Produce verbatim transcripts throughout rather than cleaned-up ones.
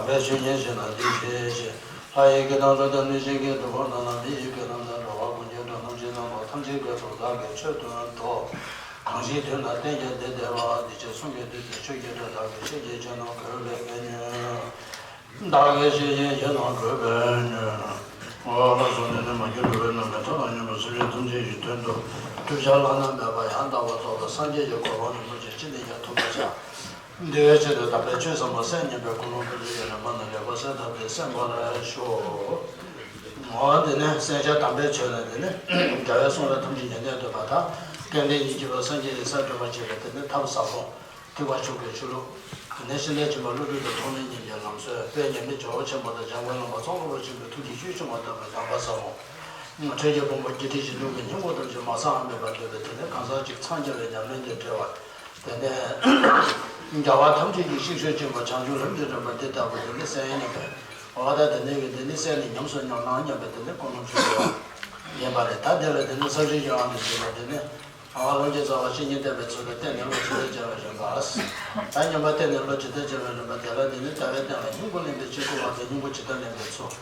བའི་ཆོས་ཉན་བཞིན་ན་འདི་ཞེས་བཤད། ལྷ་ཡི་སྐད་དང་ཀླུ་དང་གནོད་སྦྱིན་གྱི་སྒྲུབ་ཕུག་རྣམས་ལ། མི་ཡི་སྐད་རྣམས་དང་འགྲོ་བ་ཀུན་གྱི་སྒྲ་རྣམས་ཀྱིས། སྣང་བ་ཐམས་ཅད་ཀྱི་ཚོགས་བདག་གིས་ཆོས་སྟོན་ཏོ། གང་ཞིག་དུས་ན་གཏན་གྱི་བདེ་བདེ་བ། འདི་ཕྱིར་གསུང་གི་དུས་སུ་ཆོས་ཀྱི་སྒྲ། བདག་གིས་ཆོས་ཀྱི་ཆོས་རྣམས་གོས་པས་མྱོས། བདག་གིས་ཆོས་ཀྱི་ཆོས་རྣམས་གོས་པས་མྱོས། འོ་ལགས་སོ། དེ་ནས་མ་གྱུར་ནུབ་པའི་རྣམ་སྨིན་མཐའ་དང་མཉམ་པའི་སེམས་ཅན་ཐམས་ཅད་ཀྱི་དོན་དུ་བསྒྲུབ་བྱ་བླ་ན་མེད་པ་ཡང་དག་པར་རྫོགས་པའི་སངས་རྒྱས་ཀྱི་གོ་འཕང་རིན་པོ་ཆེ་ཅི་ནས་ཀྱང་ཐོབ་པར་བྱ། འདི་བའི་ཆེད་དུ་དམ་པའི་ཆོས་ཟབ་མོ་གསན་སྙམ་པའི་ཀུན་སློང་ཕུན་སུམ་ཚོགས་པ་ནི་ལེགས་པར་གསན་ཏོ། དེ་གསན་པར་ཞུ། འོ་དེ་ནས་གསན་བྱ་དམ་པའི་ཆོས་ལ། དེ་ནས་རྒྱལ་བའི་གསུང་རབ་ཐམས་ཅད་ཉན་ཐོས་ཐོས་པ་དང་། སྐལ་ལྡན་ཉིད་ཀྱི་བུ་སངས་རྒྱས་ཀྱི་སར་འགྲོ་བར་བྱེད་པའི་དེ་ནས་ཐབས་ཟབ་མོ། ཐེག་པ་མཆོག་གི་ཆོས་ལུགས། དེ་ནས་ཤིང་རྟ་ཆེན་པོ་ཀླུ་སྒྲུབ་ཀྱི་ཐོགས་མེད་ཉིད་ཀྱི་ལམ་སྲོལ། དཔལ་མཉམ་མེད་ཇོ་བོ་ཆེན་པོ་དང་འཇམ་མགོན་བླ་མ་ཙོང་ཁ་པ་ཆེན་པོའི་ཐུགས་ཀྱི་ཆོས་སྐྱོང་བ་ལྟ་བུའི་གདམས་པ་ཟབ་མོ། འཕྲུལ་གྱི་ཕུང་པོ་བརྒྱད་ཁྲི་བཞི་སྟོང་གི་སྙིང་པོ་ཐམས་ཅད་མ་ཚང་བར་མེད་པར་འདོད་པའི་དེ་ནས་གང་ཟག་གཅིག་འཚང་རྒྱ་བའི་ཉམས་ལེན་དེ་བྲལ་བ། དེ་ནས་རྒྱལ་བ་ཐམས་ཅད་ཀྱི་གཤེགས་མཆོག་ཆེན་པོ་བྱང་ཆུབ་ལམ་གྱི་རིམ་པ་དེ་ལྟ་བུ་དེ་ནི་གསན་ཡིན་པས། འོ་ད་དེ་ནས་ཀྱི་དེ་ནི་གསན་ནས་ཉམས་སུ་མྱོང་ན་སྙམ་པའི་དེ་ནི་ཀུན་སློང་བྱུང་བ་ཡིན་པ་རེད། ད་དེ་ལ་དེ་ནི་ས་བཅུའི་ཡང་དུ་བྱེད་པ་དེ་ནི། ཨ། ལམ་གྱི་རྩ་བ་བཤེས་གཉེན་བསྟེན་པའི་ཚུལ་དང་བསྟེན་ནས་བློ་ཇི་ལྟར་འཆར་བའི་རིམ་པ། ད་སྙོམས་པར་བསྟེན་ནས་བློ་ཇི་ལྟར་འཆར་བའི་རིམ་པ་དེ་ལ་དེ་ནི་ལྟ་བའི་སྟེང་ལ་སྙིང་པོ་ལེན་པའི་ཕྱིར་བསྐུལ་བ་དང་སྙིང་པོ་ཇི་ལྟར་ལེན་པའི་ཚུལ།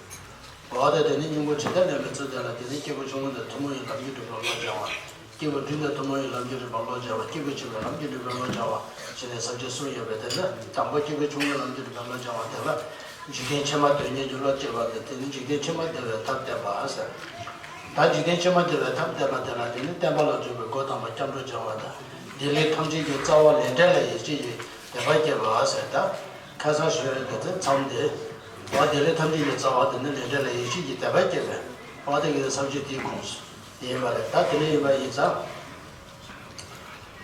འོ་ད་དེ་ནི་སྙིང་པོ་ཇི་ལྟར་ལེན་པའི་ཚུལ་དེ་ལ་དེ་ནི་སྐྱེས་བུ་ཆུང་ངུ་ནས་ཐུན་མོང་བའི་ལམ་གྱི་སྒྲུབ་པའི་བློ་སྦྱང་བ། སྐྱེས་བུ་འབྲིང་ནས་ཐུན་མོང་བའི་ལམ་གྱི་སྒྲུབ་པའི་བློ་སྦྱང་བ། སྐྱེས་བུ་ཆེ་བའི་ལམ་གྱི་སྒྲུབ་པའི་བློ་སྦྱང་བ་བྱས་ནས་ས་བཅུ་གསུམ་ཡོད་པའི་དེ་ལ་དང་པོ་སྐྱེས་བུ་ཆུང་ངུའི་ལམ་གྱི་སྒྲུབ་པའི་བློ་སྦྱང་བ་དེ་ལ། འཇིག་རྟེན་ཕྱི་མ་དོན་གཉེར་གྱི་བློ་སྐྱེས་པ་དང་། དེ་ནི་འཇིག་རྟེན་ཕྱི་མ་བདེ་བའི་ཐབས་བསྟན་པ་ཟེར། ད་འཇིག་རྟེན་ཕྱི་མ་བདེ་བའི་ཐབས་བསྟན་པ་དེ་ལ་དེ་ནི་བསྟན་པ་ལ་འཇུག་པའི་སྒོ་དམ་པ་སྐྱབས་འགྲོ་སྦྱང་བ་དང་། བདེ་ལེགས་ཐམས་ཅད་ཀྱི་རྩ་བ་ལས་འབྲས་ལ་ཡིད་ཆེས་ཀྱི་དད་པ་བསྐྱེད་པ་ཟེར། ད་ཁ་སང་ཞུས་པའི་དེ་མཚམས་དེ། འོ་བདེ་ལེགས་ཐམས་ཅད་ཀྱི་རྩ་བ་དེ་ནི་ལས་འབྲས་ལ་ཡིད་ཆེས་ཀྱི་དད་པ་བསྐྱེད་པས། འོ་དེ་གི་ས་བཅུ་དེའི་ཁོངས་སུ་ཡིན་པ་རེད། ད་དེ་ལས་ཡིན་པ་ཡིན་ཙང་།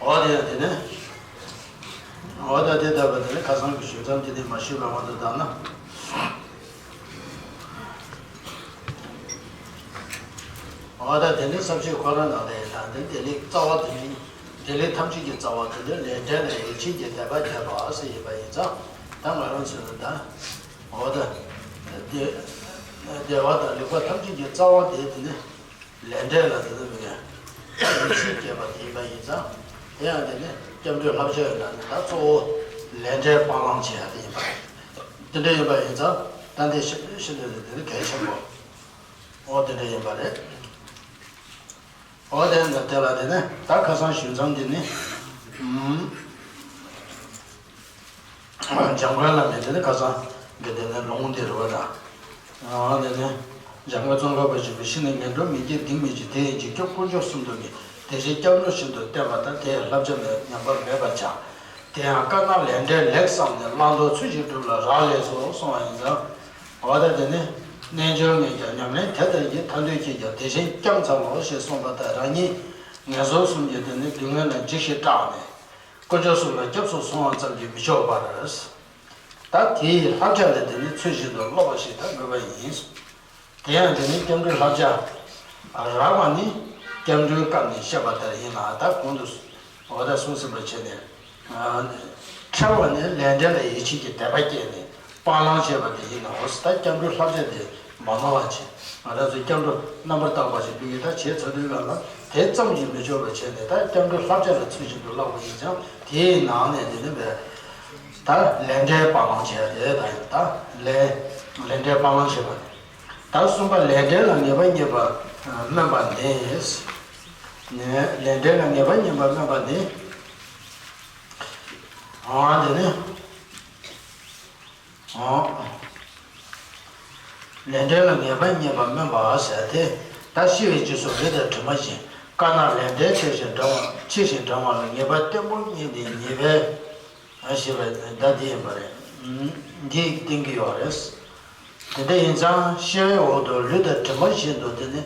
འོ་དེ་ཡང་དེ་ནས། འོ་ད་དེ་ལྟ་བུ་དེ་ནི་ཁ་སང་གི་ཞུས་མཚམས་དེ་ནི་མ་ཞུས་པའི་དབང་དུ་བཏང་ན། འོ་ད་དེ་ནི་ས་བཅུ་ཁོ་རང་ནང་ལས་དང་དེ་བདེ་ལེགས་རྩ་བ་དེ་ནི། བདེ་ལེགས་ཐམས་ཅད་ཀྱི་རྩ་བ་དེ་ནི་ལས་འབྲས་ལ་ཡིད་ཆེས་ཀྱི་དད་པ་བསྐྱེད་པ་ཟེར་ཡིན་པ་ཡིན་ཙང་། ད་ང་རང་ཚོས་ད། འོ་ད། བདེ། བདེ་བ་དང་ལེགས་པ་ཐམས་ཅད་ཀྱི་རྩ་བ་དེ་དེ་ནི། ལས་འབྲས་ལ་དེ་ཚོ་མི་ངན་ཡིད་ཆེས་སྐྱེས་པ་དེ་ཡིན་པ་ཡིན་ཙང་། དེ་ཡང་དེ་ནི་སྐྱབས་འགྲོའི་བསླབ་བྱ་ཡོད་ན་ནི་ད་གཙོ་བོ་ལས་འབྲས་སྤང་བླང་བྱེད་ཡ་དེ་ཡིན་པ་རེད། དེ་འདྲ་ཡིན་པ་ཡིན་ཙང་ད་འདི་ཤི་ཤི་འདི་དེ་ནི་གལ་ཆེན་པོ། འོ་དེ་འདྲ་ཡིན་པ་རེད། འོ་དེ་འདྲ་དེ་ལ་དེ་ནི་ད་ཁ་སང་ཞུས་མཚམས་དེ་ནི། ཨུམ། འཇམ་མགོན་བླ་མའི་དེ་ནི་ཁ་སང་གི་དེ་ནི་ལུང་འདི་རེད་པ་ད། ཨ་དེ་ནི་འཇམ་མགོན་ཙོང་ཁ་པ་ཆེན་པོས་ཤི་ནས་ངན་འགྲོར་མི་སྐྱེ་གདིང་མི་ཆེ། དེ་ཡི་འཇིགས་སྐྱོབ་དཀོན་མཆོག་གསུམ་དུ་ངེས། དེ་བཞིན་སྐྱབས་འགྲོ་བཞིན་དུ་བསྟེན་པ་དང་། དེ་ཡི་བསླབ་བྱ་ནི་ཉམས་པར་མེད་པར་བྱ། དེ་ཡང་དཀར་ནག་ལས་འབྲས་ལེགས་བསམས་ནས། བླང་དོར་ཚུལ་བཞིན་སྒྲུབ་ལ་རག་ལས་སོ་གསུངས་པ་ཡིན་ཙང་། འོ་ད་དེ་ནི་རྣལ་འབྱོར་ངས་ཀྱང་ཉམས་ལེན་དེ་ལྟར་བགྱི། ཐར་འདོད་ཁྱེད་ཀྱང་དེ་བཞིན་བསྐྱང་འཚལ་ལོ་ཞེས་གསུངས་པ་ལྟར་རང་ཉིད་ངན་སོང་གསུམ་གྱི་དེ་ནི་སྡུག་བསྔལ་ལ་འཇིགས་ཤིང་སྐྲག་ནས། དཀོན་མཆོག་གསུམ་ལ་སྐྱབས་སུ་སོང་བ་ཙམ་གྱིས་མི་ཆོག་པར། ད་དེའི་བསླབ་བྱ་ལ་དེ་ནི་ཚུལ་བཞིན་དུ་སློབ་པ་ཞིག་ད་དགོས་པ་ཡིན། དེ་ཡང་དེ་ནི་སྐྱབས་འགྲོའི་བསླབ་བྱ། རགས་པ་ནི་སྐྱབས་འགྲོའི་སྐབས་ནས་བཤད་པ་ལྟར་ཡིན་ལ། ད་གོང་དུ་འོ་ད་གསུངས་ཟིན་པ་བྱས་ནས། ཁྲེལ་བ་ནི་ལས་འབྲས་ལ་ཡིད་ཆེས་ཀྱི་དད་པ་བསྐྱེད་ནས་སྤང་བླང་བྱེད་པ་དེ་ཡིན་ནོ། ད་སྐྱབས་འགྲོའི་བསླབ་བྱ་དེ་མ་ནོར་བ་བྱེད། ང་རང་ཚོས་སྐྱབས་འགྲོ་རྣམ་པར་དག་པ་ཞིག་ཕ་གིར་ད་བྱས་ཚར་དུས་སྒང་ལ་དེ་ཙམ་གྱིས་མི་ཆོག་པ་བྱས་ནས། ད་སྐྱབས་འགྲོའི་བསླབ་བྱ་ལ་ཚུལ་བཞིན་དུ་བསླབ་པ་ཡིན་ཙང་། དེའི་ནང་ནས་དེ་ནི་བས། ད་ལས་འབྲས་སྤང་བླང་བྱས་ཏེ། ད་ཡང་ད་ལས་ལས་འབྲས་སྤང་བླང་བྱེད་པ། ད་གསུམ་པ་ལས་འབྲས་ལ་ངེས་པ་རྙེད་པ་སྨོན་པ་ནི། ནས་ལས་འབྲས་ལ་ངེས་པ་རྙེད་པ་སྨོན་པ་ནི། འོ་དེ་ནི། འོ། ལས་འབྲས་ལ་ངེས་པ་རྙེད་པ་སྨོན་པ་ཟེར་ཏེ། ད་ཤི་བའི་རྗེས་སུ་རི་དང་གྲིབ་མ་བཞིན། དཀར་ནག་ལས་འབྲས་ཆེ་ཞིང་འབྲིང་བ། ཆེ་ཞིང་འབྲིང་བ་ལ་ངེས་པ་བརྟན་པོ་རྙེད་དེ་ཉེས་པའི། ཨ་ཞེས་པ་ད་འདི་ཡིན་པ་རེད། འདི་བསྟན་གྱི་ཡོད་རེད། དེ་འདྲ་ཡིན་ཙང་ཤི་བའི་འོག་ཏུ་ལུས་དང་གྲིབ་མ་བཞིན་དུ་དེ་ནི་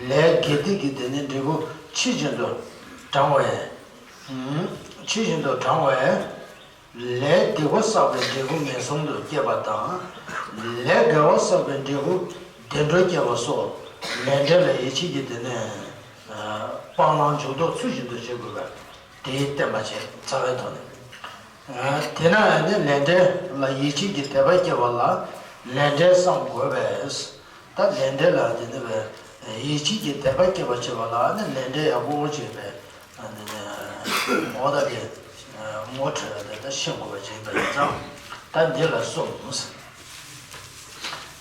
ལས་དགེ་སྡིག་གི་དེ་ནི་འབྲས་བུ་ཆེ་བཞིན་དུ་འབྲང་བས། ཆེ་བཞིན་དུ་འབྲང་བས། ལས་སྡིག་པ་བསགས་པའི་འབྲས་བུ་ངན་སོང་དུ་སྐྱེས་པ་དང་། ལས་དགེ་བ་བསགས་པའི་འབྲས་བུ་བདེ་འགྲོར་སྐྱེས་པ་སོགས་ལས་འབྲས་ལ་ཡིད་ཆེས་ཀྱི་དེ་ནས་སྤང་བླང་འཇུག་ལྡོག་ཚུལ་བཞིན་དུ་བྱེད་དགོས་པ་དེའི་བསྟན་པ་བྱས། རྩ་བའི་ཐོག་ནས། དེས་ན་ནི་ལས་འབྲས་ལ་ཡིད་ཆེས་ཀྱི་དད་པ་སྐྱེ་བ་ལ་ལས་འབྲས་བསམ་དགོས་པས། ད་ལས་འབྲས་ལ་དེ་ནི་བས་ཡིད་ཆེས་ཀྱི་དད་པ་སྐྱེ་བར་བྱེད་པ་ལ་ནི་ལས་འབྲས་ཡག་པོ་བྱེད་པའི། འོ་ད་དེ་ངོ་འཕྲོད་དེ་ད་ཤེས་དགོས་པ་ཅིག་ཡིན་པ་ཡིན་ཙང་། ད་འདི་ལ་གསུམ།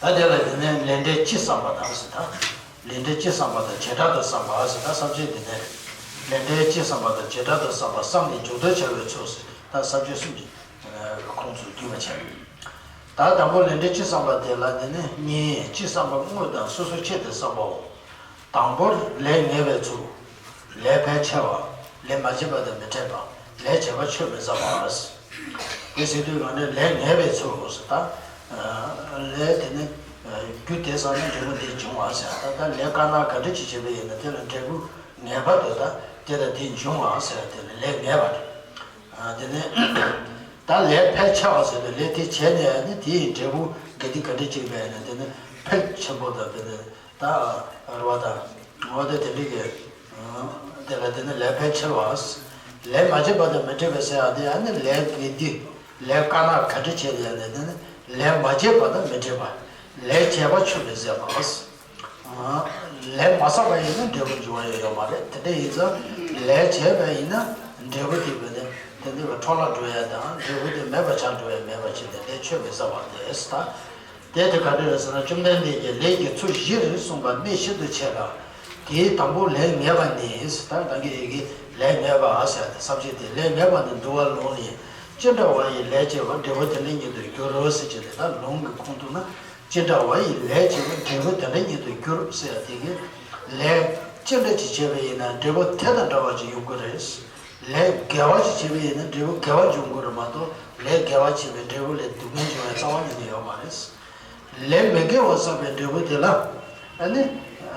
ད་དེ་ལ་དེ་ནས་ལས་འབྲས་སྤྱི་བསམ་པ་དང་ཟེར། ད་ལས་འབྲས་སྤྱི་བསམ་པ་དང་བྱེ་བྲག་ཏུ་བསམ་པ་ཟེར། ད་ས་བཅད་དེ་ནས་ལས་འབྲས་སྤྱི་བསམ་པ་དང་བྱེ་བྲག་ཏུ་བསམ་པ་བསམ་ནས་འཇུག་ལྡོག་བྱ་བའི་ཚུལ་ཟེར། ད་ས་བཅད་གསུམ་གྱི་ཁོངས་སུ་བསྡུས་པ་བྱས། ད་དང་པོ་ལས་འབྲས་སྤྱི་བསམ་པ་དེ་ལ་དེ་ནས་གཉིས། སྤྱི་བསམ་པ་དངོས་དང་སོ་སོའི་ཆེད་དུ་བསམ་པའོ། དང་པོར་ལས་ངེས་པའི་ཚུལ། ལས་ཕལ་ཆེ་བ་ལས་མ་བྱས་པ་དང་མི་འཕྲད་པ། ལས་བྱས་པ་ཆོས་མི་ཟ་བ། དེ་ཟེར་དུས་གང་ནས་ལས་ངེས་པའི་ཚུལ་ཟེར། ད་ལས་དེ་ནི་རྒྱུ་དེ་བསགས་ན་འབྲས་བུ་དེ་འབྱུང་བ་ཟེར། ད་ལྟ་ལས་དཀར་ནག་ག་འདྲ་ཅིག་བྱས་པ་ཡིན་ན་དེ་ལ་འབྲས་བུ་ངེས་པ་འདོད། ད་དེ་དང་དེ་འབྱུང་བ་ཟེར་དེ་ལ་ལས་ངེས་པ་རེད། དེ་ནས་ད་ལས་ཕལ་ཆེ་བ་ཟེར་དུས་ལས་དེ་བྱས་ནས་ནི་དེའི་འབྲས་བུ་ག་དེ་ག་འདྲ་ཅིག་བས་ན་དེ་ནི་ཕལ་ཆེན་པོ་དང་དེ་ནི། ད་རེད་བ། ད་འོ་དེ་དེ་འདྲ་གི་དེ་ལ་དེ་ནི་ལས་ཕལ་ཆེ་བ། ལས་མ་བྱས་པ་དང་མི་འཕྲད་པ་ཟེར་ཡ་དེ་ཡང་ནི་ལས་དེ་དུས་ལས་དཀར་ནག་ག་འདྲ་བྱས་ཏེ་ཡང་ནི་དེ་ནི་ལས་མ་བྱས་པ་དང་མི་འཕྲད་པ། ལས་བྱས་པ་ཆོས་མི་ཟད་པ། ལས་མ་བསགས་པ་ཡིན་ན་འབྲས་བུ་འབྱུང་བ་ཡོད་ཡོད་མ་རེད། དེ་འདྲ་ཡིན་ཙང་ལས་བྱས་པ་ཡིན་ན་འབྲས་བུ་དེ་བས་ནི་དེ་འདྲ་བའི་འཕྲོ་བརླག་འགྲོ་ཡ་དང་འབྲས་བུ་དེ་མེད་པ་ཆགས་འགྲོ་ཡ་མེད་པ་བྱས་ནས་ལས་ཆོས་མི་ཟད་པ་དེ་ད། དེ་དེ་ག་འདྲ་རེད་ཟེར་ན། བཅོམ་ལྡན་འདས་ཀྱིས་ལས་ཀྱི་ཚུལ་བཞིར་གསུངས་པ་སྨྲས་ཤིན་ཏུ་ཆེ་ལ། དེའི་དང་པོ་ལས་ངེས་པ་ནི། ད་ད་གིན་ཡི་གེ་ལས་ངེས་པ་ཟེར་ཏེ་ས་བཅད་དེ་ལས་ངེས་པ་ནི་འདུལ་བ་ལུང་ནི། ཅི་འདྲ་བ་ཡི་ལས་བྱས་པ་འབྲས་བུ་དེ་འདྲ་ཉིད་དུ་འགྱུར་རོ་ཟེར་གྱི་རེད། ད་ལུང་གི་ཁུངས་གཏུགས་ན་ཅི་འདྲ་བ་ཡི་ལས་བྱས་པ་འབྲས་བུ་དེ་འདྲ་ཉིད་དུ་འགྱུར་ཟེར་ཡ་དེ་གིས་ལས་ཅི་འདྲ་ཅིག་བྱས་པ་ཡིན་ན་འབྲས་བུ་དེ་དང་འདྲ་བ་ཅིག་ཡོང་གི་རེད། ལས་དགེ་བ་ཅིག་བྱས་པ་ཡིན་ན་འབྲས་བུ་དགེ་བ་འབྱུང་གི་རེད་མ་གཏོགས་ལས་དགེ་བ་བྱས་པའི་འབྲས་བུ་ལས་སྡུག་བསྔལ་འབྱུང་བའི་རྩ་བ་ཉིད་ནས་ཡོད་མ་རེད། ལས་མི་དགེ་བ་བསགས་པའི་འབྲས་བུ་དེ་ལ་ཨ་ནི་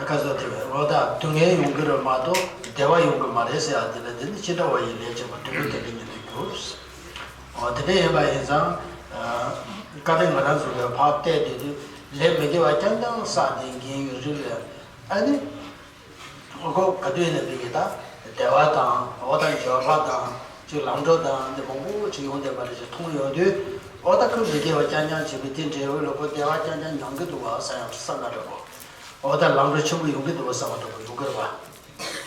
ཁ་ཟས་དེ་བས་རོ་དང་སྡུག་བསྔལ་ཡོང་གི་རེད་མ་གཏོགས་བདེ་བ་ཡོང་གི་མ་རེད་ཟེར་ཡ་དེ་ལ་དེ་ནི་ཅི་འདྲ་བ་ཡི་ལས་བྱས་པ་འབྲས་བུ་དེ་འདྲ་ཉིད་དུ་འགྱུར། འོ་དེ་འདྲ་ཡིན་པ་ཡིན་ཙང་བཀའ་དྲིན་ང་རང་ཚོ་ལ་ཕར་བལྟས་དེ་དུས་ལས་མི་དགེ་བ་རྐྱང་རྐྱང་བསགས་ཏེ་འགན་ཡོད་རིགས་ལ་ཨ་ནི། ཁོ་ག་དུས་ནས་བོད་ཀྱི་ད་བདེ་བ་དང་འོ་ད་འབྱོར་པ་དང་ཅིག་ལམ་འགྲོ་དང་འདི་མང་པོ་ཅིག་ཡོང་བསྡད་པ་རེད་ཅེས་མཐོང་ཡོང་དུས། འོ་ད་ཁོས་མི་དགེ་བ་རྐྱང་རྐྱང་བྱས་པའི་དེ་འབྲས་བུ་ལ་ཁོ་བདེ་བ་རྐྱང་རྐྱང་མྱོང་གི་འདུག་བ་བསམ་ཡང་བསམ་པ་འདྲ་པོ། འོ་ད་ལམ་འགྲོ་ཆེན་པོ་ཡོང་གི་འདུག་བ་བསམ་པ་འདྲ་པོ་ཡོང་གི་རེད་བ།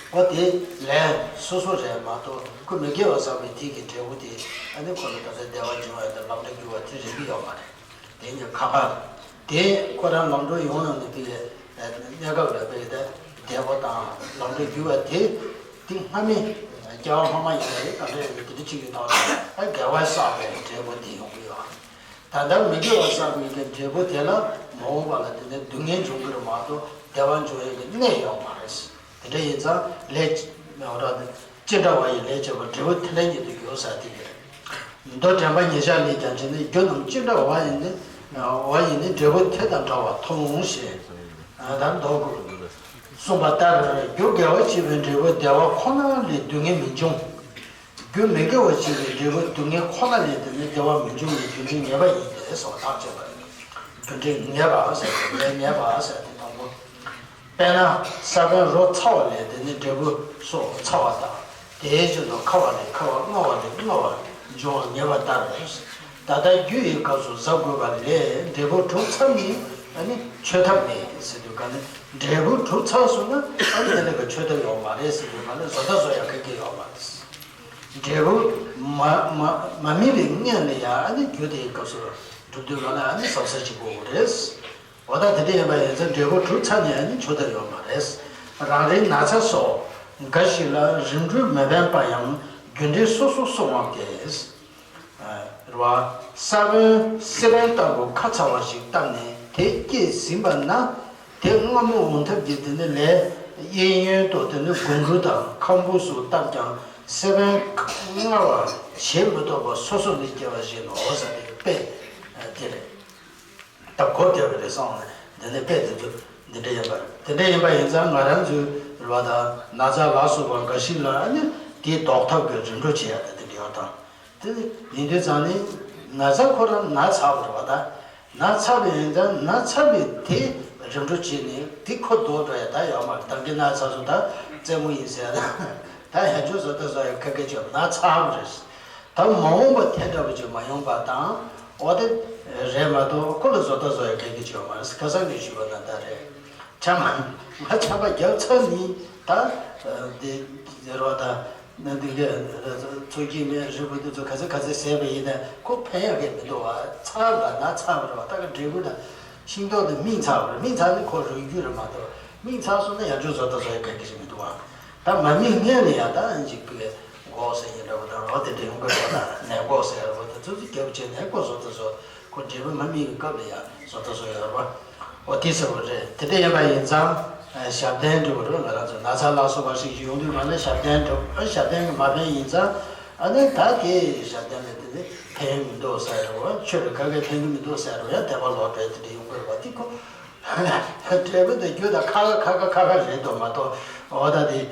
འོ་དེ་ལས་སོ་སོ་རེད་མ་གཏོགས་ཁོས་མི་དགེ་བ་བསགས་པའི་དེ་གི་འབྲས་བུ་དེ་ཨ་ནི་ཁོ་ལ་ད་ལྟ་བདེ་བ་འབྱུང་བ་དང་ལམ་འགྲོ་འགྱུར་བ་དེ་རེག་གི་ཡོད་མ་རེད། དེ་ཉིད་ཁ་ཁ། དེ་ཁོ་རང་ལམ་འགྲོ་ཡོང་ཡོང་ནས་དེ་གནས་སྐབས་ལ་དཔེ་དེ་བདེ་བ་དང་ལམ་འགྲོ་འགྱུར་བ་དེ་དེ་སྔ་མའི་སྐྱེ་བ་སྔ་མ་ཡིན་ན་རེད། ག་འདྲ་ཡིན་ན་དེ་འདྲ་ཅིག་གི་ཐོག་ནས་དགེ་བ་བསགས་པའི་འབྲས་བུ་དེ་ཡོང་གི་ཡོད། ད་ལྟ་མི་དགེ་བ་བསགས་པའི་གི་འབྲས་བུ་དེ་ལ་མ་འོངས་པ་ལ་དེ་ནས་སྡུག་བསྔལ་འབྱུང་གི་རེད་མ་གཏོགས་བདེ་བ་འབྱུང་ཡག་གི་གནས་ཡོད་མ་རེད། དེ་འདྲ་ཡིན་ཙང་ལས་ཅི་འདྲ་བ་ཡི་ལས་བྱས་པ་འབྲས་བུ་དེ་འདྲ་ཉིད་དུ་འགྱུར་ཟེར་དེ་གི་རེད། མདོ་དྲན་པ་ཉེར་བཞག་ལས་ཀྱང་བྱས་ནས་རྒྱུ་རྣམས་ཅི་འདྲ་བ་ཡིན་ནི། བ་ཡིན་ནི་འབྲས་བུ་དེ་དང་འདྲ་བ་མཐོང་ཞེས། ད་མདོ་གསུངས་པ་ལྟར་རྒྱུ་དགེ་བ་བྱས་པའི་འབྲས་བུ་བདེ་བ་ཁོ་ན་ལས་སྡུག་བསྔལ་མི་འབྱུང་། རྒྱུ་མི་དགེ་བ་བྱས་པའི་འབྲས་བུ་སྡུག་བསྔལ་ཁོ་ན་ལས་དེ་ནི་བདེ་བ་མི་འབྱུང་བའི་རྒྱུ་མཚན་ངེས་པ་ཡིན་ཏེ་སོགས་ཐག་བཅད་པ་རེད། རྒྱུ་མཚན་ངེས་པ་ཟེར་ཏེ་ངེས་ངེས་པ་ཟེར་ཏེ་དང་པོ། དཔེར་ན་ས་བོན་རོ་ཚ་བ་ལས་དེ་ནི་འབྲས་བུ་སོགས་ཚ་བ་དང་དེའི་རྗེས་སུ་ཁ་བ་ལས་ཁ་བ་མངར་བ་ལས་མངར་བ་འབྱུང་བ་ངེས་པ་ལྟར། ད་ལྟ་རྒྱུ་ཡི་སྐབས་སུ་བཟའ་དགོས་པ་ལས་འབྲས་བུ་གྲུབ་ཚར་ནས་ཨ་ནི་འཆོལ་ཐབས་མེད་ཟེར་དུས་ག་ནི་འབྲས་བུ་གྲུབ་ཚར་སོང་ན་ཨ་ནི་དེ་ལས་ཀ་འཆོལ་ཐབས་ཡོད་མ་རེད་ཟེར་དུས་ག་ནི་བཟོ་ལྟ་བཟོ་ཡག་གི་གི་ཡོད་མ་རེད། འབྲས་བུ་མ་མ་མ་སྨིན་པའི་སྔོན་ལ་ཡང་ཨ་ནི་རྒྱུ་དེའི་སྐབས་སུ་གྲུབ་དུས་ག་ལ་ཨ་ནི་ཟབ་ས་ཅིག་དགོས་རེད། འོ་ད་དེ་འདྲ་ཡིན་པ་ཡིན་ཙང་འབྲས་བུ་གྲུབ་ཚར་ནས་ཨ་ནི་འཆོལ་ཐབས་ཡོད་མ་རེད། རང་རེའི་ན་ཚ་སོགས་འགའ་ཞིག་ལ་རིམ་གྲོ་མི་ཕན་པ་ཡང་རྒྱུ་འབྲས་སོ་སོར་གསུངས་པ་སྟེ། རེད་བ། ས་བོན་སིལ་བ་ལྟ་བུ་ཁ་ཚ་བ་ཞིག་བཏབ་ནས་དེ་སྐྱེས་ཟིན་པ་ན། དེ་སྔ་མོ་འོང་ཐབས་ཀྱི་དེ་ནི་ལས་གཡས་གཡོན་དུ་དེ་ནི་སྒོང་དྲུག་དང་ཁམ་བུ་སོགས་བཏབ་ཀྱང་སེ་བན་མངར་བ་བྱེད་མི་ཐུབ་པ་སོ་སོ་ནས་སྐྱེ་བ་བཞིན་ནོ་ཟེར་ཏེ་དཔེ་དེ་རེད། ད་གོ་བདེ་བ་རེད་སོང་ནས་དེ་ནི་དཔེ་དེ་ཚོ་འདི་འདྲ་ཡིན་པ་རེད། དེ་འདྲ་ཡིན་པ་ཡིན་ཙང་ང་རང་ཚོའི་རེད་བ་ད་ན་ཚ་ལ་སོགས་པ་འགའ་ཞིག་ལ་ནི་དེའི་ལྡོག་ཐབས་ཀྱི་རིམ་གྲོ་བྱེད་ཡ་ད་དེ་འདྲ་ཡོད་དང་། དེ་ཡིན་དུས་ཙང་ནི་ན་ཚ་ཁོ་རང་ན་ཚ་བ་རེད་བ་ད། ན་ཚ་བ་ཡིན་ཙང་ན་ཚ་བའི་དེ་རིམ་གྲོ་བྱས་ནས་དེ་ཁོ་ལྡོག་འགྲོ་ཡ་ད་ཡོད་མ་རེད། ད་གི་ན་ཚ་སོ་ད་རྩེད་མོ་ཡིན་ཟེར་ཡ་ད་ད་ཡང་ཆོས་བཟོ་ལྟ་བཟོ་ཡ་ཁ་སྐད་ཆོད་ན་ཚ་བ་རེད། ད་མ་འོངས་པ་དེ་འདྲ་བ་ཅིག་མ་ཡོང་པ་དང་འོ་དེ་རེད་མ་གཏོགས་ཁོ་ལ་བཟོ་ལྟ་བཟོ་ཡ་ཁ་སྐད་ཆོད་མ་རེད། ཁ་སང་གི་ཞུས་པ་ན་ད་རེད། ཆམ་ང་ཆམ་པ་རྒྱབ་ཚར་ནི་ད་འདི་ཟེར་བ་ད་ན་འདི་ག་ཚོ་སྐྱིད་མེད་རི་བོ་འདི་ཚོ་ག་ཚོད་ག་ཚོད་ཟས་པ་ཡིན་ན་ཁོ་ཕན་ཡག་གི་མི་འདུག་བ། ཚ་ལ་ན་ཚ་བ་རེད་བ། ད་ག་འབྲས་བུ་ན་ ཤིང་ཏོག་དེ་སྨིན་ཚར་བ་རེད། སྨིན་ཚར་ནས་ཁོ་རུལ་རྒྱུ་རེད་མ་གཏོགས། སྨིན་ཚར་སོང་ན་ཡང་བསྐྱར་བཟོ་ལྟ་བཟོ་ཡ་ག་གི་ཞིག་མི་འདུག་བ། ད་མ་སྨིན་སྔོན་ནས་ཡང་ད་ཅིག་གི་འགོག་ཟེར་ཡིན་འདྲ་བོ་དང་འོ་དེ་འདྲ་ཡོང་གི་རེད་བ། ད་ནད་འགོག་ཟེར་ཡ་རེད་བ། ད་ཚོད་ཚོད་རྒྱབ་བྱས་ནས་ཁོ་བཟོ་ལྟ་བཟོ། ཁོ་འབྲས་བུ་མ་སྨིན་གྱི་སྐབས་ལ་ཡང་བཟོ་ལྟ་བཟོ་ཡ་རེད་བ། འོ་དེ་ཟེར་བ་རེད། དེ་འདྲ་ཡིན་པ་ཡིན་ཙང་ཞབས་བརྟན་འདྲ་བོ་རེད། ང་རང་ཚོ་ན་ཚ་ལ་སོགས་པ་ཞིག་ཞིག་ཡོང་དུས་མ་ལ་ཞབས་བརྟན་འདྲ་བོ། ཞབས་བརྟན་གྱི་མ་ཕན་ཡིན་ཙང་། ཨ་ནི་ད་དེ་ཞབས་བརྟན་ལ་དེ་ནི་ཕན་མི་འདུག་ཟེར་རེད་བ། ཆོས་ལ་ག་གེ་ཕན་གྱི་མི་འདུག་ཟེར་རེད་བ། ཡང་དད་པ་ལོག་འགྲོ་དེ་འདྲ་ཡོང་གི་རེད་བ། དེ་ཁོ། འབྲས་བུ་དང་རྒྱུ་དང་ཁ་ཁ་ཁ་ཁ་ཁ་ཁ་རེད་དོ་མ་གཏོགས། འོ་ད་དེ།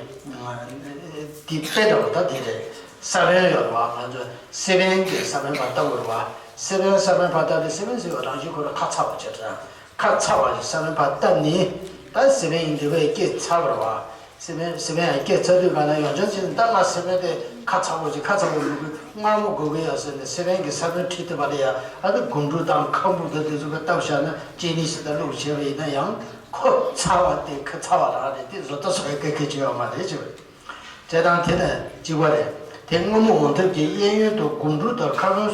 དེ་དཔེ་འདྲ་བོ་ད་དེ་རེད། ས་བོན་ཡོད་རེད་བ། ང་ཚོ་སེ་བན་གྱི་ས་བོན་ཕར་བཏབ་དགོས་རེད་བ། སེ་བན་ས་བོན་ཕར་བཏབ་དེ་སེ་བན་ཟེར་བ་རང་བཞིན་ཁོ་རང་ཁ་ཚ་བ་བྱས་ཙང་། ཁ་ཚ་བ་ཞིག་ས་བོན་ཕར་བཏབ་ནས། ད་སེ་བན་ཡིན་འདི་བས་སྐྱེ་ཚར་བ་རེད་བ། སེ་བན་སེ་བན་ཡང་སྐྱེ་ཚར་དུས་ག་ན་ཡང་བྱང་ཆེན་ད་ང་སེ་བན་དེ་ཁ་ཚ་བོ་ཞིག་ཁ་ཚ་བོ་མི་དགོས། མངར་མོ་དགོས་ཀྱི་ཡོད་ཟེར་ནས་སེ་བན་གྱི་ས་བོན་ཁྲིད་དེ་བ་ལ་ཡ། ཨ་ད་སྒོམ་ཕྲུག་དང་ཁམ་བུ་དང་དེ་ཚོ་གི་བཏབ་བཞག་ན་ཅི་ནི་ཞིག་ད་བླུགས་བྱས་པ་ཡིན་ན་ཡང་ཁོ་ཚ་བ་དེ་ཁ་ཚ་བ་རང་རེད། དེ་བཟོ་ལྟ་བཟོ་ཡ་སྐད་སྐད་ཅིག་ཡོད་མ་རེད་ཅེས། དེ་དང་དེ་ནས་གཅིག་པ་རེད། དེ་སྔོན་མོ་འོང་ཐབས་ཀྱི་གཡས་གཡོན་དུ་སྒོམ་ཕྲུག་དང་ཁ་བོན་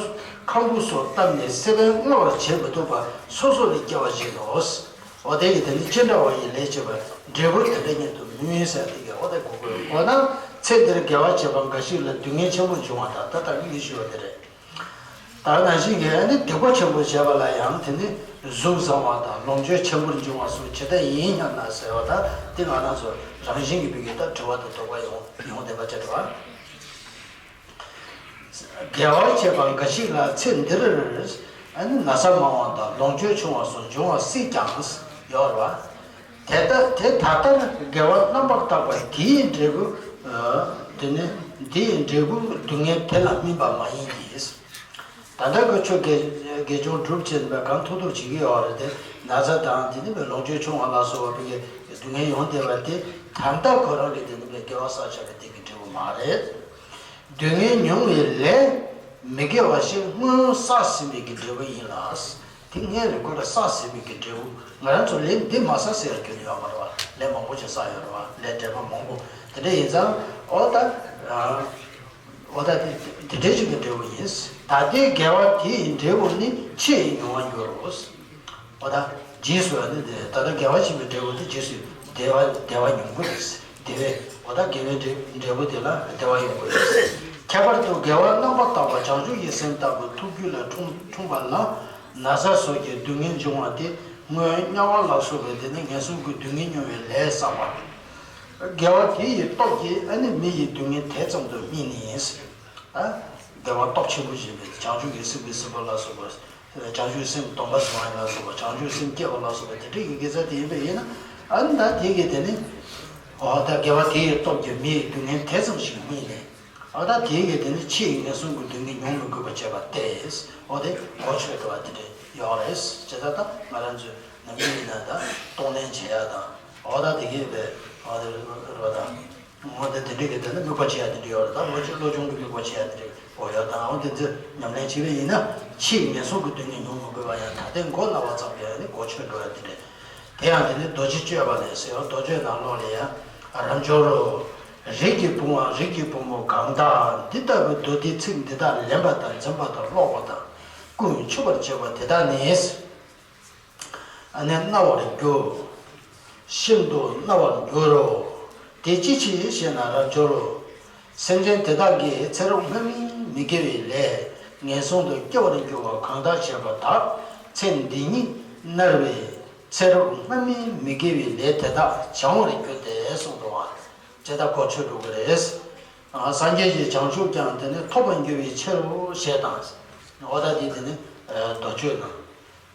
ཁམ་བུ་སོགས་བཏབ་ནས་སེ་བན་མངར་བར་བྱེད་མི་ཐུབ་པ་སོ་སོ་ལས་སྐྱེ་བ་བཞིན་ནོ། འོ་དེ་ཡི་དེ་ནི་ཅི་འདྲ་བ་ཡི་ལས་བྱེད་པ་འབྲས་བུ་དེ་འདྲ་ཉིད་དུ་མི་མངོན་ཟེར་དེ་གའི་འོ་དེ་གོ་དགོས། འོ་ན་ཚེ་འདིར་དགེ་བ་བྱེད་པ་འགའ་ཞིག་ལ་སྡུག་བསྔལ་ཆེན་པོ་འབྱུང་བ་དང་། ད་ལྟ་གི་ངས་ཞུས་པ་དེ་རེད། ད་ནང་བཞིན་གྱི་ཨ་ནི་སྡིག་པ་ཆེན་པོ་བྱས་པ་ལ་ཡང་དེ་ནི་གཟུགས་བཟང་བ་དང་ལོངས་སྤྱོད་ཆེན་པོར་འབྱུང་བ་སོགས་ཇི་ལྟར་ཡིན་སྙམ་ན་ཟེར་བ་དང་། དེ་ང་རང་ཚོ་རང་བཞིན་གྱི་བུ་གའི་ད་དྲི་བ་དང་དོགས་པ་ཡོང་ཡོང་བསྡད་པ་ཅིག་རེད་བ། དགེ་བ་བྱས་པ་འགའ་ཞིག་ལ་ཚེ་འདིར་ཨ་ནི་ན་ཚ་མང་བ་དང་ལོངས་སྤྱོད་ཆུང་བ་སོགས་འབྱུང་བ་སྲིད་ཀྱང་ཡོད་རེད་བ། དེ་ལྟ་དེ་ད་ལྟར་དགེ་བ་རྣམ་པར་དག་པ་དེའི་འབྲས་བུ། དེ་ནི་དེའི་འབྲས་བུ་སྡུག་བསྔལ་དེ་ལ་སྨིན་པ་མ་ཡིན་ཏེ། ད་ལྟ་གི་ཆོས་དགེ་དགེ་སྦྱོང་སྒྲུབ་བྱེད་པའི་གང་ཐུབ་ཐུབ་བྱེད་ཀྱི་ཡོད་རེད་དེ། ན་ཚ་དང་དེ་ནི་བའི་ལོངས་སྤྱོད་ཆུང་བ་ལ་སོགས་པ་བའི་སྡུག་བསྔལ་ཡོང་བསྡད་པ་དེ་ད་ལྟ་ཁོ་རང་གི་དེ་ནི་བའི་དགེ་བ་བསགས་བྱ་བའི་དེ་གི་འབྲས་བུ་མ་རེད། སྡུག་བསྔལ་མྱོང་བའི་ལས་མི་དགེ་བ་ཞིག་སྔོན་བསགས་ཟིན་པའི་གི་འབྲས་བུ་ཡིན་ལ། དེ་སྔོན་ལ་ཁོ་རང་བསགས་ཟིན་པའི་གི་འབྲས་བུ། ང་རང་ཚོ་ལས་འདི་མ་བསགས་ཟེར་རྒྱུ་ནི་ཡོད་མ་རེད་བ། ལས་མང་པོ་ཞིག་བསགས་ཡོད་རེད་བ། ལས་འབྲས་མ་མང་པོ་དེ་འདྲ་ཡིན་ཙང་། འོ་ད། འོ་ད་དེ་དེ་འདྲའི་ཞིག་གི་འབྲས་བུ་ཡིན། ད་ལྟའི་དགེ་བ་དེའི་འབྲས་བུ་ནི་ཕྱི་ཡི་མྱོང་བར་འགྱུར་རོ། འོ་ད་རྗེས་སུ་ནི་དེ་ད་ལྟ་དགེ་བ་བྱིན་པའི་འབྲས་བུ་དེ་རྗེས་སུ་བདེ་བ་བདེ་བ་མྱོང་གི་རེད། བདེ་བའི་འོ་ད་དགེ་བའི་འབྲས་འབྲས་བུ་དེ་ལ་བདེ་བ་ཡོང་གི་རེད། ཁྱད་པར་དུ་དགེ་བ་རྣམ་པར་དག་པ་བྱང་ཆུབ་ཀྱི་སེམས་ལྟ་བུ་ཐུགས་རྒྱུད་ལ་འཁྲུངས་འཁྲུངས་པ་ལ་ན་ཚ་སོགས་ཀྱི་སྡུག་བསྔལ་འབྱུང་བ་དེ་སྔོན་དམྱལ་བ་ལ་སོགས་པའི་དེ་ནི་ངན་སོང་གི་སྡུག་བསྔལ་མྱོང་བའི་ལས་བསགས་པ། དགེ་བ་དེ་ཡི་སྟོབས་ཀྱིས་ཨ་ནི་མི་ཡི་སྡུག་བསྔལ་དེ་ཙམ་དུ་སྨིན་ནི་ཡིན། ད་དགེ་བ་སྟོབས་ཆེན་པོ་ཞིག་ཡིན་པས། བྱང་ཆུབ་ཀྱི་སེམས་ཀྱི་སྲིད་པ་ལ་སོགས་པ། བྱང་ཆུབ་སེམས་སྡོམ་པ་བཟུང་བ་ལ་སོགས་པ། བྱང་ཆུབ་སེམས་བསྐྱེད་པ་ལ་སོགས་པ་དེ་འདྲ་ཡི་དགེ་རྩ་དེ་ཡིན་པས། ཡིན་ན་ཨ་ནི་ད་དེ་གི་དེ་ནི། འོ་ད་དགེ་བ་དེ་ཡི་སྟོབས་ཀྱིས་མི་ཡི་སྡུག་བསྔལ་དེ་ཙམ་ཞིག་སྨིན་ནས། འོ་ད་དེ་གི་དེ་ནི་ཕྱི་ཡི་ངན་སོང་གི་སྡུག་བསྔལ་མྱོང་མི་དགོས་པ་བྱས་པ་སྟེ། འོ་དེ་གོ་ཆོད་འགྲོ་བ་དེ་འདྲ་ཡོད་རེད། བྱས་ཙང་ད་ང་རང་ཚོས་ནམ་རྒྱུན་ཡིན་ན་ད་གཏོང་ལེན་བྱེད་ཡ་དང་། འོ་ད་དེ་གི་བས་འོ་དེ་རེད་པ་དང་། འོ་དེ་དེ་འདྲ་གི་དེ་ནི་དམིགས་པ་བྱེད་ཡ་དེ་འདྲ་ཡོད་རེད། ད་ལོ་གཅིག་བློ་སྦྱོང་གི་དམིགས་པ་བྱེད་ཡ་དེ་འདྲ་འོ་ཡོད་དང་། འོ་དེ་ཚོ་ཉམས་ལེན་བྱེད་པ་ཡིན་ན་ཕྱིའི་ངན་སོང་གི་སྡུག་བསྔལ་མྱོང་མི་དགོས་པ་ཡང་ད་ལྟའི་མགོ་ན་བ་ཙམ་ཡང་ནི་གོ་ཆོད་འགྲོ་ཡ་དེ་རེད། དེ་ཡང་དེ་ནི་རྡོ་རྗེ་གཅོད་པ་ལས་ཟེར་བ། རྡོ་གཅོད་ནང་ལོགས་ལ་ཡང་། རབ་འབྱོར་རོ། རིགས་ཀྱི་བུའམ་རིགས་ཀྱི་བུ་མོ་གང་དག་འདི་ལྟ་བུའི་མདོ་སྡེའི་ཚིག་འདི་དག་ལེན་པ་དང་འཛིན་པ་དང་ཀློག་པ་དང་ཀུན་མཆོད་པར་བྱེད་པ་དེ་དག་ནི། ཨ་ནི་སྨྲ་བར་འགྱུར། ཤིན་ཏུ་སྨྲ་བར་འགྱུར་རོ། དེ་ཅི་ཕྱིར་ཞེ་ན་རབ་འབྱོར་རོ། སེམས་ཅན་དེ་དག་གིས་ཚེ་རབས་སྔ་མའི་མི་དགེ་བའི་ལས་ངན་སོང་དུ་སྐྱེ་བར་འགྱུར་བ་གང་དག་བྱས་པ་དག་ཚེ་འདི་ཉིད་མནར་བས་ཚེ་རབས་སྔ་མའི་མི་དགེ་བའི་ལས་དེ་དག་བྱང་བར་འགྱུར་ཏེ་གསུངས་འདུག་བ། ཇི་ལྟར་གོ་ཆོད་འགྲོ་གི་རེད། སངས་རྒྱས་ཀྱི་བྱང་ཆུབ་ཀྱང་དེ་ནི་ཐོབ་པར་འགྱུར་བའི་ཕྱིར་རོ་ཞེས་དང་། འོ་ད་དེ་དེ་ནི་རྡོ་གཅོད་ནང་།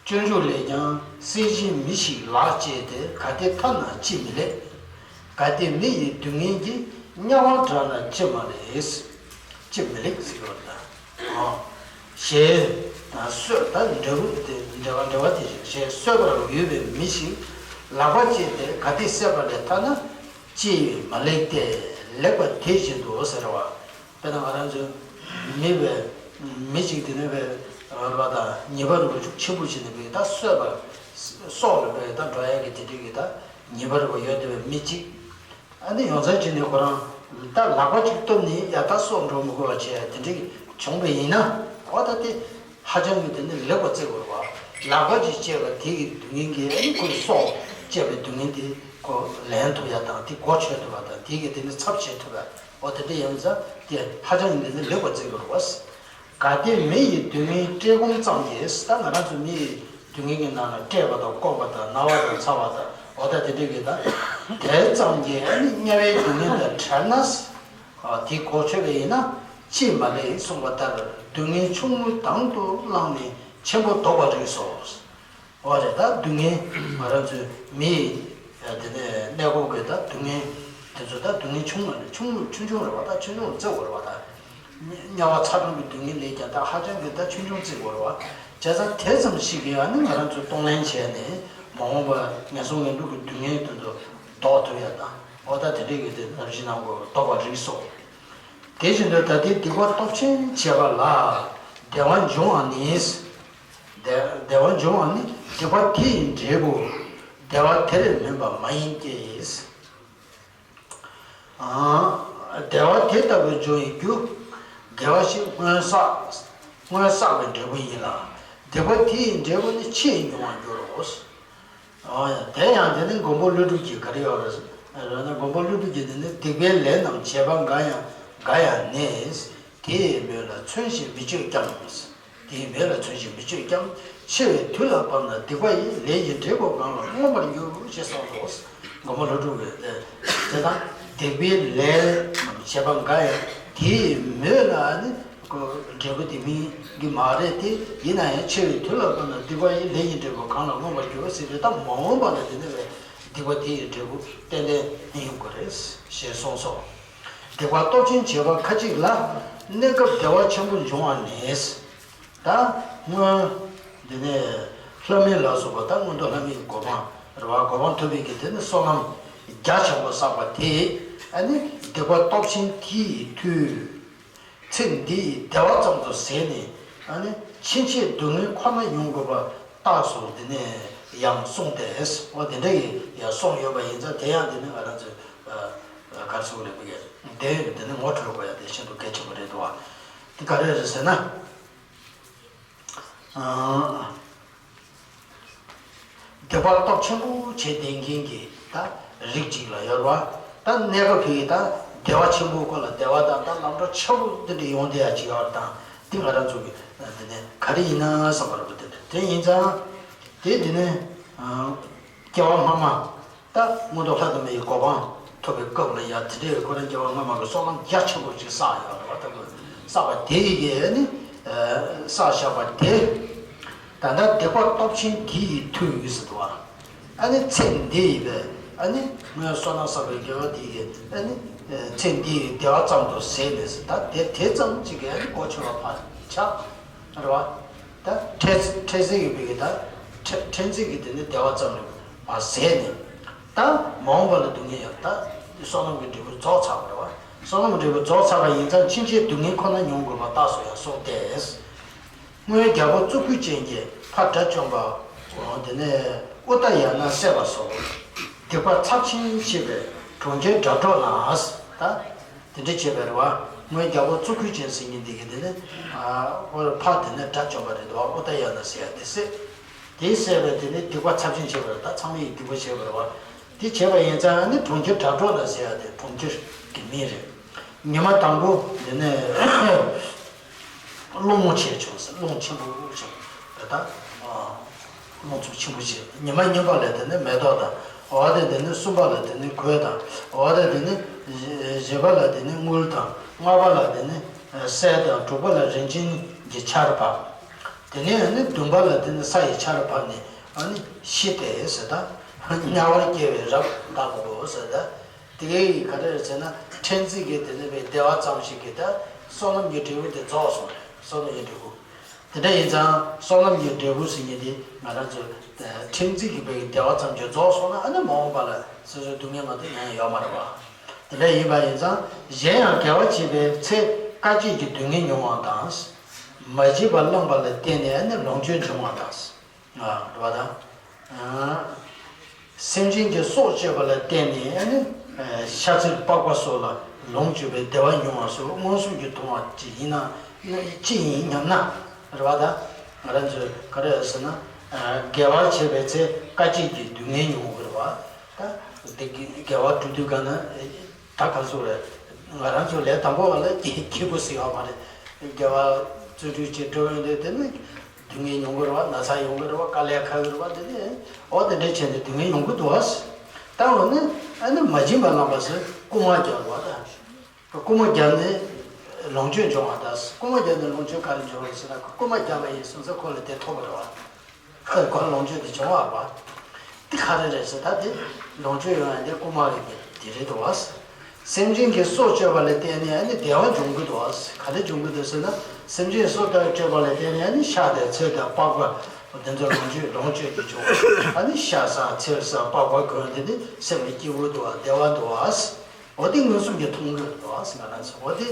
སྤྱོད་འཇུག་ལས་ཀྱང་སྲེད་ཞེན་མི་ཞིག་ལག་བཅད་དེ། གལ་ཏེ་ཐ་ན་ཅིས་མི་ལེགས། གལ་ཏེ་མི་ཡི་སྡུག་བསྔལ་གྱིས། དམྱལ་བ་བྲལ་ན་ཅིས་མ་ལེགས། ཅིས་མི་ལེགས་ཟེར་བ་ལ། ཞེས་གསོལ། ད་འབྲས་བུ་དེ་འབྲེལ་བ་འབྲེལ་བ་དེ་རེད། ཞེས་གསོལ་བར་འོས་པའི་མི་ཞིག་ལག་པ་བཅད་དེ་གལ་ཏེ་བསད་པ་ལས་ཐ་ན་ཅིས་མ་ལེགས་ཏེ། ལེགས་པ་དེ་བཞིན་དུ་ཟེར་བ། དཔེར་ན་ང་རང་ཚོ་མི་བས་མི་གཅིག་དེ་ནས་བས་ར་བ་དང་ཉེས་པ་རུ་ཤུགས་ཆེན་པོ་བྱས་ནས་བས་ད་གསོད་པ་སྲོག་ལ་བས་ད་འགྲོ་ཡ་གི་དེ་འདྲ་གི་ད་ཉེས་པ་རུ་ཡོད་དེ་བས་མི་གཅིག་ཨ་ནི་ཡོངས་འཛིན་བྱས་ནས་ཁོ་རང་ད་ལག་པ་གཅིག་བཏོན་ནས་ཡ་ད་སྲོག་འགྲོ་མི་དགོས་པ་བྱས་ཡ་དེ་འདྲ་གི་བྱུང་བས་ཡིན་ན། འོ་ད་དེ་ཧ་ཅང་གི་དེ་ནི་ལེགས་པ་བརྩི་དགོས་རེད་བ། ལག་པ་ཅིག་བཅད་པ་དེ་གི་སྡུག་བསྔལ་གྱི་ཨ་ནི་ཁོའི་སྲོག་བཅད་པའི་སྡུག་བསྔལ་དེ་ཁོ་ལེན་ཐུབ་ཡ་དང་དེ་གོ་ཆོད་ཐུབ་པ་དང་དེ་གི་དེ་ནི་ཚབ་བྱེད་ཐུབ་པ་འོ་དེ་འདྲ་ཡིན་ཙང་དེ་ཧ་ཅང་ཡིན་དེ་ནི་ལེགས་པར་འཛིན་དགོས་རེད་བ། གལ་ཏེ་མི་ཡི་སྡུག་བསྔལ་བཀྲེས་སྐོམ་ཙམ་གྱིས། ད་ང་རང་ཚོ་མི་ཡི་སྡུག་བསྔལ་གྱི་ནང་ལ་བཀྲེས་པ་དང་སྐོམ་པ་དང་ན་བ་དང་ཚ་བ་དང་འོ་ད་དེ་འདྲ་གི་ད་དེ་ཙམ་གྱིས་ཨ་ནི་དམྱལ་བའི་སྡུག་བསྔལ་དང་བྲལ་ན། དེ་གོ་ཆོད་པ་ཡིན་ན་ཅིས་མ་ལེགས་གསུངས་པ་ལྟར་སྡུག་བསྔལ་ཆུང་ངུ་དང་དུ་བླངས་ནས་ཆེན་པོ་བཟློག་པར་རིགས་སོ། འོ་རེད་ད་སྡུག་བསྔལ་ང་རང་ཚོའི་མི་ཡི་དེ་ནས་གནས་སྐབས་ཀྱི་ད་སྡུག་བསྔལ་དེ་ཚོ་ད་སྡུག་བསྔལ་ཆུང་ངུ་ཆུང་ངུ་ཆུང་ཆུང་རེད་བ་ད་ཆུང་ཆུང་བརྩི་དགོས་རེད་བ་ད། དམྱལ་བ་ཚ་གྲང་གི་སྡུག་བསྔལ་ལས་ཀྱང་ད་ཧ་ཅང་གི་ད་ཆུང་ཆུང་བརྩི་དགོས་རེད་བ། བྱས་ཙང་དེ་ཙམ་ཞིག་གིས་ཨ་ནི་ང་རང་ཚོས་གཏོང་ལེན་བྱས་ནས་མ་འོངས་པ་ངན་སོང་ངན་འགྲོ་གི་སྡུག་བསྔལ་དེ་ཚོ་ཟློག་ཐུབ་ཡ་དང་འོ་ད་དེ་འདྲས་ཀྱི་དེ་རྣམ་བཞི་སྣ་ཚོགས་ཟློག་པར་རིགས་སོ། དེ་བཞིན་དུ་ད་ལྟའི་སྡིག་པ་སྟོབས་ཆེན་བྱེད་པ་ལ་བདེ་བ་འབྱུང་བ་ནི། བདེ་བདེ་བ་འབྱུང་བ་ནི་སྡིག་པ་དེ་ཡི་འབྲས་བུ། བདེ་བ་དེར་མིན་པ་མ་ཡིན་ཏེ། བདེ་བ་དེ་ལྟ་བུ་འབྱུང་བའི་རྒྱུ། བདེ་བ་ཞིག་སྔོན་བསགས་སྔོན་བསགས་པའི་འབྲས་བུ་ཡིན་ལ། སྡིག་པ་དེ་ཡི་འབྲས་བུ་ནི་ཕྱིས་མྱོང་བར་འགྱུར་རོ། དེ་ཡང་དེ་ནི་མགོན་པོ་ཀླུ་སྒྲུབ་ཀྱིས་ག་རེ་ཡོད་རེད། མགོན་པོ་ཀླུ་སྒྲུབ་ཀྱིས་དེ་ནི་སྡིག་པའི་ལས་རྣམས་བྱེད་པ་འགའ་ཡང་འགའ་ཡང་ནི། དེའི་མོད་ལ་མཚོན་ཞིང་མི་སྤྱོད་ཀྱང་། དེའི་མོད་ལ་མཚོན་ཞིང་མི་སྤྱོད་ཀྱང་། འཆི་བའི་དུས་ལ་བབ་ན་སྡིག་པ་ཡི་ལས་ཀྱི་འབྲས་བུ་གང་ལ་མངོན་པར་འགྱུར་ཞེས་གསུངས་སོ། མགོན་པོ་ཀླུ་སྒྲུབ་ཀྱིས་དེ་དང་སྡིག་པའི་ལས་རྣམས་བྱེད་པ་འགའ་ཡང་དེའི་མོད་ལ་ནི་འབྲས་བུ་དེ་སྨིན་གྱི་མ་རེད་དེ་ཡིན་ན་ཡང་འཆི་བའི་དུས་ལ་བབ་ན་སྡིག་པ་ཡི་ལས་ཀྱི་འབྲས་བུ་གང་ལ་མངོན་པར་འགྱུར་ཟེར་དུས་ད་མ་འོངས་པ་ལ་དེ་ནི་བས་སྡིག་པ་དེ་ཡི་འབྲས་བུ་ཏན་ཏན་སྨིན་ཡོང་གི་རེད་ཞེས་གསུངས་སོ། སྡིག་པ་སྟོབས་ཆེན་བྱེད་པ་ཁ་ཅིག་ལ་གནས་སྐབས་བདེ་བ་ཆེན་པོ་འབྱུང་བ་ནི། ད་སྔོན་འདི་ནས་ལྷ་མིན་ལ་སོགས་པ་ད་མངོན་མཐོ་ལྷ་མིན་གྱི་གོ་འཕང་རེད་བ། གོ་འཕང་ཐོབ་པའི་གི་དེ་ནི་བསོད་ནམས་རྒྱ་ཆེན་པོ་བསགས་པ་དེས་ཨ་ནི་སྡིག་པ་སྟོབས་ཆེན་དེ་ཡི་མཐུས་ཚེ་འདི་ཡི་བདེ་བ་ཙམ་དུ་ཟད་ནས་ཨ་ནི་ཕྱིན་ཆད་སྡུག་བསྔལ་ཁོ་ན་མྱོང་དགོས་པ་རྟགས་སུ་འདི་ནས་ཡང་གསུངས་ཏེ། འོ་དེ་འདྲ་ཡི་ཡང་གསུངས་ཡོད་པ་ཡིན་ཙང་དེ་ཡང་འདི་ནི་ང་རང་ཚོས་ག་རེ་ཟེར་དགོས་རེད་པ། དེ་འདི་ནི་ངོ་སྤྲོད་དགོས་ཡ་དེ་ཤིན་ཏུ་གལ་ཆེན་པོ་རེད་འདུག་བ། དེ་ག་རེ་རེད་ཟེར་ན། སྡིག་པ་སྟོབས་ཆེན་པོ་བྱས་བསྡད་མཁན་གྱི་ད་རིགས་གཅིག་ལ་ཡོད་རེད་བ། ད་གནས་སྐབས་ཀྱི་ད་བདེ་བ་ཆེན་པོ་ཁོ་ལ་བདེ་བ་དང་ད་ལམ་འགྲོ་ཆེན་པོ་འདི་འདྲ་ཡོང་བསྡད་ཡ་གཅིག་ཡོད་རེད། ད་འདི་ང་རང་ཚོ་གི་འདི་ནས་ག་རེ་ཡིན་ན་བསམ་པ་རེད་པ། དེ་འདྲ་དེ་ཡིན་ཙང་དེ་འདི་ནས་སྐྱེ་བ་སྔ་མ། ད་མངོན་མཐོ་ལྷ་དང་མི་ཡི་གོ་འཕང་ཐོབ་པའི་སྐབས་ལ་ཡང་དེ་འདྲའི་ཁོ་རང་སྐྱེ་བ་སྔ་མ་གི་བསོད་ནམས་རྒྱ་ཆེན་པོ་ཅིག་བསགས་ཡོད་རེད་བ། ད་ཁོས་བསགས་པ་དེ་ཡི་གེ་ནི་བསགས་བཞག་པ་དེ་ད་ལྟ་སྡིག་པ་སྟོབས་ཆེན་དེ་ཡི་མཐུ་ཡིས་ཟེར་འདུག་བ། ཨ་ནི་ཚེ་འདི་ཡི་བས་ཨ་ནི་སྔོན་བསོད་ནམས་བསགས་པའི་དགེ་བ་དེ་ཡི་ཨ་ནི་ཚེ་འདི་ཡི་བདེ་བ་ཙམ་དུ་ཟད་ནས་ཟེར། ད་དེ་དེ་ཙམ་ཅིག་གི་ཨ་ནི་གོ་ཆོད་པ་ཕར་ཆགས་རེད་བ། ད་འཕྲལ་འཕྲལ་སེལ་ཡོད་པའི་གི་ད་འཕྲལ་འཕྲལ་སེལ་གྱི་དེ་ནི་བདེ་བ་ཙམ་ལས་མ་ཟད་ནས་ད་མ་འོངས་པ་ལ་སྡུག་བསྔལ་ཡང་ད་བསོད་ནམས་ཀྱི་འབྲས་བུ་རྫོགས་ཚར་བ་རེད་བ། བསོད་ནམས་ཀྱི་འབྲས་བུ་རྫོགས་ཚར་བ་ཡིན་ཙང་ཕྱིན་ཆད་སྡུག་བསྔལ་ཁོ་ན་མྱོང་དགོས་པ་རྟགས་སུ་ཡང་གསུངས་ཏེ། སྔོན་རྒྱལ་པོ་གཙུག་ཕུད་ཅན་གྱིས་ཕ་དགྲ་བཅོམ་པ་དེ་ནས་ཨུ་ཏ་ཡ་ན་བསད་པ་སོགས་སྡིག་པ་ཚབས་ཆེན་བྱས་པས་གྲོང་ཁྱེར་སྒྲ་སྒྲོགས་ན་ད། དེ་འདྲ་བྱས་པ་རེད་བ། སྔོན་རྒྱལ་པོ་གཙུག་ཕུད་ཅན་ཟེར་མཁན་འདི་གི་དེ་ནི་ཨ་ཁོ་ཕ་དེ་ནི་དགྲ་བཅོམ་པ་རེད་འདུག་བ། ཨུ་ཏ་ཡ་ན་ཟེར་ཡ་དེ་བསད། དེ་བསད་པས་དེ་ནི་སྡིག་པ་ཚབས་ཆེན་བྱས་པ་རེད། ད་ཚང་མ་ཡི་སྡིག་པ་བྱས་པ་རེད་བ། དེ་བྱས་པ་ཡིན་ཙང་ནི་གྲོང་ཁྱེར་སྒྲ་སྒྲོགས་ན་ཟེར་ཡ་དེ་གྲོང་ཁྱེར་གི་མིང་རེད། ཉི་མ་དང་པོ་དེ་ནི་རླུང་ཆེ་བྱུང་ཟེར། རླུང་ཆེན་པོ་བྱུང་རེད་ད། རླུང་འཚུབ་ཆེན་པོ་བྱས། ཉི་མ་གཉིས་པ་ལ་དེ་ནི་མེ་ཏོག་དང་། འོ་དེ་དེ་ནི་གསུམ་པ་ལ་དེ་ནི་གོས་དང་། འོ་དེ་དེ་ནི་བཞི་པ་ལ་དེ་ནི་དངུལ་དང་། ལྔ་པ་ལ་དེ་ནི་གསེར་དང་། དྲུག་པ་ལ་རིན་ཆེན་གྱི་ཆར་བབས། དེ་ནས་ནི་བདུན་པ་ལ་དེ་ནི་ས་ཡི་ཆར་བབས་ནས་ཨ་ནི་ཤི་སྟེ་ཟེར་ད། དམྱལ་བར་སྐྱེ་བའི་རབས་བཏགས་པའོ་ཟེར་ད། དེ་གའི་ག་རེ་རེད་ཟེར་ན་ཕྲན་ཚེགས་ཀྱི་དེ་ནི་བའི་བདེ་བ་ཙམ་ཞིག་གིས་ད་བསོད་ནམས་ཀྱི་འབྲས་བུ་དེ་རྫོགས་སོང་རེད། བསོད་ནམས་ཀྱི་འབྲས་བུ། དེ་འདྲ་ཡིན་ཙང་བསོད་ནམས་ཀྱི་འབྲས་བུ་ཟེར་མཁན་དེ་ང་རང་ཚོ་ཕྲན་ཚེགས་ཀྱི་བའི་བདེ་བ་ཙམ་གྱིས་རྫོགས་སོང་ན་ཨ་ནི་མ་འོངས་པ་ལ་སོ་སོའི་སྡུག་བསྔལ་མ་གཏོགས་ཡང་ཡོད་མ་རེད་བ། དེ་འདྲ་ཡིན་པ་ཡིན་ཙང་གཞན་ཡང་དགེ་བ་བྱེད་པའི་ཚེ་དཀའ་སྤྱད་ཀྱི་སྡུག་བསྔལ་མྱོང་བ་དང་། མ་བྱས་པ་བླངས་པ་ལ་བརྟེན་ནས་ཨ་ནི་ལོངས་སྤྱོད་འབྱུང་བ་དང་། རེད་བ་དང་། སེམས་ཅན་གྱི་སྲོག་གཅོད་པ་ལ་བརྟེན་ནས་ནི་ཤ་ཚིལ་པགས་པ་སོགས་ལ་ལོངས་སྤྱོད་པའི་བདེ་བ་མྱོང་བ་སོགས་མངོན་སུམ་གྱིས་མཐོང་བ་ཅིག་ཡིན་ན་ཅི་ཡིན་སྙམ་ན་རེད་བ་དང་། ང་རང་ཚོས་ག་རེ་ཟེར་ན་ དགེ་བ་བྱེད་པའི་ཚེ་དཀའ་སྤྱད་ཀྱི་སྡུག་བསྔལ་མྱོང་དགོས་རེད་བ། ད་དེ་དགེ་དགེ་བ་སྒྲུབ་དུས་ག་ན་ད་ག་ཚོད་རེད། ང་རང་ཚོ་ལས་དང་པོ་བ་ལ་སྐྱེ་སྐྱེ་དགོས་ཟེར་ཡོད་མ་རེད། དགེ་བ་བརྩོན་འགྲུས་བྱེད་འགྲོ་ཡོང་དུས་དེ་ནི་སྡུག་བསྔལ་མྱོང་དགོས་རེད་བ། ན་ཚ་ཡོང་གི་རེད་བ། དཀའ་ལས་ཁག་གི་རེད་བ། དེ་ནི་འོ་དེ་འདྲ་བྱས་ནས་སྡུག་བསྔལ་མྱོང་གི་འདུག་བ། ད་འོ་ནི་ཨ་ནི་མ་བྱིན་པ་བླངས་པ་ཟེར་རྐུ་མ་རྒྱག་པ་དང་། རྐུ་མ་བརྒྱབ་ནས་ལོངས་སྤྱོད་འབྱུང་བ་དང་། རྐུ་མ་བརྒྱབ་ནས་ལོངས་སྤྱོད་ག་རེ་འབྱུང་བ་ཟེར་ན། རྐུ་མ་བརྒྱབ་པ་ཡིན་སོང་ཙང་ཁོ་ལ་དེ་ཐོབ་པ་རེད་བ། ཁོ་ལ་ལོངས་སྤྱོད་དེ་འབྱུང་བ་རེད་བ། དེ་ག་རེ་རེད་ཟེར། ད་དེ་ལོངས་སྤྱོད་ཡོང་ཡ་དེ་རྐུ་མ་གི་དེ་རེད་འདུག་བ། སེམས་ཅན་གྱི་སྲོག་གཅོད་པ་ལ་བརྟེན་ནས་ཨ་ནི་བདེ་བ་འབྱུང་གི་འདུག་བ། ག་རེ་འབྱུང་གི་འདུག་ཟེར་ན། སེམས་ཅན་སྲོག་དང་གཅོད་པ་ལ་བརྟེན་ནས་ཨ་ནི་ཤ་དང་ཚིལ་དང་པགས་པ་དེ་ཚོ་ལོངས་སྤྱོད་ལོངས་སྤྱོད་ཀྱི་འབྱུང་བ། ཨ་ནི་ཤ་ཟ་ཚིལ་ཟ་པགས་པ་གོན་དེ་ནི་སེམས་ལ་སྐྱིད་པོ་འདུག་བ། བདེ་བ་འདུག་བ། འོ་དེ་མངོན་སུམ་གྱིས་མཐོང་གི་འདུག་ཟེར། ང་རང་ཚོ་འོ་དེ་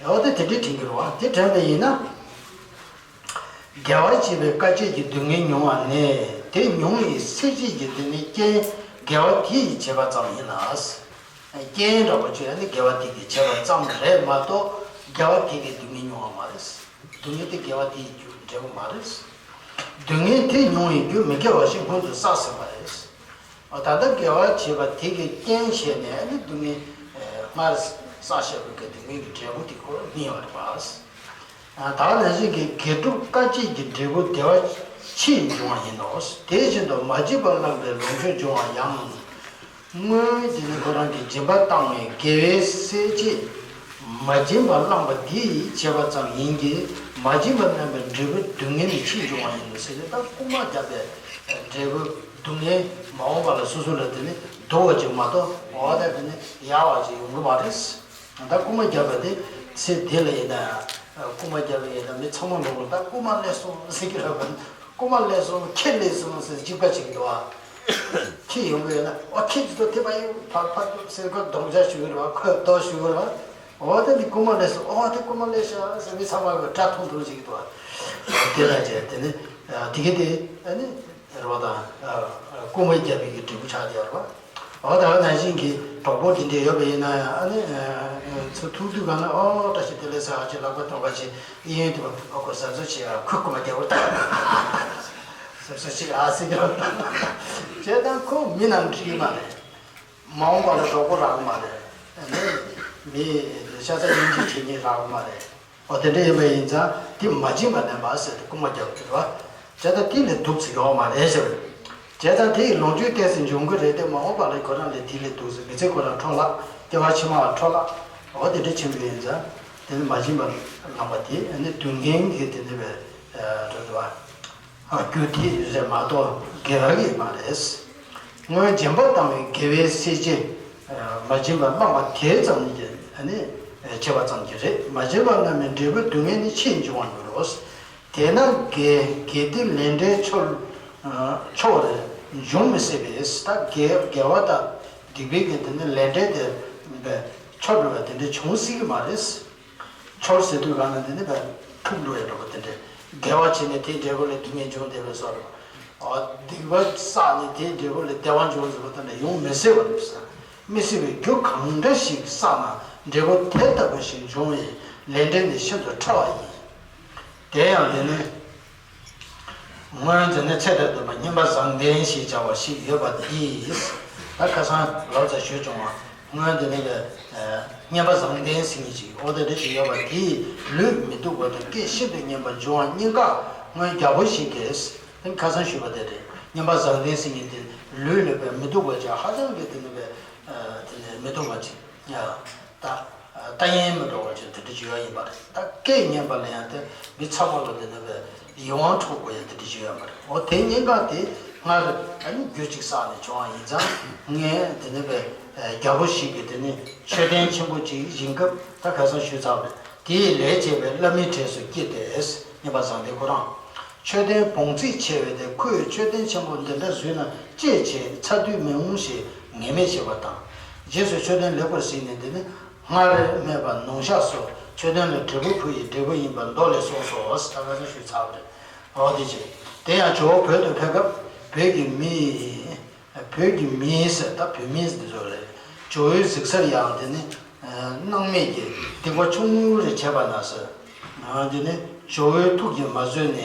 འོ་དེ་དེ་འདྲའི་དྲན་གྱི་རེད་བ། དེ་དྲན་པ་ཡིན་ན། དགེ་བ་བྱེད་པའི་དཀའ་སྤྱད་ཀྱི་སྡུག་བསྔལ་མྱོང་བ་ནི། དེ་མྱོང་བའི་སེམས་ཅན་གྱི་དེ་ནི་རྐྱེན་དགེ་བ་དེ་ཡིས་བྱས་པ་ཙམ་ཡིན་ལ། རྐྱེན་འདྲ་པོ་བྱས་ནི་དགེ་བ་དེ་གིས་བྱས་པ་ཙམ་རེད་མ་གཏོགས། དགེ་བ་དེ་གིས་སྡུག་བསྔལ་མྱོང་བ་མ་རེད། སྡུག་བསྔལ་དེ་དགེ་བ་དེ་ཡི་རྒྱུ་འབྲས་བུ་མ་རེད། སྡུག་བསྔལ་དེ་མྱོང་བའི་རྒྱུ་མི་དགེ་བ་ཞིག་སྔོན་དུ་བསགས་ཟིན་པ་རེད། ད་ལྟ་དགེ་བ་བྱས་པ་དེ་གིས་རྐྱེན་བྱས་ནས་ནི་སྡུག་བསྔལ་སྔར་བསགས་བཞག་པའི་གི་སྡུག་བསྔལ་གྱི་འབྲས་བུ་དེ་ཁོ་རང་སྨིན་པ་རེད་པ། ད་ནང་བཞིན་གྱི་དགེ་སྒྲུབ་དཀའ་སྤྱད་ཀྱི་འབྲས་བུ་བདེ་བ་ཕྱིས་འབྱུང་བ་ཡིན་ནོ། དེ་བཞིན་དུ་མ་བྱིན་པ་བླངས་པའི་ལོངས་སྤྱོད་འབྱུང་བ་ཡང་། སྔོན་དེ་ནི་ཁོ་རང་གིས་སྦྱིན་པ་བཏང་བའི་དགེ་བའི་སེལ་བྱེད་མ་བྱིན་པ་བླངས་པ་དེ་ཡིས་བྱས་པ་ཙམ་ཡིན་གྱི། མ་བྱིན་པ་བླངས་པའི་འབྲས་བུ་སྡུག་བསྔལ་ནི་ཕྱིས་འབྱུང་བ་ཡིན་ནོ་ཟེར་ཏེ། ད་རྐུ་མ་བརྒྱབ་པའི་འབྲས་བུ་སྡུག་བསྔལ་མ་འོངས་པ་ལ་སོ་སོ་ལ་དེ་ནི་སྡུག་པ་ཅིག་མ་གཏོགས། འོ་ད་དེ་ནི་ཡག་པ་ཅིག་ཡོང་གི་མ་རེད། ད་རྐུ་མ་བརྒྱབ་པ་དེ་ཚེ་འདི་ལ་ཡིན་ན་ཡང་། རྐུ་མ་བརྒྱབ་པ་ཡིན་ན་མི་ཚང་མ་ལོག་ལ་ད་རྐུ་མ་སླེབས་སོང་ཟེར་གྱི་རེད་པ། རྐུ་མ་སླེབས་སོང་། ཁྱི་སླེབས་སོང་ཟེར་འཇིགས་པ་བྱེད་ཀྱི་འདུག་བ། ཁྱི་ཡོང་གི་ཡོད་ན། ཨོ་ཁྱི་འདི་ཚོ་དེ་པ་ཡིན། ཕར་ཕར་ཚུར་ཟེར་ཁོ་རྡོག་རྒྱག་ཞུ་གི་རེད་པ། ཁོས་རྡོ་ཞུ་གི་རེད་པ། འོ་དེ་ནི་རྐུ་མ་སླེབས་སོང་། ཨོ་དེ་རྐུ་མ་སླེབས་ཤག་ཟེར་མི་ཚང་མ་གི་སྒྲ་མཐོང་མཐོང་བྱེད་ཀྱི་འདུག་བ། དེ་ལ་བྱས་དེ་ནི་དེ་གི་དེ་ཨ་ནི་རེད་པ། ད་རྐུ་མ་བརྒྱབ་པའི་གི་འབྲས་བུ་ཆགས་བསྡད་ཡོད་རེད་པ། འོ་ད་ག་ནང་བཞིན་གྱི་གྲོགས་པོ་དེ་འདྲ་ཡོད་པ་ཡིན་ན་ཡང་། ཨ་ནི་ཚུར་ཐུག་དུས་ག་ན། ཨོ་བཀྲ་ཤིས་བདེ་ལེགས་ཟེར། ཨ་ཅེ་ལག་པ་ཐོག་པ་བྱས། གཡས་གཡོན་དུ་ཨོ་ཁོ་གཟབ་གཟབ་བྱེད་ཨ། ཁོས་རྐུ་མ་བརྒྱབ་པ་རེད་ད། གཟབ་གཟབ་བྱེད་ཨ་ཟེར་གྱི་རེད། བྱས་ཙང་ཁོ་མི་རྣམས་འགྲིག་གི་མ་རེད། མ་འོངས་པ་ལ་གྲོགས་པོ་རག་གི་མ་རེད། ཨ་ནི་མི་ཤ་ཚ་སྙིང་རྗེ་བྱེད་མཁན་རག་གི་མ་རེད། འོ་དེ་འདྲ་ཡིན་པ་ཡིན་ཙང་དེ་མ་བྱིན་པ་ལེན་པ་ཟེར་ཏེ་རྐུ་མ་རྒྱག་གི་རེད་པ། བྱས་ཙང་དེ་ལས་སྡུག་ཅིག་ཡོད་མ་རེད་ཟེར། བྱས་ཙང་དེ་ཡི་ལོངས་སྤྱོད་ཏོག་ཙམ་འབྱུང་གི་རེད་དེ། མ་འོངས་པ་ལ་ཁོ་རང་ལས་དེ་ལས་སྡུག་ཟེར། མི་ཚེ་ཁོ་རང་འཕྲོ་བརླག་སྐྱེ་བ་ཕྱི་མ་འཕྲོ་བརླག་འོ་དེ་འདྲ་ཕྱིན་པ་ཡིན་ཙང་། དེ་ནི་མ་བྱིན་པ་བླངས་པ་དེ་ནི་སྡུག་བསྔལ་གྱི་དེ་ནི་བས་འགྲོ་འདུག་བ། རྒྱུ་དེ་རེད་མ་གཏོགས་དགེ་བ་གི་མ་རེད། སྔོན་སྦྱིན་པ་བཏང་བའི་དགེ་བའི་སེལ་བྱེད་མ་བྱིན་པ་བླངས་པ་དེ་ཙམ་གྱིས་ནི་བྱས་པ་ཙམ་གྱིས་རེད། མ་བྱིན་པ་རྣམས་ནི་འབྲས་བུ་སྡུག་བསྔལ་ནི་ཕྱིས་འབྱུང་བར་འགྱུར་རོ། དེས་ན་དགེ་དགེ་སྡིག་ལས་འབྲས་འཆོལ་འཆོལ་རེ་འབྱུང་མི་སྲིད་པས། ད་དགེ་དགེ་བ་དང་སྡིག་པའི་གི་དེ་ནི་ལས་འབྲས་དེ་འཆོལ་འགྲོ་བ་དེ་འདྲ་འབྱུང་སྲིད་ཀྱི་མ་རེད། འཆོལ་ཟེར་དུས་གང་ན་དེ་ནི་བས་འཁྲུག་འགྲོ་ཡ་འགྲོ་བ་དེ་འདྲ། དགེ་བ་བྱས་ནས་དེའི་འབྲས་བུ་ལ་སྡུག་བསྔལ་འབྱུང་བསྡད་པའི་བཟོ་འདྲ། སྡིག་པ་བསགས་ནས་དེའི་འབྲས་བུ་ལ་བདེ་བ་འབྱུང་ཟེར་བ་དེ་འདྲ་ཡོང་མི་སྲིད་པ་རེད་ཟེར། མི་སྲིད་པའི་རྒྱུ་གང་འདྲ་ཞིག་བསགས་ན་འབྲས་བུ་དེ་ལྟ་བུ་ཞིག་འབྱུང་བས་ལས་འབྲས་ནི་ཤིན་ཏུ་ཕྲ་བ་ཡིན། དེ་ཡང་དེ་ནི། སྔོན་དེ་ནི་ཚེ་དང་ལྡན་པ་བསྙེན་པ་བཟང་ལྡན་ཞེས་བྱ་བ་ཞིག་ཡོད་པ་དེས། ད་ཁ་སང་ལབ་ཙམ་ཞུས་བྱུང་བ། སྔོན་དེ་ནི་བསྙེན་པ་བཟང་ལྡན་ཟེར་མཁན་ཅིག་འོ་དེ་འདྲ་ཞིག་ཡོད་པ་དེས་ལུས་མི་སྡུག་པ་དང་སྐད་ཤིན་ཏུ་སྙན་པ་འབྱུང་བ་གཉིས་ཀ་སྔོན་རྒྱལ་པོ་ཞིག་གིས། དེ་ནི་ཁ་སང་ཞུས་པ་དེ་རེད། བསྙེན་པ་བཟང་ལྡན་ཟེར་མཁན་དེ་ལུས་ལ་བས་མི་སྡུག་པ་ཅིག་ཧ་ཅང་གི་དེ་ནི་བས་དེ་ནི་མི་སྡུག་པ་ཅིག་ད། ལྟ་ཡན་མི་འགྲོ་བ་ཅིག་དེ་འདྲ་ཅིག་ཡོད་ཡིན་པ་རེད། ད་སྐད་སྙན་པ་ལ་ཡང་དེ་མི་ཚང་མ་ལ་དེ་ནི་བས་ཡིད་དབང་འཕྲོག་དགོས་ཡ་དེ་འདྲ་ཅིག་ཡོད་པ་རེད། འོ་དེ་གཉིས་ཀ་དེ་སྔར་ཨ་ནི་རྒྱུ་གཅིག་བསགས་ནས་བྱུང་བ་ཡིན་ཙང་། ངས་དེ་ནི་བས་རྒྱལ་པོ་ཞིག་གི་དེ་ནི་མཆོད་རྟེན་ཆེན་པོ་ཅིག་བཞེངས་སྐབས། ད་ཁ་སང་ཞུས་ཚར་བ་རེད། དེའི་ལས་བྱེད་པའི་བླ་མའི་གྲས་སུ་སྐྱེས་ཏེ། བསྙེན་པ་བཟང་ལྡན་ཁོ་རང་། མཆོད་རྟེན་བོངས་ཚད་ཆེ་བས་ཏེ། ཁོས་མཆོད་རྟེན་ཆེན་པོ་འདི་འདྲ་བཟོས་ན་ཅི་བྱེད་ཚར་དུས་མི་འོང་ཞེས་ངེས་མེད་བྱེད་པ་དང་། རྗེས་སུ་མཆོད་རྟེན་ལེགས་པར་གཟིགས་ནས། འདི་ནི་སྔར་སྨྲས་པ་ནོངས་བཤགས་སོ། མཆོད་རྟེན་ལ་འབྲས་བུ་ཕུལ་ཡི་འབྲས་བུ་ཡིན་པར་མདོ་ལས་གསུངས་སོ། ད་ག་ཚོད་ཞུས་ཚར་བ་རེད། འོ་དེ་བྱས། དེ་ཡང་ཇོ་བོ་བོད་དུ་ཕེབས་སྐབས་བོད་ཀྱི་མི། བོད་ཀྱི་མི་ཟེར། ད་བོད་མི་འདི་ཚོ་རེད། ཇོ་བོའི་གཟིགས་སར་ཡང་དེ་ནི་སྣང་མེད་ཀྱི་སྡིག་པ་ཆུང་ངུ་རེ་བྱས་པ་ན་ཟེར། དེ་ནི་ཇོ་བོའི་ཐུགས་ཀྱིས་མ་བཟོད་ནས།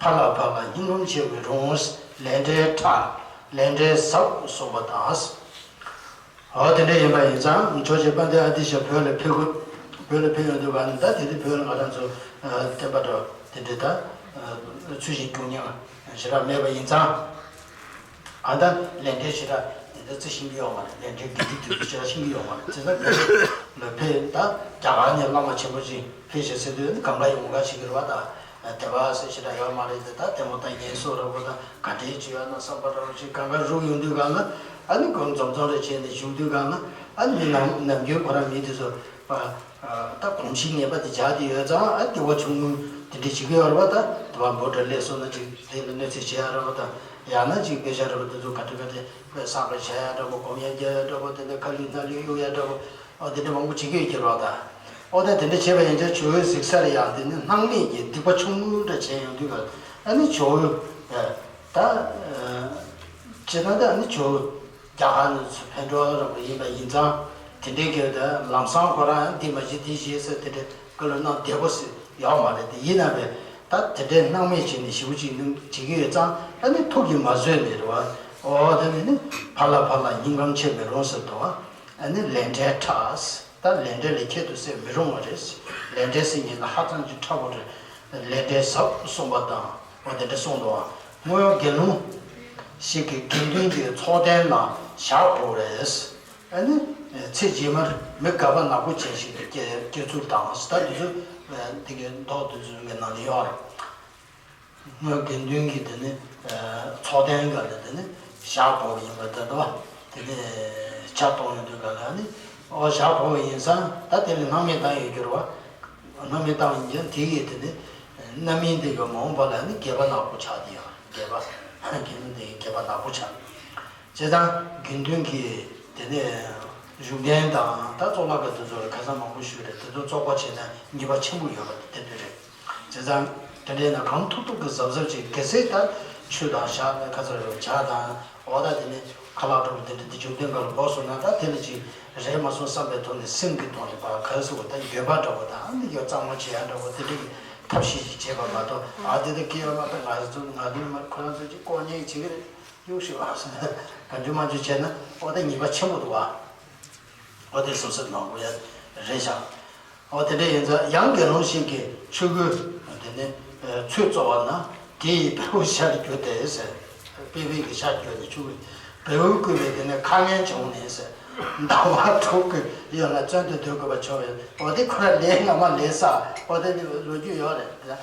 ཕར་ལ་ཕར་ལ་སྙིང་རུས་ཆེ་བའི་རུང་། ལས་འབྲས་ཕྲ། ལས་འབྲས་ཟབ་གསུངས་པ་དང་། འོ་དེ་འདྲ་ཡིན་པ་ཡིན་ཙང་ཇོ་རྗེ་དཔལ་ལྡན་ཨ་ཏི་ཤ་བོད་ལ་ཕེབས་དགོས། བོད་ལ་ཕེབས་ཡོང་དུས་ག་ནི་ད་དེ་དུས་བོད་ལ་ང་རང་ཚོ་བསྟན་པ་འགྲོ་དེ་འདྲ་ད་ཚུལ་བཞིན་སྐྱོང་མཁན་ཞེ་དྲག་མེད་པ་ཡིན་ཙང་། ཨ་ད་ལས་འབྲས་ཞེ་དྲག་དེ་འདྲ་བརྩི་ཤེས་ཀྱི་ཡོད་མ་རེད། ལས་འབྲས་དགེ་སྡིག་དེ་ཚོ་ཞེ་དྲག་ཤེས་ཀྱི་ཡོད་མ་རེད། བྱས་ཙང་བོད་ལ་ཕེབས་ད་རྒྱ་གར་ནས་བླ་མ་ཆེན་པོ་ཅིག་ཕེབས་ཤིག་ཟེར་དུས་གང་ག་ཡོང་ག་བྱེད་ཀྱི་རེད་བ། ད་དད་པ་ཟེར་ཞེ་དྲག་ཡོད་མ་རེད་དེ། ད་ལྟད་མོ་ལྟ་མཁན་སོགས་ར་བོ་ད་ག་འདྲས་བྱེད་ཡོད་ན་བསམ་པ་ར་བོ་ཞིག་གང་ག་རུག་ཡོང་དུས་གང་ལ་ཨ་ནི་ཁོང་འཛོམས་འཛོམས་རེ་བྱས་ནས་བཞུགས་དུས་གང་ལ་ཨ་ནི་མི་ནམ་ནམ་རྒྱུན་ཁོ་རང་མི་དེ་ཚོ་པ་ད་གོམས་གཤིས་ངན་པ་དེ་འཇགས་ཏེ་ཡོད་ཙང་ཨ་དེ་བ་ཆུང་ངུ་དེ་འདྲས་བྱེད་ཀྱི་ཡོད་རེད་བ། ད་དེ་བ་འབོ་འདྲ་ལས་སོང་ན་ཅིག་དེ་ལ་གནོད་འཚེ་བྱེད་ཡ་ར་བ། ད་ཡང་ན་ཅིག་དཔེ་ཆ་ར་བ་དེ་ཚོ་ག་འདྲ་ག་འདྲས་དཔེ་བསགས་པ་བྱ་ཡ་འདྲ་བོ་སྒོམ་ཡ་རྒྱག་ཡ་འདྲ་བོ་དེ་འདྲ་ཁ་ལུད་སྣ་ལུད་གཡུག་ཡ་འདྲ་བོ། ཨོ་དེ་འདྲ་མང་པོ་བྱེད་ཀྱི་ཡོད་ཀྱི་རེད་བ། ད་ཨོ་ད་དེ་འདྲ་བྱས་པ་ཡིན་ཙང་ཇོ་བོའི་གཟིགས་ས་ལ་ཡང་དེ་ནི་སྣང་མེད་ཀྱི་སྡིག་པ་ཆུང་ངུ་འདྲ་བྱས་ཡོང་དུས་ག་ཨ་ནི་ཇོ་བོའི་ད་ཅེ་ན་ད་ཨ་ནི་ཇོ་བོ་རྒྱ་གར་ནས་ཚུར་ཕེབས་འགྲོ་ར་བ་ཡིན་པ་ཡིན་ཙང་དེ་འདྲའི་གི་ད་ལམ་སང་ཁོ་རང་འདི་མ་བྱེད་འདི་བྱེད་ཟེར་དེ་འདྲའི་བཀའ་སློབ་གནང་བདེ་པོ་ཟེར་ཡོད་མ་རེད། དེ་ཡིན་ན་བས་ད་དེ་འདྲའི་སྣང་མེད་བྱས་ནས་ཞེ་པོ་ཅིག་ནི་བྱེད་ཀྱི་ཡོད་ཙང་ཨ་ནི་ཐུགས་ཀྱིས་མ་བཟོད་ནས་རེད་བ། ཨོ་དེ་ནི་ནི་ཕར་ལ་ཕར་ལ་སྙིང་ཁམས་ཆེ་བའི་རོང་ཟེར་དོ། ཨ་ནི་ལས་འབྲས་ཕྲ། ད་ལས་འབྲས་ལས་ཁྱད་དུ་གསད་མི་རུང་བ་རེད། ལས་འབྲས་ཟེར་མཁན་ལ་ཧ་ཅང་གི་ཕྲ་བོ་རེད། ལས་འབྲས་ཟབ་གསུངས་པ་དང་འོ་དེ་འདྲ་གསུངས་འདུག། སྔོན་དགེ་སློང་ཞིག་གིས་དགེ་འདུན་གྱི་ཚོགས་གདན་ལ་ཞག་འབོག་རེས། ཨ་ནི་ཚེ་རྗེས་མར་མི་རྒད་པ་ནག་པོ་ཅན་ཞིག་ལ་སྐྱེ་སྐྱེ་ཚུལ་དང་ད་དེ་ཚོ་དེ་གའི་མདོ་དེ་ཚོའི་ནང་ལ་ཡོད་རེད། སྔོན་དགེ་འདུན་གྱི་དེ་ནི་ཚོགས་གདན་འགའ་ལ་དེ་ནི་ཞག་འབོག་ཡིན་པ་དེ་འདྲ་བ། དེ་ནི་ཇ་གཏོང་ཡོང་དུས་འགའ་ལ་ནི་ཨོ་ཞག་འབོག་ཡིན་ཙང་ད་དེ་ལ་སྣང་མེད་བཏང་ཡོད་རྒྱུ་རེད་བ། སྣང་མེད་བཏང་ཡིན་ཀྱང་དེ་ཡི་དེ་ནི་རྣམ་སྨིན་དེ་གི་མ་འོངས་པ་ལ་ནི་རྒད་པ་ནག་པོ་ཆགས་དེ་ཡང་རྒད་པ་དགེ་འདུན་དེ་ཡི་རྒད་པ་ནག་པོ་ཆགས། བྱས་ཙང་དགེ་འདུན་གྱི་དེ་ནས་བཞུགས་གདན་དང་ད་གཙུག་ལག་ཁང་དེ་ཚོ་ལ་ཁ་སང་མང་པོ་ཞུས་རེད། དེ་ཚོ་བཙོག་པ་བྱས་ན་ཉེས་པ་ཆེན་པོ་ཡོད་པ་དེ་འདྲ་རེད། བྱས་ཙང་དེ་འདྲའི་ནང་གང་ཐུབ་ཐུབ་ཀྱི་གཟབ་གཟབ་བྱེད། གལ་སྲིད་ད་ཆུ་དང་ཞག་ནས་ཁ་ཚ་རེད་ཇ་དང་འོ་ད་དེ་ནས་ཁ་ལག་འདྲ་པོ་དེ་འདྲ་དེ་བཞུགས་གདན་སྒང་ལ་འབོག་སོང་ན་ད་དེ་ལ་ཅིག་རེད་མ་སོང་བསམ་པའི་ཐོག་ནས་སེམས་ཀྱི་ཐོག་ནས་ཕར་ག་རེ་ཟེར་དགོས། ད་འགྱོད་པ་འདྲ་པོ་དང་ཨ་ནི་ཡོ་གཙང་མ་བྱེད་ཡ་འདྲ་པོ་དེ་འདྲ་གི་ཐབས་ཤེས་ཤིག་བྱས་པ་མ་གཏོགས་ཨ་དེ་དེ་སྐྱེ་ཡོད་མ་གཏོགས་ང་ཚོ་ང་ཚོ་ཁོ་རང་ཚོ་ཅིག་ལྐོག་ཉན་བྱེད་ཀྱི་རེད། གཡུག་ཞིག་ཨ་གང་བྱུང་མ་བྱུང་བྱས་ན་ཨོ་ད་ཉེས་པ་ཆེན་པོ་འདུག་ཨ། ཨོ་དེ་སོ་སོར་མང་པོ་ཡ་རེད་ཤག། ཨོ་དེ་འདྲ་ཡིན་ཙང་ཡང་དགེ་སློང་ཞིག་གིས་ཆོས་གོས་དེ་ནི་ཚོད་བཙོ་བ་ན་དེ་ཡི་བེའུ་ཤར་གྱུར་ཏེ་ཟེར། པེ་པེ་གི་ཤར་གྱུར་ནས་ཆོས་གོས་བེའུ་བརྐོས་པས་དེ་ནི་ཁ་ངན་བྱུང་ནས་ཟེར། ཟླ་བ་དྲུག་གི་ཡོད་ན་བཙོན་དུ་སྡོད་དགོས་པ་བྱུང་བས་ཨོ་དེ་ཁོ་ར་ལས་སྔ་མ་ལས་བསགས་ཨོ་དེ་ནི་ལོ་རྒྱུས་ཡོད་རེད།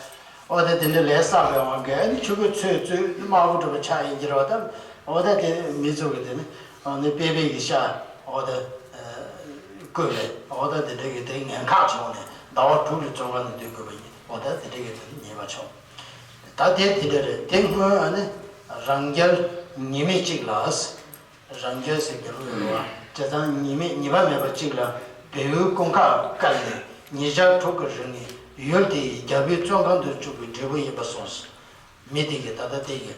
ཨོ་དེ་དེ་འདྲ་ལས་བསགས་པའི་དབང་གིས་ཨ་ནི་ཆོས་གོས་ཚོད་ཚོད་དམར་པོ་འདྲ་པོ་ཆགས་ཡིན་གྱི་རེད་བ། ད་ཨོ་ད་དེ་མི་ཚོ་གི་དེ་ནི་ཨ་ནི་པེ་པེ་གི་ཤ་ཨོ་ད་བསྐོས་པས་ཨོ་ད་དེ་འདྲ་གི་དེ་ངན་ཁག་བྱུང་ནས་ཟླ་བ་དྲུག་ལ་བཙོན་ཁང་ནང་སྡོད་དགོས་པ་ཡིན། ཨོ་ད་དེ་འདྲ་གི་དེ་ནི་ཉེས་པ་བྱུང་། ད་དེ་དེ་འདྲ་རེད། དེ་སྔོན་ཨ་ནི་རང་རྒྱལ་ཉི་མ་གཅིག་ལ། རང་རྒྱལ་ཟེར་རྒྱལ་པོ་ཡོད་རེད་བ། བྱས་ཙང་ཉི་མ་ཉི་མ་མེད་པ་གཅིག་ལ་བེའུའི་རྐུན་ཁག་བཀལ་ནས་ཉིན་ཞག་དྲུག་གི་རིང་ནས་ཡུལ་དེའི་རྒྱལ་པོའི་བཙོན་ཁང་དུ་བཅུག་པའི་འབྲས་བུ་ཡིན་པ་གསུངས་སོ། མི་དེ་གིས་ད་ལྟ་དེ་གི་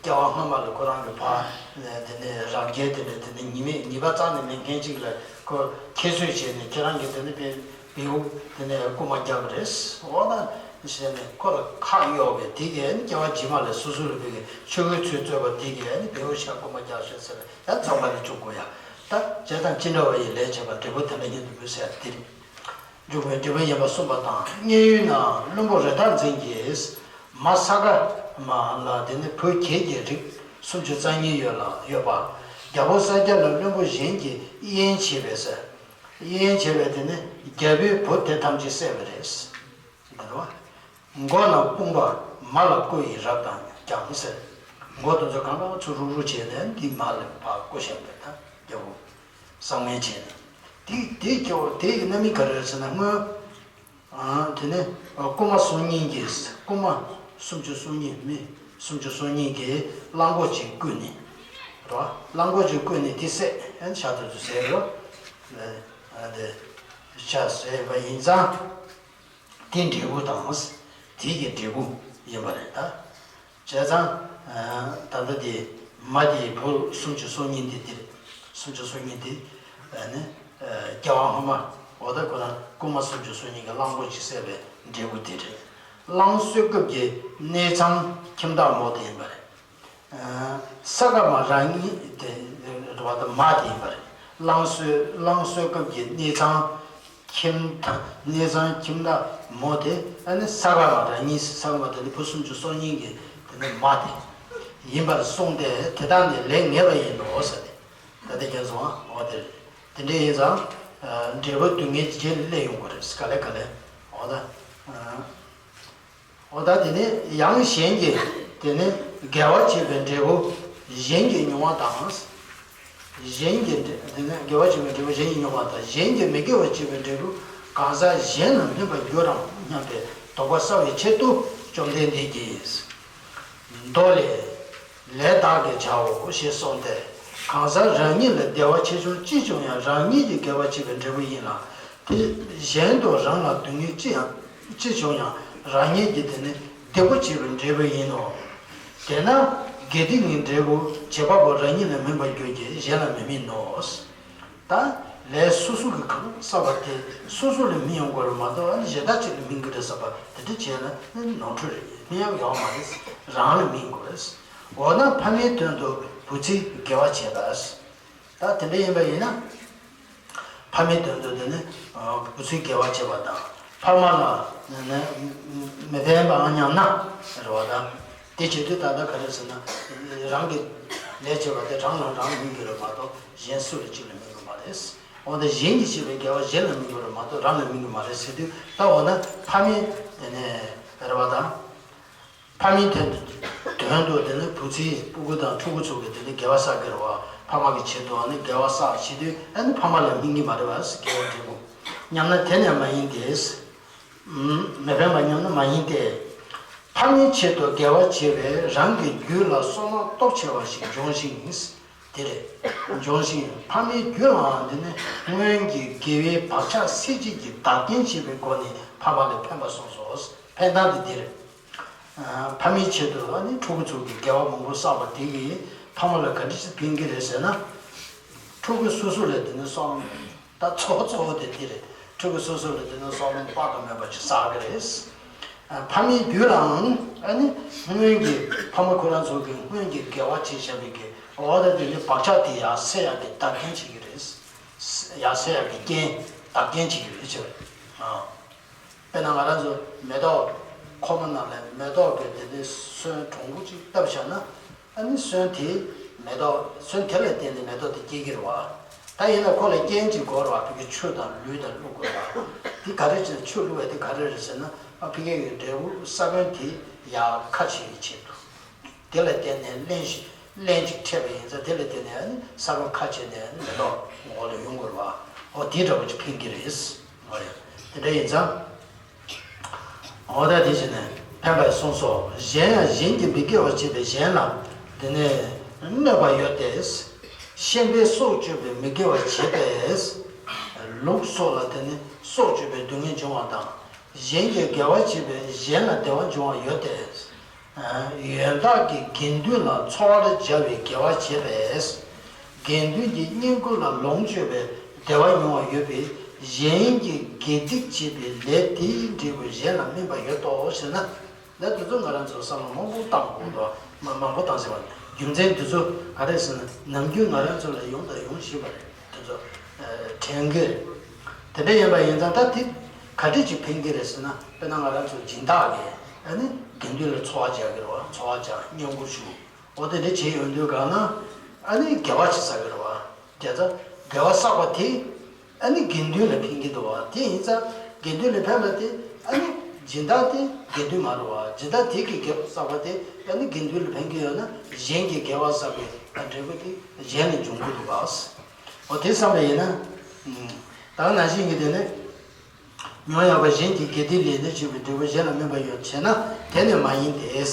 སྐྱེ་བ་སྔ་མ་ལ་ཁོ་རང་གི་ཕ་དེ་ནས་རང་རྒྱལ་དེ་འདྲ་དེ་འདྲ་ཉི་མ་ཉི་མ་རྩ་ནས་མེད་མཁན་གཅིག་ལ་ཁོ་ཁྱད་གསོད་བྱས་ནས་ཁྱེད་རང་གི་དེ་འདྲ་བེའུ་བེའུ་དེ་ནས་རྐུན་མ་རྒྱག་གི་རེད། འོ་ན་བྱས་ནས་ཁོ་ལ་ཁག་གཡོགས་པས་དེ་གས་ནི་སྐྱེ་བ་རྗེས་མ་ལ་སོ་སོ་ལ་བེའུ་གི་ཆོས་གོས་ཚོད་བཙོས་པ་དེ་གས་ནི་བེའུ་ཤ་རྐུན་མ་རྒྱག་ཤོག་ཟེར་ཡང་བཙོན་ཁང་ནས་བཅུག་དགོས་ཡ། ད་བྱས་ཙང་ཅི་འདྲ་བ་ཡི་ལས་བྱས་པ་འབྲས་བུ་དེ་འདྲ་ཉིད་དུ་འབུལ་ཟེར་ཡ་དེ་རེད། འཇུག་པའི་འབྲས་བུ་ཡིན་པ་གསུངས་པ་དང་། མཉན་ཡོད་ན་བློན་པོ་རི་དྭགས་འཛིན་གྱིས་མ་ས་ག་མ་ལ་དེ་ནི་བུ་གྱད་ཀྱི་རིགས་སུམ་ཅུ་རྩ་གཉིས་ཡོད་ལ་ཡོད་པ། རྒྱལ་པོ་ས་སྐྱ་ལ་བློན་པོ་གཞན་གྱིས་དབྱེན་བྱས་པས་ཟེར། དབྱེན་བྱས་པས་དེ་ནི་རྒྱལ་པོའི་བུ་དེ་ཐམས་ཅད་བསད་པ་རེད། འདི་རེད་བ། མགོ་ན་དཔུང་པ་མ་ལ་བརྐོས་ཡི་རབ་དང་ཀྱང་ཟེར། མགོ་དེ་ཚོ་གང་ག་ཚུར་རུག་རུག་བྱས་ནས་འདི་མ་ལ་ཕར་བརྐོ་བཞག་པས་ད་རྒྱལ་པོ་བསམ་ངན་བྱས་ནས། དེ་དེ་སྐྱོ་བ་དེ་ཡི་རྣམ་སྨིན་ག་རེ་རེད་ཟེར་ན་སྔོན། ཨ། དེ་ནས་རྐུན་མ་སོ་གཉིས་ཀྱིས་རྐུན་མ་སུམ་ཅུ་སོ་གཉིས་མི་སུམ་ཅུ་སོ་གཉིས་ཀྱིས་གླང་གོག་ཅིག་བརྐུས་ནས། རོ། གླང་གོག་ཅིག་བརྐུས་ནས་དེ་བསད་ཨ་ནི་ཤ་དེ་ཚོ་བསད་རོ། ཨ་དེ་ཤ་བསད་པ་ཡིན་ཙང་། དེ་འབྲས་བུ་དང་། དེ་གི་འབྲས་བུ་ཡིན་པ་རེད་ད། བྱས་ཙང་། ད་ལྟ་དེ་མ་དེའི་བུ་སུམ་ཅུ་སོ་གཉིས་འདི་འདིར། སུམ་ཅུ་སོ་གཉིས་འདི་ནི་སྐྱེ་བ་སྔ་མ་འོ་ད་ཁོ་རང་རྐུན་མ་སུམ་ཅུ་སོ་གཉིས་ཀྱི་གླང་པོ་ཆེ་བསད་པའི་འབྲས་བུ་དེ་རེད། བླང་གསོལ་སྐབས་ཀྱི་གནས་ཚང་ཁྱིམ་བདག་མོ་དེ་ཡིན་པ་རེད། ས་ག་མ་རང་ཉིད་དེ་རེད་བ་དང་མ་དེ་ཡིན་པ་རེད། བླང་གསོལ་བླང་གསོལ་སྐབས་ཀྱི་གནས་ཚང་ཁྱིམ་བདག་གནས་ཚང་ཁྱིམ་བདག་མོ་དེ་ཨ་ནི་ས་ག་མ་རང་ཉིད་ས་ག་མ་དེ་ནི་བུ་སུམ་ཅུ་སོ་གཉིས་ཀྱི་དེ་ནི་མ་དེ་ཡིན་པར་གསུངས་ཏེ་དེ་དག་ནི་ལས་ངེས་པ་ཡིན་ནོ་ཟེར་ཏེ། ད་ལྟ་ཁྱེད་ཚོ་འོ་དེ་རེད། དེ་འདྲ་ཡིན་ཙང་འབྲས་བུ་སྡུག་བསྔལ་རྗེས་ལས་ཡོང་གི་རེད། ག་ལེ་ག་ལེ། འོ་ད། འོ་ད་དེ་ནི་ཡང་གཞན་གྱིས་དེ་ནི་དགེ་བ་བྱས་པའི་འབྲས་བུ་གཞན་གྱིས་མྱོང་བ་དང་། གཞན་གྱིས་དེ་ནི་དགེ་བ་བྱས་པའི་འབྲས་བུ་གཞན་གྱིས་མྱོང་བ་དང་གཞན་གྱིས་མི་དགེ་བ་བྱས་པའི་འབྲས་བུ་གང་ཟག་གཞན་ལ་སྨིན་པར་འགྱུར་རམ་སྙམ་པའི་དོགས་པ་བསལ་བའི་ཆེད་དུ་བཅོམ་ལྡན་འདས་ཀྱིས། མདོ་ལས། ལས་བདག་གིས་བྱའོ་ཞེས་གསུངས་ཏེ། གང་ཟག་རང་ཉིད་ལ་བདེ་བ་ཆེ་ཆུང་ཅི་བྱུང་ཡང་རང་ཉིད་ཀྱིས་དགེ་བ་བྱས་པའི་འབྲས་བུ་ཡིན་ལ། དེ་གཞན་དུ་རང་ལ་སྡུག་བསྔལ་ཅི་ཡང་ཅི་བྱུང་ཡང་རང་ཉིད་ཀྱིས་དེ་ནི་སྡིག་པ་བྱས་པའི་འབྲས་བུ་ཡིན་ནོ། དེས་ན་དགེ་སྡིག་གི་འབྲས་བུ་བྱེད་པ་པོ་རང་ཉིད་ལ་སྨིན་པར་འགྱུར་གྱི་གཞན་ལ་མི་སྨིན་ནོ། ད་ལས་སོ་སོ་གི་གང་བསགས་པ་དེ་སོ་སོ་ལ་སྨིན་ཡོང་དགོས་རེད་མ་གཏོགས་ཨ་ནི་གཞན་དག་ཅིག་ལ་སྨིན་གི་རེད་བསམ་པ་དེ་འདྲ་བྱས་ན་ནི་ནོར་འཁྲུལ་རེད། སྨིན་ཡག་ཡོད་མ་རེད། རང་ལ་སྨིན་དགོས་རེད། འོ་ན་ཕ་མའི་དོན་དུ་བུ་ཚའི་དགེ་བ་བྱས་པ། ད་དེ་འདྲ་ཡིན་པ་ཡིན་ན། ཕ་མའི་དོན་དུ་དེ་ནི་བུ་ཚའི་དགེ་བ་བྱས་པ་དང་ཕ་མ་ལ་ནི་མི་ཕན་པའང་སྙམ་ན་རེད་བ་དང་། དེ་བྱེད་དུས་ད་ལྟ་ག་རེ་ཟེར་ན། རང་གི་ལས་བྱས་པ་དེ་རང་ལ་རང་སྨིན་གྱི་རེད་མ་གཏོགས་གཞན་སུ་ལ་གཅིག་ལ་སྨིན་གྱི་མ་རེད། འོ་ན་གཞན་གྱིས་བྱས་པའི་དགེ་བ་གཞན་ལ་སྨིན་གྱི་རེད་མ་གཏོགས་རང་ལ་སྨིན་གྱི་མ་རེད་ཟེར་དུས་ད་འོ་ན་ཕ་མའི་དེ་ནས་རེད་བ་དང་། ཕ་མའི་དོན་དུ་དོན་དུ་དེ་ནི་བུ་ཚའི་སྤུ་གུ་དང་ཕྲུ་གུ་ཚོ་གི་དེ་ནི་དགེ་བ་བསགས་ཀྱི་རེད་བ། ཕ་མ་གི་ཆེད་དུ་ཨ་ནི་དགེ་བ་བསགས་བྱེད་དུས་ཨ་ནི་ཕ་མ་ལ་སྨིན་གྱི་མ་རེད་བ། དགེ་བའི་འབྲས་བུ་སྙམ་ན་དེ་ནི་མ་ཡིན་ཏེ། མི་ཕན་པ་སྙམ་ན་མ་ཡིན་ཏེ། ཕ་མའི་ཆེད་དུ་དགེ་བ་བྱེད་པས་རང་གི་རྒྱུད་ལ་བསོད་ནམས་སྟོབས་ཆེ་བ་ཞིག་འབྱུང་ཞིང་། དེ་རེད། འབྱུང་ཞིང་ཕ་མའི་རྒྱུད་ལའང་དེ་ནི་སྔོན་གྱི་དགེ་བའི་བག་ཆགས་སད་བྱེད་ཀྱི་བདག་རྐྱེན་བྱེད་པའི་སྒོ་ནས་ཕ་མ་ལ་ཕན་པ་སོགས་སོ། ཕན་སྟངས་དེ་འདི་རེད། ཕ་མའི་ཆེད་དུ་ཨ་ནི་ཕྲུ་གུ་ཚོ་གི་དགེ་བ་མང་པོ་བསགས་པ་དེ་གིས་ཕ་མ་ལ་ག་འདྲ་ཞིག་ཕན་གྱི་རེད་ཟེར་ན། ཕྲུ་གུ་སོ་སོ་ལ་དེ་ནི་བསོད་ནམས། ད་གཙོ་བོ་གཙོ་བོ་དེ་འདི་རེད། ཕྲུ་གུ་སོ་སོ་ལ་དེ་ནི་བསོད་ནམས་དཔག་ཏུ་མེད་པ་ཅིག་བསགས་ཀྱི་རེད། ཕ་མའི་རྒྱུད་ལའང་ཨ་ནི་སྔོན་གྱི་ཕ་མ་ཁོ་རང་ཚོ་གི་སྔོན་གྱི་དགེ་བ་བྱས་བཞག་པའི་གི་འོ་ད་དེ་ནི་བག་ཆགས་དེ་ཡར་སད་ཡག་གི་བདག་རྐྱེན་བྱེད་ཀྱི་རེད། ཡར་སད་ཡག་གི་རྐྱེན་བདག་རྐྱེན་བྱེད་ཀྱི་རེད་ཟེར། དཔེར་ན་ང་རང་ཚོ་མེ་ཏོག་ཁོག་མ་ནང་ལ་མེ་ཏོག་གི་དེ་ནི་སོན་གྲུང་པོ་ཅིག་བཏབ་བཞག་ན། ཨ་ནི་སོན་དེ་མེ་ཏོག་སོན་དེ་ལ་བརྟེན་ནས་མེ་ཏོག་དེ་སྐྱེ་གི་རེད་བ། ད་ཡིན་ན་ཁོ་ལ་རྐྱེན་ཅིག་དགོས་རེད་བ། ཕ་གི་ཆུ་དང་ལུད་དང་བླུག་དགོས་རེད་བ། དེ་ག་རེ་བྱས་ཆུ་བླུག་པ་དེ་ག་རེ་རེད་ཟེར་ན། ཨ་ཕ་གི་ཡི་འབྲས་བུ་ས་བོན་དེ་ཡར་ཁ་ཕྱེ་བའི་ཆེད་དུ། དེ་ལ་བརྟེན་ནས་རླན་ཞིག་རླན་ཅིག་འཕྲད་པ་ཡིན་ཙང་དེ་ལ་བརྟེན་ནས་ཨ་ནི་ས་བོན་ཁ་ཕྱེ་ནས་ཨ་ནི་མེ་ཏོག་ངོ་ལ་ཡོང་དགོས་རེད་བ། འོ་དེ་འདྲ་བ་ཅིག་ཕན་གི་རེད། འོ་ཡ། དེ་འདྲ་ཡིན་ཙང་། འོ་ད་དེ་བཞིན་ཕན་པར་གསུངས་སོ། གཞན་ཡང་གཞན་གྱིས་མི་དགེ་བ་བྱས་པས་གཞན་ལ་དེ་ནས་གནོད་པ་ཡོད་དེ། ཤན་པས་སྲོག་གཅོད་པའི་མི་དགེ་བ་བྱས་པས་ལུག་སོགས་ལ་དེ་ནས་སྲོག་གཅོད་པའི་སྡུག་བསྔལ་འབྱུང་བ་དང་། གཞན་གྱིས་དགེ་བ་བྱས་པས་གཞན་ལ་བདེ་བ་འབྱུང་བ་ཡོད་དེ། ཡོན་བདག་གིས་དགེ་འདུན་ལ་འཚོ་བར་བྱ་བའི་དགེ་བ་བྱས་པས། དགེ་འདུན་གྱི་བསྙེན་བཀུར་ལ་ལོངས་སྤྱོད་པའི་བདེ་བ་མྱོང་བ་ཡོད་པས་གཞན་གྱིས་དགེ་སྡིག་བྱས་པའི་ལས་དེའི་འབྲས་བུ་གཞན་ལ་སྨིན་པ་ཡོད་དོ་ཞེ་ན། ལས་དེ་ཚོ་ང་རང་ཚོ་བསམ་བློ་མང་པོ་བཏང་དགོས་འདུག་མ་མང་པོ་བཏང་ཟེར་བ་ནི་རྒྱུ་མཚན་དེ་ཚོ་ག་རེ་ཟེར་ན་ནམ་རྒྱུན་ང་རང་ཚོ་ལ་ཡོང་དང་ཡོང་བཞིན་པ་རེད། དེ་ཚོ་དྲན་གྱི་རེད། དེ་འདྲ་ཡིན་པ་ཡིན་ཙང་ད་དེ་ག་འདྲ་ཅིག་ཕན་གྱི་རེད་ཟེར་ན། དཔེར་ན་ང་རང་ཚོ་སྦྱིན་བདག་གིས་ཨ་ནི་དགེ་འདུན་ལ་འཚོ་བ་རྒྱག་གི་རེད་བ། འཚོ་བ་རྒྱག་བསྙེན་བཀུར་ཞུ། འོ་དེ་འདྲ་བྱས་ཡོང་དུས་གང་ན་ཨ་ནི་དགེ་བ་ཅིག་བསགས་ཀྱི་རེད་བ། དེ་ཚོ་དགེ་བ་བསགས་པ་དེ་ཨ་ནི་དགེ་འདུན་ལ་ཕན་གྱི་འདུག་བ། དེ་ཡིན་ཙང་དགེ་འདུན་ལ་ཕན་པ་དེ་ཨ་ནི་སྦྱིན་བདག་དེ་དགེ་འདུན་མ་རེད་བ། སྦྱིན་བདག་དེ་གིས་དགེ་བ་བསགས་པ་དེ་ཨ་ནི་དགེ་འདུན་ལ་ཕན་གྱི་ཡོད་ན་གཞན་གྱིས་དགེ་བ་བསགས་པའི་འབྲས་བུ་དེ་གཞན་ལ་འབྱུང་གི་འདུག་བ། འོ་དེ་བསམ་པ་ཡིན་ན། ད་ནང་བཞིན་གྱི་དེ་ནི། མྱོང་ཡག་པ་གཞན་གྱིས་དགེ་སྡིག་ལས་ནི་བྱེད་པའི་འབྲས་བུ་གཞན་ལ་སྨིན་པ་ཡོད་ཅེ་ན་དེ་ནི་མ་ཡིན་ཏེ།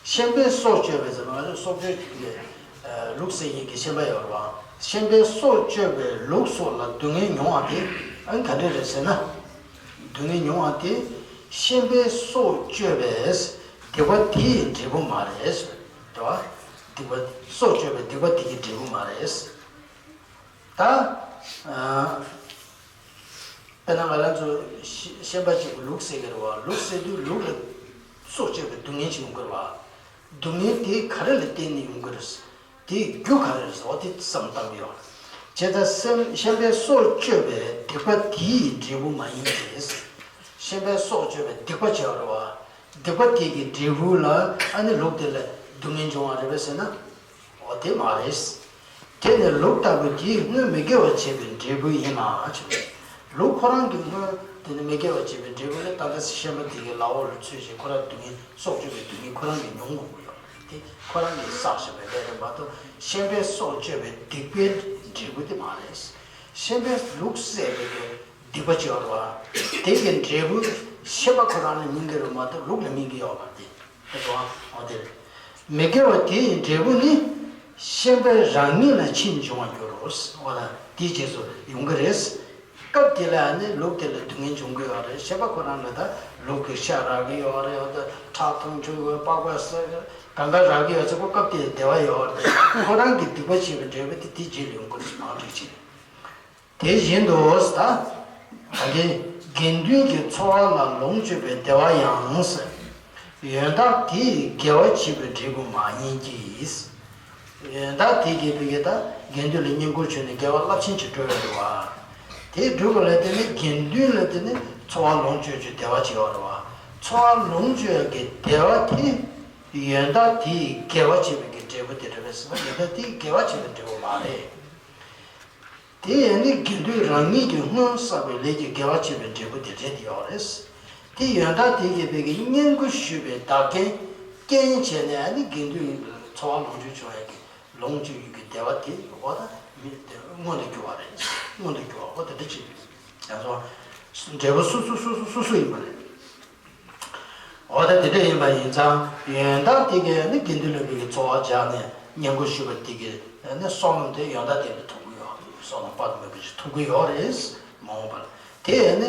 ཤན་པས་སྲོག་གཅོད་པའི་ཟེར་བ་ལ་སྲོག་གཅོད་ཀྱི་ལུག་གསོད་མཁན་གྱི་ཤན་པ་ཡོད་རེད་བ། ཤན་པས་སྲོག་གཅོད་པའི་ལུག་སོགས་ལ་སྡུག་བསྔལ་མྱོང་བ་དེ་ཨ་ནི་ག་འདྲ་རེད་ཟེར་ན། སྡུག་བསྔལ་མྱོང་བ་དེ་ཤན་པས་སྲོག་གཅོད་པས་སྡིག་པ་དེའི་འབྲས་བུ་མ་རེད། རེད་བ། སྡིག་པ་སྲོག་གཅོད་པའི་སྡིག་པ་དེ་གི་འབྲས་བུ་མ་རེད། ད། དཔེར་ན་ང་རང་ཚོ་ཤ་ཤན་པ་གཅིག་གིས་ལུག་བསད་ཀྱི་རེད་བ། ལུག་བསད་དུས་ལུག་ལ་ སྲོག་གཅོད་པའི་སྡུག་བསྔལ་ཅིག་ཡོང་གི་རེད་བ། སྡུག་བསྔལ་དེ་ག་རེ་ལ་བརྟེན་ནས་ཡོང་གི་རེད། དེའི་རྒྱུ་ག་རེ་རེད་ཟེར་བ་དེ་བསམ་བཏང་གི་ཡོད་རེད། བྱས་ཙང་སེམས་གཞན་པའི་སྲོག་གཅོད་པའི་སྡིག་པ་དེའི་འབྲས་བུ་མ་ཡིན་ཏེ། གཞན་པའི་སྲོག་གཅོད་པའི་སྡིག་པ་བྱས་པ་རེད་བ། སྡིག་པ་དེ་གི་འབྲས་བུ་ལ་ཨ་ནི་ལུག་དེ་ལ་སྡུག་བསྔལ་འབྱུང་བ་རེད་པས་ཟེར་ན། འོ་དེ་མ་རེད། དེ་ནི་ལུག་ལྟ་བུ་དེས་སྔོན་མི་དགེ་བ་བྱས་པའི་འབྲས་བུ་ཡིན་ལ་ཆོག་ལུག་ཁོ་རང་གིས་སྔོན་དེ་ནི་མི་དགེ་བ་བྱས་པའི་འབྲས་བུ་ལས་ད་ལྟ་གཤན་པ་དེ་གི་ལག་འོག་ལ་ཚུད་བྱས་ཁོ་རང་སྡུག་བསྔལ་སྲོག་གཅོད་པའི་སྡུག་བསྔལ་ཁོ་རང་གིས་མྱོང་དགོས་ཀྱི་ཡོད་རེད། དེ་ཁོ་རང་གིས་བསགས་བཞག་པའི་ལས་རེད་མ་གཏོགས་གཤན་པའི་སྲོག་གཅོད་པའི་སྡིག་པའི་འབྲས་བུ་དེ་མ་རེད། གཤན་པས་ལུག་བསད་པའི་གི་སྡིག་པ་བྱས་པ་རེད་བ། དེ་གི་འབྲས་བུ་གཤན་པ་ཁོ་རང་ལ་སྨིན་གྱི་རེད་མ་གཏོགས་ལུག་ལ་སྨིན་གྱི་ཡོད་མ་རེད། དེ་རེད་བ། འོ་དེ་རེད། མི་དགེ་བ་དེ་ཡི་འབྲས་བུ་ནི། གཤན་པས་རང་ཉིད་ལ་ཕྱིས་འབྱུང་བར་འགྱུར་རོ། འོ་ད་དེའི་རྗེས་སུ་ཡོང་གི་རེད། སྐབས་དེ་ལ་ནི་ལུག་དེ་ལ་སྡུག་བསྔལ་འབྱུང་གི་ཡོད་རེད། གཤན་པ་ཁོ་རང་ལ་ད་ལུག་གི་ཤ་རག་གི་ཡོད་རེད། འོ་ད་ཁྲག་འཐུང་བཅུག་གི་པགས་པ་ཟ་གང་ག་རག་གི་ཡོད་ཚེ་ཁོ་སྐབས་དེ་བདེ་བ་ཡོད་རེད། ཁོ་རང་གི་སྡིག་པ་བྱས་པའི་འབྲས་བུ་དེ་དེའི་རྗེས་ལ་ཡོང་གི་རེད། མང་དྲགས་ཅིག་དེ་བཞིན་དུ་ད་ག་གི་དགེ་འདུན་གྱི་འཚོ་བ་ལ་ལོངས་སྤྱོད་པའི་བདེ་བ་ཡང་ཡོན་བདག་དེས་དགེ་བ་བྱས་པའི་འབྲས་བུ་མ་ཡིན་གྱི། ཡོན་བདག་དེ་གིས་བི་གེ་ད་དགེ་འདུན་ལ་བསྙེན་བཀུར་བྱས་ནས་དགེ་བ་རླབས་ཆེན་ཅིག་སྒྲུབ་ཡོད་རེད་བ། དེ་སྒྲུབ་པ་ལ་བརྟེན་ནས་དགེ་འདུན་ལ་བརྟེན་ནས་འཚོ་བ་ལོངས་སྤྱོད་ཀྱི་བདེ་བ་ཅིག་ཡོད་རེད་བ། འཚོ་བ་ལོངས་སྤྱོད་ཀྱི་བདེ་བ་དེ་ཡོན་བདག་དེས་དགེ་བ་བྱས་པའི་གི་འབྲས་བུ་དེ་རེད་པས་ཟེར་ན་ཡོན་བདག་དེས་དགེ་བ་བྱས་པའི་འབྲས་བུ་མ་རེད། དེ་ཡང་ནི་དགེ་འདུན་རང་ཉིད་ཀྱིས་སྔོན་བསགས་པའི་ལས་ཀྱི་དགེ་བ་བྱས་པའི་འབྲས་བུ་དེ་རེད་ཡོད་རེད། དེ་ཡོན་བདག་དེ་གིས་བི་གེ་བསྙེན་བཀུར་ཞུས་པའི་བདག་རྐྱེན་རྐྱེན་བྱས་ནས་ནི་དགེ་འདུན་འཚོ་བ་ལོངས་སྤྱོད་བྱུང་ཡ་གི་ལོངས་སྤྱོད་ཡུལ་གྱི་བདེ་བ་དེ་འོ་ད་མི་དེ་མངོན་དུ་གྱུར་བ་རེད། མངོན་དུ་གྱུར་བ་འོ་ད་འདི་ཅིག་ཡང་སོ་འབྲས་བུ་སོ་སོ་སོ་སོ་སོ་སོ་ཡིན་པ་རེད། འོ་ད་དེ་འདྲ་ཡིན་པ་ཡིན་ཙང་ཡོན་བདག་དེ་གས་ནི་དགེ་འདུན་ལ་བི་གེ་འཚོ་བ་སྦྱངས་ནས་བསྙེན་བཀུར་ཞུས་པ་དེ་གས་ནི་བསོད་ནམས་དེ་ཡོན་བདག་དེ་ལ་ཐོབ་ཀྱི་ཡོད་རེད། བསོད་ནམས་དཔག་ཏུ་མེད་པ་ཞིག་ཐོབ་ཀྱི་ཡོད་རེད། མ་འོངས་པ་ལ་དེ་ནི་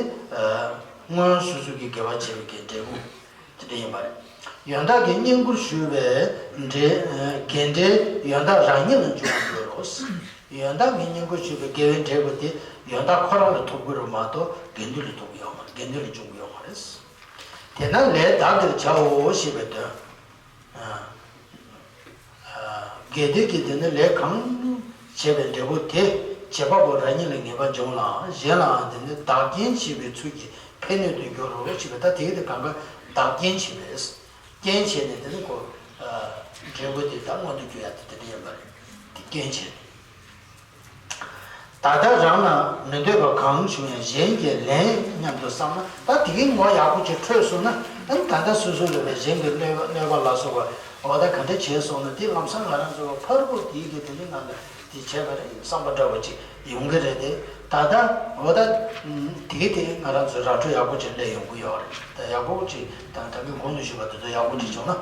སྔོན་སོ་སོ་གི་དགེ་བ་བྱས་པའི་གི་འབྲས་བུ་དེ་འདྲ་ཡིན་པ་རེད། ཡོན་བདག་གིས་བསྙེན་བཀུར་ཞུས་པའི་འབྲས་དགེ་འབྲས་ཡོན་བདག་རང་ཉིད་ལ་འབྱུང་བར་འགྱུར་རོ། ཡོན་བདག་གིས་བསྙེན་བཀུར་ཞུས་པའི་དགེ་བའི་འབྲས་བུ་དེ་ཡོན་བདག་ཁོ་རང་ལ་ཐོབ་ཀྱི་རེད་མ་གཏོགས་དགེ་འདུན་ལ་ཐོབ་ཀྱི་ཡོད་མ་རེད། དགེ་འདུན་ལ་འབྱུང་གི་ཡོད་མ་རེད། དེས་ན་ལས་བདག་གིར་བྱའོ་ཞེས་པའི་དོན། ཨ། ཨ། དགེ་སྡིག་གི་དེ་ནི་ལས་གང་བྱས་པའི་འབྲས་བུ་དེ་བྱེད་པ་པོ་རང་ཉིད་ལ་ངེས་པར་འབྱུང་ལ་གཞན་ལའང་དེ་ནི་བདག་རྐྱེན་བྱེད་པའི་ཚུལ་གྱིས་ཕན་གནོད་དུ་འགྱུར་རོ་ཞེས་པ་ད་དེ་གི་དེ་གང་ག་བདག་རྐྱེན་བྱེད་པས། རྐྱེན་བྱས་ནས་དེ་ནི་ཁོ། ཨ། འབྲས་བུ་དེ་ད་མངོན་དུ་གྱུར་ཡ་དེ་དེ་འདྲ་ཡིན་པ་རེད། དེ་རྐྱེན་བྱས་ནས། ད་ལྟ་རང་ལ་མི་འདོད་པ་གང་བྱུང་ཡང་གཞན་གྱིས་ལན་སྙམ་དུ་བསམ་ན། ད་དེ་གའི་ངོ་ཡག་པོ་ཅིག་འཕྲོད་སོང་ན། ཨ་ནི་ད་ལྟ་སོ་སོ་ལ་བས་གཞན་གྱི་གནོད་པ་གནོད་པ་ལ་སོགས་པ་འོ་ད་ག་འདྲ་བྱས་སོང་ན། དེ་ལམ་སང་ང་རང་ཚོ་ཕར་པོ་དེའི་གི་དེ་འདྲའི་ནང་ལ་དེ་བྱས་པ་རེད་བསམ་པ་འདྲ་བོ་ཅིག་ཡོང་གི་རེད་དེ། ད་ལྟ་འོ་ད་དེ་གི་དེ་ང་རང་ཚོ་ར་སྤྲོད་ཡག་པོ་ཅིག་སླེབས་ཡོང་གི་ཡོད་རེད། ད་ཡག་པོ་ཅིག་ད་ད་གིན་གོང་དུ་ཞུས་པ་དེ་ཚོ་ཡག་པོ་ཅིག་བྱུང་ན།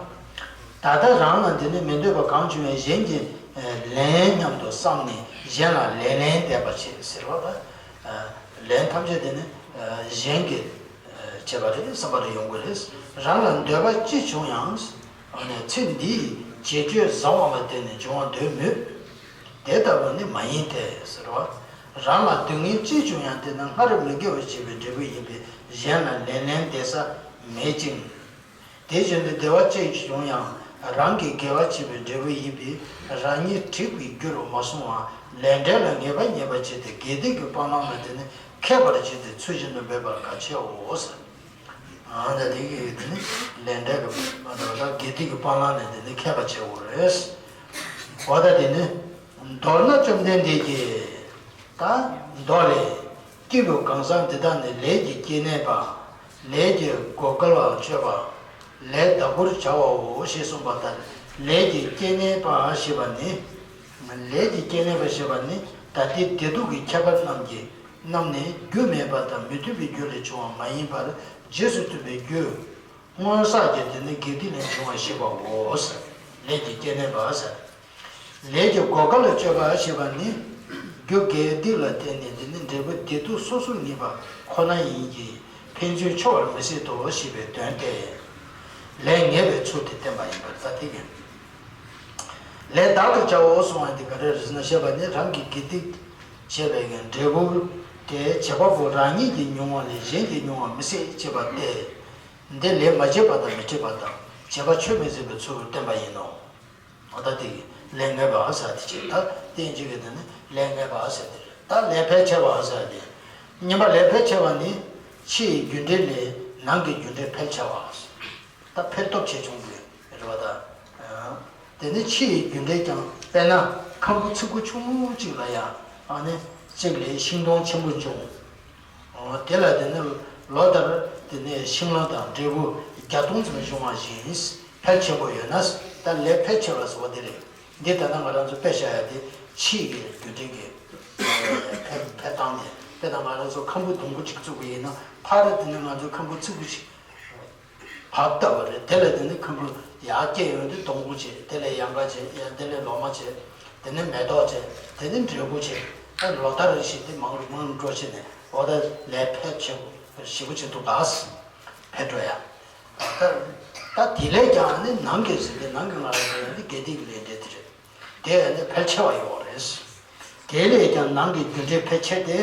ད་ལྟ་རང་ལ་འདི་ནི་མི་འདོད་པ་གང་བྱུང་བས་གཞན་གྱིས་ལན་སྙམ་དུ་བསམས་ནས་གཞན་ལ་ལེན་ལན་འདེབས་པར་བྱེད་ཟེར་བ་ལ། ལན་ཐམས་ཅད་དེ་ནི་གཞན་གྱིས་བྱས་པ་རེད་བསམ་པ་རེ་ཡོང་གི་རེད། རང་ལ་འདོད་པ་ཅི་བྱུང་ཡང་། ཚེ་འདིའི་བྱེད་སྤྱོད་བཟང་བ་ལ་བརྟེན་ནས་འབྱུང་བར་འདོད་མོད། དེ་ལྟ་བུ་ནི་མ་ཡིན་ཏེ་ཟེར་བ། རང་ལ་སྡུག་བསྔལ་ཅི་བྱུང་ཡང་དེ་ནི་སྔར་མི་དགེ་བ་བྱས་པའི་འབྲས་བུ་ཡིན་པས་གཞན་ལ་ལེན་ལན་འདེབས་ས་མེད་ཅིང་། དེ་བཞིན་དུ་བདེ་བ་ཅི་བྱུང་ཡང་རང་གི་དགེ་བ་བྱས་པའི་འབྲས་བུ་ཡིན་པས་རང་ཉིད་འགྲིག་པའི་རྒྱུར་མ་སོང་བར་ལས་འབྲས་ལ་ངེས་པ་རྙེད་པར་བྱས་ཏེ་དགེ་སྡིག་གི་སྤང་བླང་ལ་དེ་ནི་མཁས་པར་བྱས་ཏེ་ཚུལ་བཞིན་དུ་འབད་པར་གལ་ཆེའོ་ཟེར། ཨ་ནི་དེ་གི་དེ་ནི་ལས་འབྲས་ཀྱི་དགེ་སྡིག་གི་སྤང་བླང་ལ་དེ་ནི་མཁས་པར་བྱེད་དགོས་རེད། འོ་ད་དེ་ནི་མདོར་ན་བཅོམ་ལྡན་འདས་ཀྱིས། ད་མདོ་ལས། སྐྱེས་བུ་གང་ཟག་འདི་དག་ནི་ལས་ཀྱི་སྐྱེ་གནས་པ། ལས་ཀྱི་བགོ་སྐལ་བ་སྤྱོད་པ། ལས་བདག་པོར་བྱ་བའོ་ཞེས་གསུངས་པ་ལྟར་ལས་ཀྱི་སྐྱེ་གནས་པ་ཞེས་པ་ནི། ལས་ཀྱི་སྐྱེ་གནས་པ་ཞེས་པ་ནི་ད་ལྟའི་བདེ་སྡུག་གི་ཁྱད་པར་རྣམས་ཀྱི་རྣམས་ནི་རྒྱུ་མེད་པ་དང་མི་མཐུན་པའི་རྒྱུ་ལས་བྱུང་བ་མ་ཡིན་པར་རྗེས་སུ་མཐུན་པའི་རྒྱུ། སྔོན་བསགས་ཀྱི་དེ་ནི་དགེ་སྡིག་ལས་བྱུང་བ་ཞེས་པའོ། ལས་ཀྱི་སྐྱེ་གནས་པ་ཟེར། ལས་ཀྱི་བགོ་སྐལ་ལ་སྤྱོད་པ་ཞེས་པ་ནི། རྒྱུ་དགེ་སྡིག་ལ་བརྟེན་ནས་དེ་ནི་འབྲས་བུ་བདེ་སྡུག་སོ་སོར་ངེས་པ་ཁོ་ན་ཡིན་གྱི་ཕན་ཚུན་འཆོལ་བར་མི་སྲིད་དོ་ཞེས་པའི་དོན་ཏེ། ལས་ངེས་པའི་ཚུལ་དེ་བསྟན་པ་ཡིན་པར་ད་དེ་ཡིན། ལས་བདག་གིར་བྱའོ་གསུང་བ་འདི་ག་རེ་རེད་ཟེར་ན་ཞེས་པ་ནི་རང་གི་དགེ་སྡིག་བྱས་པའི་འབྲས་བུ་དེ་བྱེད་པ་པོ་རང་ཉིད་ཀྱིས་མྱོང་བ་ལས་གཞན་གྱིས་མྱོང་བ་མི་སྲིད་ཅེས་པ་སྟེ། འདི་ལས་མ་བྱས་པ་དང་མི་བྱེད་པ་དང་བྱས་པ་ཆོས་མི་འཛིན་པའི་ཚུལ་དུ་བསྟན་པ་ཡིན་ནོ། འོ་ད་དེ་ལས་ངེས་པ་ཟེར་དེ་ཅི་ད་བསྟན་བཅོས་ཀྱི་དེ་ནི་ལས་ངེས་པ་ཟེར་དེ་རེད། ད་ལས་ཕལ་ཆེ་བ་ཟེར་དེ། གཉིས་པ་ལས་ཕལ་ཆེ་བ་ནི་ཕྱི་ཡི་རྒྱུ་འབྲས་ལས་ནང་གི་རྒྱུ་འབྲས་ཕལ་ཆེ་བ། ད་ཕལ་སྟོབས་ཆེ་ཆུང་གི་རེད་བ་ད། དེ་ནི་ཕྱི་ཡི་རྒྱུ་འབྲས་ཀྱང་དཔེར་ན་ཁམ་བུ་ཚིག་གུ་ཆུང་ངུ་གཅིག་ལ་ཡང་ཨ་ནི་གཅིག་ལས་ཤིང་སྡོང་ཆེན་པོ་འབྱུང་། དེ་ལ་དེ་ནི་ལོ་ལྟར་དེ་ནི་ཤིང་ལོ་དང་འབྲས་བུ་བརྒྱ་སྟོང་ཙམ་འབྱུང་བ་བཞིན་ཕལ་ཆེན་པོ་ཡོད་ན། ད་ལས་ཕལ་ཆེ་བ་ཟེར་བ་དེ་རེད། འདི་ལྟ་ན་ང་རང་ཚོ་དཔེ་བཞག་ཡ་དེ་ཕྱི་ཡི་རྒྱུ་འབྲས་ཀྱི་ཕལ་ཕལ་སྟངས་དེ་དཔེར་ན་ང་རང་ཚོ་ཁམ་བུ་སྡོང་པོ་གཅིག་བཙུགས་པ་ཡིན་ན་ཕར་དེ་ནི་ང་ཚོ་ཁམ་བུ་ཚིག་གུ་ཞིག་བབས་བཏབ་པ་རེད། དེ་ལས་དེ་ནི་ཁམ་བུ་ཡར་སྐྱེ་ཡོང་དུས་སྡོང་པོ་བྱས། དེ་ལས་ཡལ་ག་བྱས། ཡང་དེ་ལས་ལོ་མ་བྱས། དེ་ནི་མེ་ཏོག་བྱས། དེ་ནི་འབྲས་བུ་བྱས། ཨ་ལོ་ལྟར་རེ་བཞིན་དེ་མང་རུ་མང་རུ་འགྲོ་བྱས་ནས་འོ་ད་ལས་ཕལ་ཆེ་བོ་ཞེ་པོ་ཅིག་འདུག་ག་ཕེབས་འགྲོ་ཡ། ད་ད་དེ་ལས་ཀྱང་ནི་ནང་གི་ཟེར་ཏེ་ནང་གི་ང་རང་ཚོ་ཡང་ནི་དགེ་སྡིག་ལས་འབྲས་དེ་རེད། དེ་ཡང་ནི་ཕལ་ཆེ་བ་ཡོད་རེད། དེ་ལས་ཀྱང་ནང་གི་རྒྱུ་འབྲས་ཕལ་ཆེར་དེ།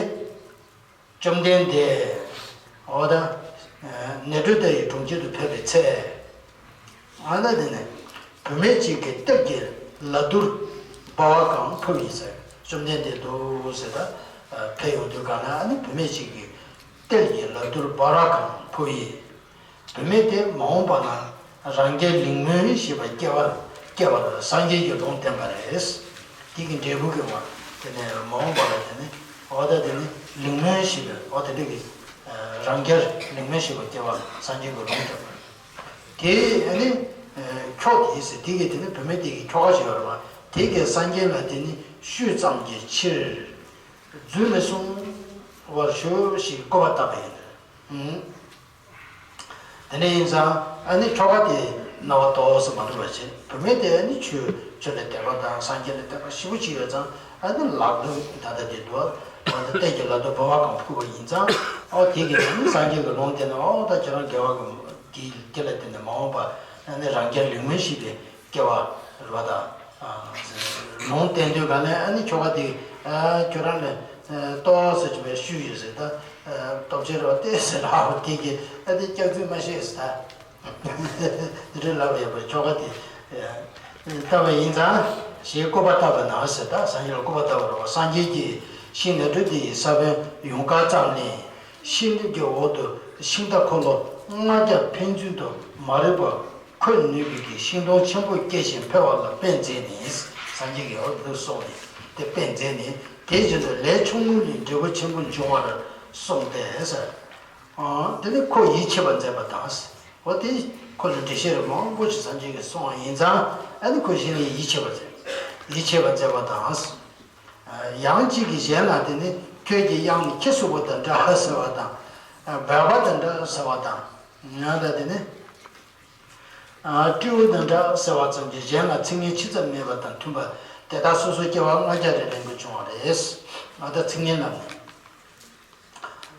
བཅོམ་ལྡན་འདས། འོ་ད། ནཻ་ཊཱུ་ཏ་ཡའི་གྲོང་ཁྱེར་དུ་ཕེབས་པའི་ཚེ། ཨ་ན་དེ་ནས། བུད་མེད་ཅིག་གིས་གཏེར་གྱི་ལ་དུར་འབར་བ་གང་ཕུབ་ཡིན་ཟེར། བཅོམ་ལྡན་འདས་འདུག་ཟེར་ད། ཕེབས་ཡོང་དུས་གང་ན་ཨ་ནི་བུད་མེད་ཅིག་གིས་གཏེར་གྱི་ལ་དུར་འབར་བ་གང་ཕུབ་ཡིན། བུད་མེད་དེ་མ་འོངས་པ་ན་རང་རྒྱལ་གླིང་མོན་ཞེས་པ་སྐྱེ་བར་སྐྱེ་བར་སངས་རྒྱས་ཀྱི་ལུང་བསྟན་པ་རེད། དེ་གི་འབྲས་བུ་གི་བར་དེ་ནས་མ་འོངས་པ་ལ་དེ་ནི་འོ་ད་དེ་ནི་གླིང་མོན་ཞེས་པའི་འོ་དེ་འདྲ་གི་རང་རྒྱལ་གླིང་མོན་ཞེས་པ་སྐྱེ་བར་སངས་རྒྱས་ཀྱི་ལུང་བསྟན་པ་རེད། དེ་ཨ་ནི་ཁྱོ་དེ་ཟེར་དེ་གི་དེ་ནི་བུད་མེད་དེ་གི་ཁྱོ་ག་ཞིག་ཡོད་རེད་བ། དེ་གིས་སངས་རྒྱས་ལ་དེ་ནི་ཤུལ་ཙམ་གྱི་ཕྱིར་རྫུན་མི་གསུང་བར་ཞུ་ཞེས་བཀོད་པ་བཏབ་པ་ཡིན། དེ་འདྲ་ཡིན་ཙང་ཨ་ནི་ཁྱོ་ག་དེ་རྣ་བ་ཏོག་ཙམ་མ་འགྲོ་བ་བྱས། བུད་མེད་དེ་ཨ་ནི་ཆོས་ཆོས་ལ་དད་པ་དང་སངས་རྒྱས་ལ་དད་པ་ཞེ་པོ་ཅིག་ཡོད་ཙང་ཨ་ནི་ལག་ལེན་ད་ལྟ་དེ་འདུག་བ། ད་གཏེར་གྱི་ལ་དུར་འབར་བ་གང་ཕུབ་པ་ཡིན་ཙང་ཨོ་དེ་གིས་ཨ་ནི་སངས་རྒྱས་ཀྱི་ལུང་བསྟན་ནས་ཨོ་ད་ཁྱེད་རང་དགེ་བ་གི་དེ་དེ་ལ་བརྟེན་ནས་མ་འོངས་པ་ཨ་ནི་རང་རྒྱལ་གླིང་མོན་ཞེས་པའི་སྐྱེ་བ་རེད་བ་ད། ལུང་བསྟན་དུས་ག་ནས་ཨ་ནི་ཁྱོ་ག་དེ་ཁྱོད་རང་ལ་ཏོག་ཙམ་ཅིག་པའི་ཤུལ་ཡོད་ཟེར་ད། སྟོབས་ཆེ་རོ་ཏེ་ཟེར་ལ་ཨ་དེ་གི་ཨ་དེ་སྐྱག་རྫུན་མ་བཤད་ཟེར་ད། དེ་འདྲའི་ལབ་ཡོད་པར་ཁྱོ་ག་དེ་ལྟ་བ་ཡིན་ཙང་ཞེས་བཀོད་པ་བཏབ་པ་ན་ཟེར་ད། སངས་རྒྱས་ལ་བཀོད་པ་བཏབ་པ་རེད་བ། སངས་རྒྱས་ཀྱིས་ཤིང་ནཻ་ཊཱུ་ཏ་ཡི་ས་བོན་ཡུངས་ཀར་བརྩམས་ནས་ཤིང་ནི་གི་འོག་ཏུ་ཤིང་རྟ་འཁོར་ལོ་ལྔ་བརྒྱ་ཕན་ཚུན་དུ་མ་རིག་པ་འཁོད་ནུས་པའི་གི་ཤིང་སྡོང་ཆེན་པོ་སྐྱེ་ཞིང་འཕེལ་བ་ལ་དཔེ་མཛད་ནས། སངས་རྒྱས་ཀྱིས་འོ་འདུག་གསུངས་ནས་དེ་དཔེ་མཛད་ནས་དེ་བཞིན་དུ་ལས་ཆུང་ངུ་ལས་འབྲས་བུ་ཆེན་པོ་འབྱུང་བར་གསུངས་ཏེ་ཟེར། དེ་ནི་ཁོ་ཡིད་ཆེས་པར་མཛད་པ་དང་། འོ་དེ་ཁོ་ལ་འགྲེལ་བཤད་རིགས་མང་པོ་ཞིག་སངས་རྒྱས་ཀྱིས་གསུངས་པ་ཡིན་ཙང་ཨ་ནི་ཁོ་གཞན་ལ་ཡིད་ཆེས་པར་མཛད། ཡིད་ཆེས་པར་མཛད་པ་དང་། ཡང་གཅིག་གིས་གཞན་ལ་དེ་ནི་ཁྱོད་ཀྱི་གཡང་ནི་ཁྱི་སོགས་པ་དང་འདྲ་ཟེར་བ་དང་། སྦལ་པ་དང་འདྲ་ཟེར་བ་དང་། ཡང་ད་དེ་ནི། སྤྲེའུ་དང་འདྲ་ཟེར་བ་ཙམ་གྱིས་གཞན་ལ་ཚིག་ངན་ཇི་ཙམ་སྨྲས་པ་དང་མཐུན་པ་དེ་དག་སོ་སོ་སྐྱེ་བ་ལྔ་བརྒྱ་རེ་ལེན་དགོས་བྱུང་བ་རེད། ཨ་ད་ཚིག་ངན་ལབ་ནས།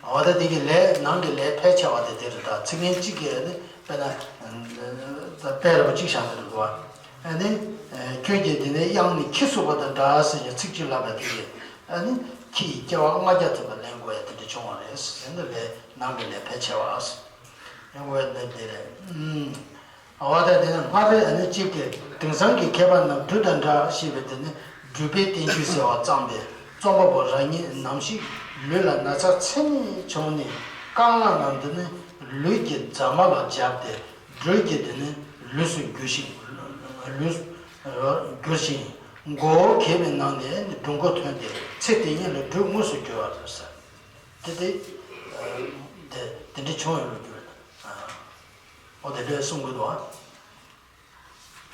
འོ་ད་དེ་གི་ལས་ནང་གི་ལས་ཕལ་ཆེ་བ་དེ་དེ་རེད་ད། ཚིག་ངན་གཅིག་གིས་ནི་དཔེར་ན། དཔེ་ར་བ་གཅིག་བཞག་ནས་རེད་བ། ཨ་ནི། ཁྱོད་ཀྱིས་དེ་ནས་གཡང་ནི་ཁྱི་སོགས་པ་དང་འདྲ་ཟེར་ནས་ཚིག་གཅིག་ལབ་པ་དེ་གིས། ཨ་ནི། ཁྱི་ཡི་སྐྱེ་བ་ལྔ་བརྒྱ་ཐམ་པ་ལེན་དགོས་ཡ་དེ་འདྲ་བྱུང་བ་རེད། དེ་འདི་ལས་ནང་གི་ལས་ཕལ་ཆེ་བ། ཡོང་བའི་གནས་དེ་རེད། ཨ་འོ་ད་དེ་ནི་སྔར་རེ་ཨ་ནི་གཅིག་སྟེ། དེང་སང་གི་མཁས་པ་རྣམས་སྦྲུལ་དང་འདྲ་ཞེས་པའི་དེ་ནི་སྦྲུལ་པའི་བསྟན་བཅོས་ཟེར་བ་བརྩམས་པས། རྩོམ་པ་པོ་རང་ཉིད་ནམ་ཞིག་ལུས་ལ་ན་ཚ་ཚད་མེད་བྱུང་ནས་རྐང་ལག་རྣམས་དེ་ནི་ལུས་ཀྱི་རྫ་མ་ལ་སྦྱར་ཏེ་སྦྲུལ་གྱི་དེ་ནི་ལུས་སུ་གྱུར་ཞིང་། ལུས་གྱུར་ཞིང་། མགོ་བོ་གས་པའི་ནང་ནས་ནི་སྦྲུལ་མགོ་ཐོན་ཏེ་ཚེ་དེ་ཉིད་ལ་སྦྲུལ་དངོས་སུ་གྱུར་བ་རེད་ཟེར། དེ་དེ། དེ་དེ་འདྲ་བྱུང་ཡོད་ལུགས་གྱུར། ཨོ་དེ་འདྲ་གསུང་གི་འདུག་ཨ།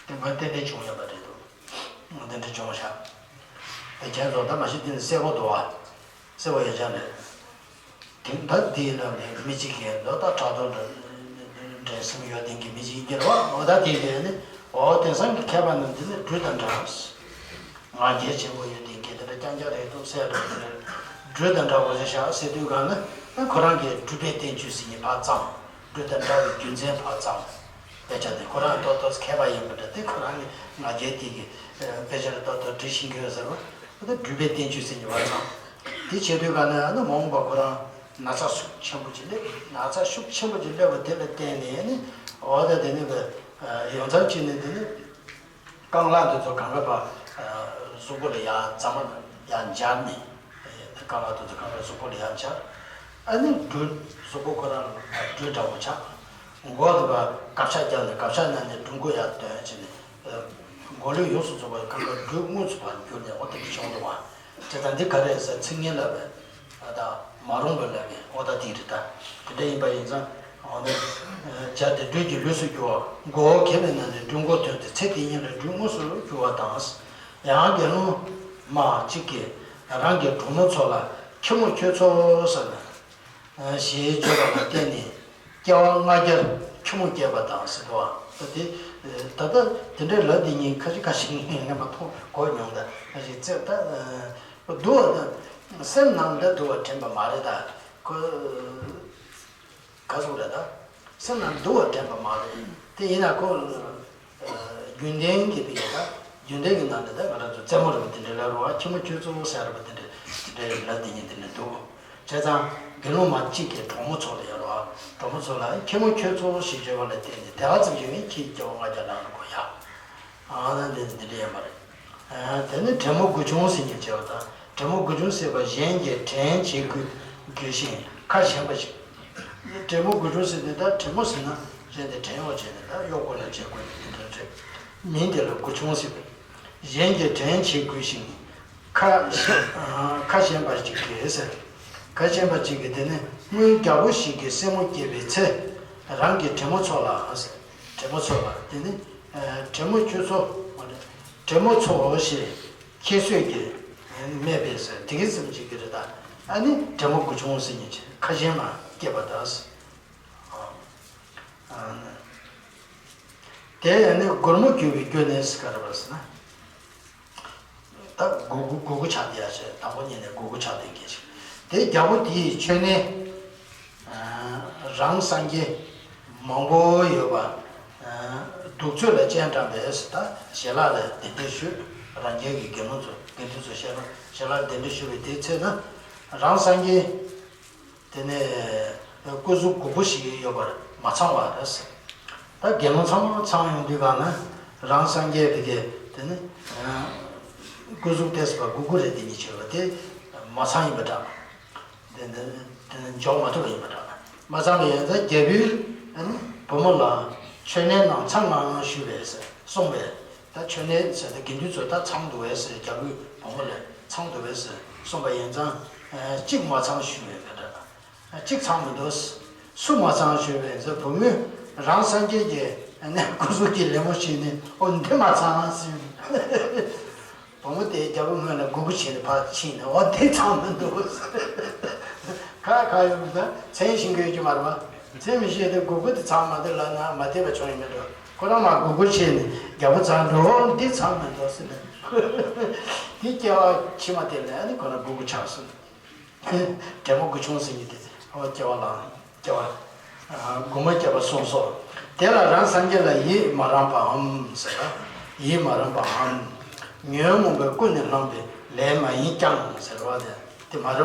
དེ་མ་ཏན་ཏན་བྱུང་ཡོད་པ་རེད་འདུག་དེ་འདྲ་བྱུང་ཤག་དེ་ཁྱེད་ཚོ་ད་མ་གཞི་དེ་ནི་གསལ་པོ་འདུག་ཨ། གསལ་པོ་ཡོད་ཆགས་རེད། དེ་ད་དེའི་ལམ་ནས་མི་གཅིག་གིས་འདུག་ད་དྲ་ཐོག་འདྲ། འགྲན་སེམས་ཡོད་ལྡན་གྱི་མི་གཅིག་ཡིན་གྱི་རེད་བ། འོ་ད་དེ་གས་ནི་འོ་དེང་སང་གི་མཁས་པ་རྣམས་འདི་ནི་སྦྲུལ་དང་འདྲ། ང་རྒྱལ་ཆེན་པོ་ཡོད་ལྡན་གྱི་དེ་འདྲ་རྐྱང་རྐྱང་རེད་འདུག་ཟེར་འགྲོ་གི་རེད། སྦྲུལ་དང་འདྲ་བོ་ཞིག་བཞག་ཟེར་དུས་གང་ན་ཁོ་རང་གིས་སྦྲུལ་པའི་བསྟན་བཅོས་ཟེར་མཁན་ཕར་བརྩམས། སྦྲུལ་དང་འདྲ་བའི་རྒྱུ་མཚན་ཕར་བརྩམས། དཔེ་ཆ་དེ་ཁོ་རང་ཏོག་ཏོག་མཁས་པ་ཡིན་པ་འདྲ། དེ་ཁོ་རང་གི་ང་རྒྱལ་དེ་གི་དཔེ་ཆ་ལ་ཏོག་ཏོག་འབྲི་ཤེས་ཀྱི་ཡོད་ཟེར་བ། ད་སྦྲུལ་པའི་བསྟན་བཅོས་ཟེར་མཁན་ཕར་བརྩམས། དེ་བྱེད་དུས་གང་ན་ཨ་ནི་མ་འོངས་པ་ཁོ་རང་ ན་ཚ་ཤུགས་ཆེན་པོ་ཅིག་སླེབས། ན་ཚ་ཤུགས་ཆེན་པོ་ཅིག་སླེབས་པ་དེ་ལ་བརྟེན་ནས་ནི་འོ་ད་དེ་ནི་ཡོངས་ཚར་གཅིག་ནས་དེ་ནི། རྐང་ལག་འདི་ཚོ་གང་ག་པ། གཟུགས་པོ་ལ་ཡར་རྩ་མ་ཡར་འབྱར་ནས། རྐང་ལག་འདི་ཚོ་གང་ག་གཟུགས་པོ་ལ་ཡར་འབྱར། ཨ་ནི་སྦྲུལ་གཟུགས་པོ་ཁོ་རང་ལ་སྦྲུལ་འདྲ་བོ་ཆགས། མགོ་འདི་པ་སྐབས་ཆ་བརྒྱབ་ནས་སྐབས་ཆ་ན་ནས་སྦྲུལ་མགོ་ཡར་བཏོན་བྱས་ནས། མགོ་ལུས་ཡོངས་སུ་རྫོགས་པ་གང་ག་སྦྲུལ་དངོས་སུ་ཕར་གྱུར་ནས་འོ་དེ་འདྲ་བྱུང་འདུག་བ། བྱས་ཙང་འདི་ག་རེ་ཟེར་ཚིག་ངན་ལབ་པས། ད་མ་རུངས་པའི་ལས་ཀྱི་ཨོ་ད་དེ་རེད་ད། དེ་འདྲ་ཡིན་པ་ཡིན་ཙང་། འོ་ན། བྱ་དེ་སྦྲུལ་གྱི་ལུས་སུ་གྱུར་པ། མགོ་བོ་གས་པའི་ནང་ནས་སྦྲུལ་མགོ་ཐོན་ཏེ་ཚེ་དེ་ཉིད་ལ་སྦྲུལ་དངོས་སུ་གྱུར་པ་དང་། ཡང་དགེ་སློང་མ་གཅིག་གིས་རང་གི་གྲོགས་མོ་ཚོ་ལ་ཁྱི་མོ་ཁྱོད་ཚོ་ཟེར་ན། ཞེས་བརྗོད་པ་ལ་བརྟེན་ནས་སྐྱེ་བ་ལྔ་བརྒྱར་ཁྱི་མོ་སྐྱེས་པ་དང་ཟེར་དོ། ད་དེ། ད་ལྟ་དེ་འདྲའི་ལབ་དེ་ཉིད་ཁ་ཅིག་ཁ་ཅིག་ངས་མ་མཐོང་གོ་མྱོང་ད་ཁ་ཅིག་ཙེ་ད། འདུག་བ་ད། སེམས་ནང་ད་འདུག་བ་དྲན་པ་མ་རེད་ད། ཁོ། ག་ཟེར་རེད་ད། སེམས་ནང་འདུག་བ་དྲན་པ་མ་རེད་དེ་ཡིན་ན་ཁོ། རྒྱུན་ལྡན་གྱི་དེ་ཡོད་ད། རྒྱུན་ལྡན་གྱི་ནང་ནས་ད་ང་རང་ཚོ་རྩེད་མོ་རེད་པ་དེ་འདྲ་ལབ་རོགས་ཁྱི་མོ་ཁྱོད་ཚོ་ཟེར་རེད་པ་དེ་འདྲ་དེ་འདྲ་ལབ་དེ་ཉིད་དེ་འདྲ་འདུག་བྱས་ཙང་དགེ་སློང་མ་གཅིག་གིས་གྲོགས་མོ་ཚོ་ལ་ཡོད་རོགས་གྲོགས་མོ་ཚོ་ལ་ཁྱི་མོ་ཁྱོད་ཚོ་ཞེས་བརྗོད་པ་ལ་བརྟེན་ནས་དེ་ག་ཙམ་ཞིག་ནས་ཁྱི་སྐྱེ་བ་ལྔ་བརྒྱ་ལང་རུ་གོ་ཡ། ཨ་ན་འདི་འདི་འདྲ་ཡིན་པ་རེད། དེ་ནི་བྲན་མོ་མགུ་ཆུང་ཟེར་མཁན་བྱས་པ་དང་བྲན་མོ་མགུ་ཆུང་ཟེར་བ་གཞན་གྱིས་བྲན་བྱེད་དགོས་དགོས་ཤིང་ཁ་ཞན་པ་ཞིག་བྲན་མོ་མགུ་ཆུང་ཟེར་ནས་ད་བྲན་མོ་ཟེར་ན་གཞན་དེ་བྲན་གཡོག་བྱས་ནས་ད་གཡོག་དགོས་ན་བྱེད་དགོས་ནས་དེ་འདྲ་རེད། མིང་དེ་ལ་མགུ་ཆུང་ཟེར་བས། གཞན་གྱིས་བྲན་བྱེད་དགོས་ཤིང་ཁ་ཁ་ཞན་པ་ཞིག་གིས་ཟེར། ཁ་ཞན་པ་ཅིག་གིས་དེ་ནི་སྔོན་རྒྱལ་པོ་ཞིག་གི་སྲས་མོ་སྐྱེས་པའི་ཚེ། རང་གི་བྲན་མོ་ཚོ་ལ་ཟེར། བྲན་མོ་ཚོ་ལ་དེ་ནི། བྲན་མོ་ཁྱོད་ཚོ། བྲན་མོ་ཚོ་ཞེས་ཁྱད་གསོད་ཀྱིས་སྨྲས་པས་ཟེར་དེ་གི་ཙམ་ཅིག་གི་རེད་ད། ཨ་ནི་བྲན་མོ་མགུ་ཆུང་ཟེར་མཁན་ཅིག་ཁ་ཞན་མ་སྐྱེས་པ་དང་། དེ་ཡང་ནི་སྒོར་མོ་བསྒྱུར་བའི་རྒྱུ་ནི་ག་རེ་བ་ཟེར་ན། ད་དགུ་དགུ་དགུ་དགུ་ཆགས་བསྡད་ཡ་ཞེས་དང་པོ་ཉིད་ནས་དགུ་དགུ་ཆགས་བསྡད་མཁན་ཞིག་དེ་རྒྱལ་པོ་དེའི་མཆོད་གནས། རང་སངས་རྒྱས་མང་པོ་ཡོད་པ། གདུགས་ཚོད་ལ་སྤྱན་དྲངས་པས་ད་ཞལ་ལག་ལ་གདན་འདྲེན་ཞུས། རང་རྒྱལ་གྱི་དགེ་སློང་ཚོ་དགེ་འདུན་ཚོ་ཞལ་ལག་ཞལ་ལག་གདན་འདྲེན་ཞུས་པའི་དེའི་ཚེ་ན། རང་སངས་རྒྱས། དེ་ནས་སྐུ་གཟུགས་གུག་པོ་ཞིག་ཡོད་པར་མ་ཚང་བ་རེད། ད་དགེ་སློང་ཚང་མ་ཚང་ཡོང་དུས་གང་ན་རང་སངས་རྒྱས་དེ་གས་དེ་ནི་སྐུ་གཟུགས་ཏོག་ཙམ་གུག་གུག་རེད་དེ་ཉིད་བྱས་པ་དེ་མ་ཚང་ཡིན་པ་འདྲ། དེ་ནི་དེ་ནི་འཇོག་མ་ཐུབ་པ་ཡིན་པ་འདྲ། མ་ཚང་བ་ཡིན་ཙང་རྒྱལ་པོས་བུ་མོ་ལ་མཆོད་གནས་རྣམས་ཚང་ངམ་ཞུས་པས་གསུངས་པས། ད་མཆོད་གནས་ཟེར་ཏེ་དགེ་འདུན་ཚོ་ད་ཚང་འདུག་པས་ཟེར། རྒྱལ་པོས་བུ་མོ་ལ་ཚང་འདུག་པས་ཟེར་གསུངས་པ་ཡིན་ཙང་། གཅིག་མ་ཚང་ཞུས་པས་ད་གཅིག་ཚང་མི་འདུག་སུ་མ་ཚང་ཞུས་པས་ཟེར། བུ་མོས་རང་སངས་རྒྱས་ཀྱི་ནས་སྐུ་གཟུགས་ཀྱི་ལད་མོ་བྱས་ནས་ཨོ་འདི་མ་ཚང་ཟེར། བུ་མོ་དེས་རྒྱལ་པོ་སྔོན་ལ་སྒུར་སྒུར་བྱས་ནས་ཕར་ཕྱིན་ནས་ཨོ་འདི་ཚང་མི་འདུག་ཁ་ཁ་ཡོད་མི་འདུག་མཚན་ཤེས་ཀྱི་ཡོད་ཀྱི་མ་རེད་པ། མཚན་མི་ཤེས་ཏེ་སྒུར་སྒུར་དེ་ཚང་མ་འདུག་ལབ་ན་མ་བདེ་བ་བྱུང་ཡོད་མི་འདུག་ཁོ་རང་མ་སྒུར་སྒུར་བྱས་ནས་རྒྱལ་པོ་ཚང་འགྲོ་འདི་ཚང་མི་འདུག་ཟེར་ནས། དེ་སྐྱེ་བ་ཕྱི་མ་དེ་ལ་ནི་ཁོ་རང་སྒུར་སྒུར་ཆགས་སོང་། བྲན་མོ་མགུ་ཆུང་ཟེར་མཁན་དེ་ཨོ་སྐྱེ་བ་ལ་སྐྱེ་བ། སྒོ་མ་བརྒྱ་པ་གསུངས་སོ། དེ་ལ་རང་སངས་རྒྱས་ལ་ཡིད་མ་རངས་པའམ་ཟེར་ལ། ཡིད་མ་རངས་པའམ། ཉོན་མོངས་པའི་ཀུན་ནས་བསླངས་པའི་ལས་མ་ཡིན་ཀྱང་ཟེར་བ་དེ་དེ་མ་རེད་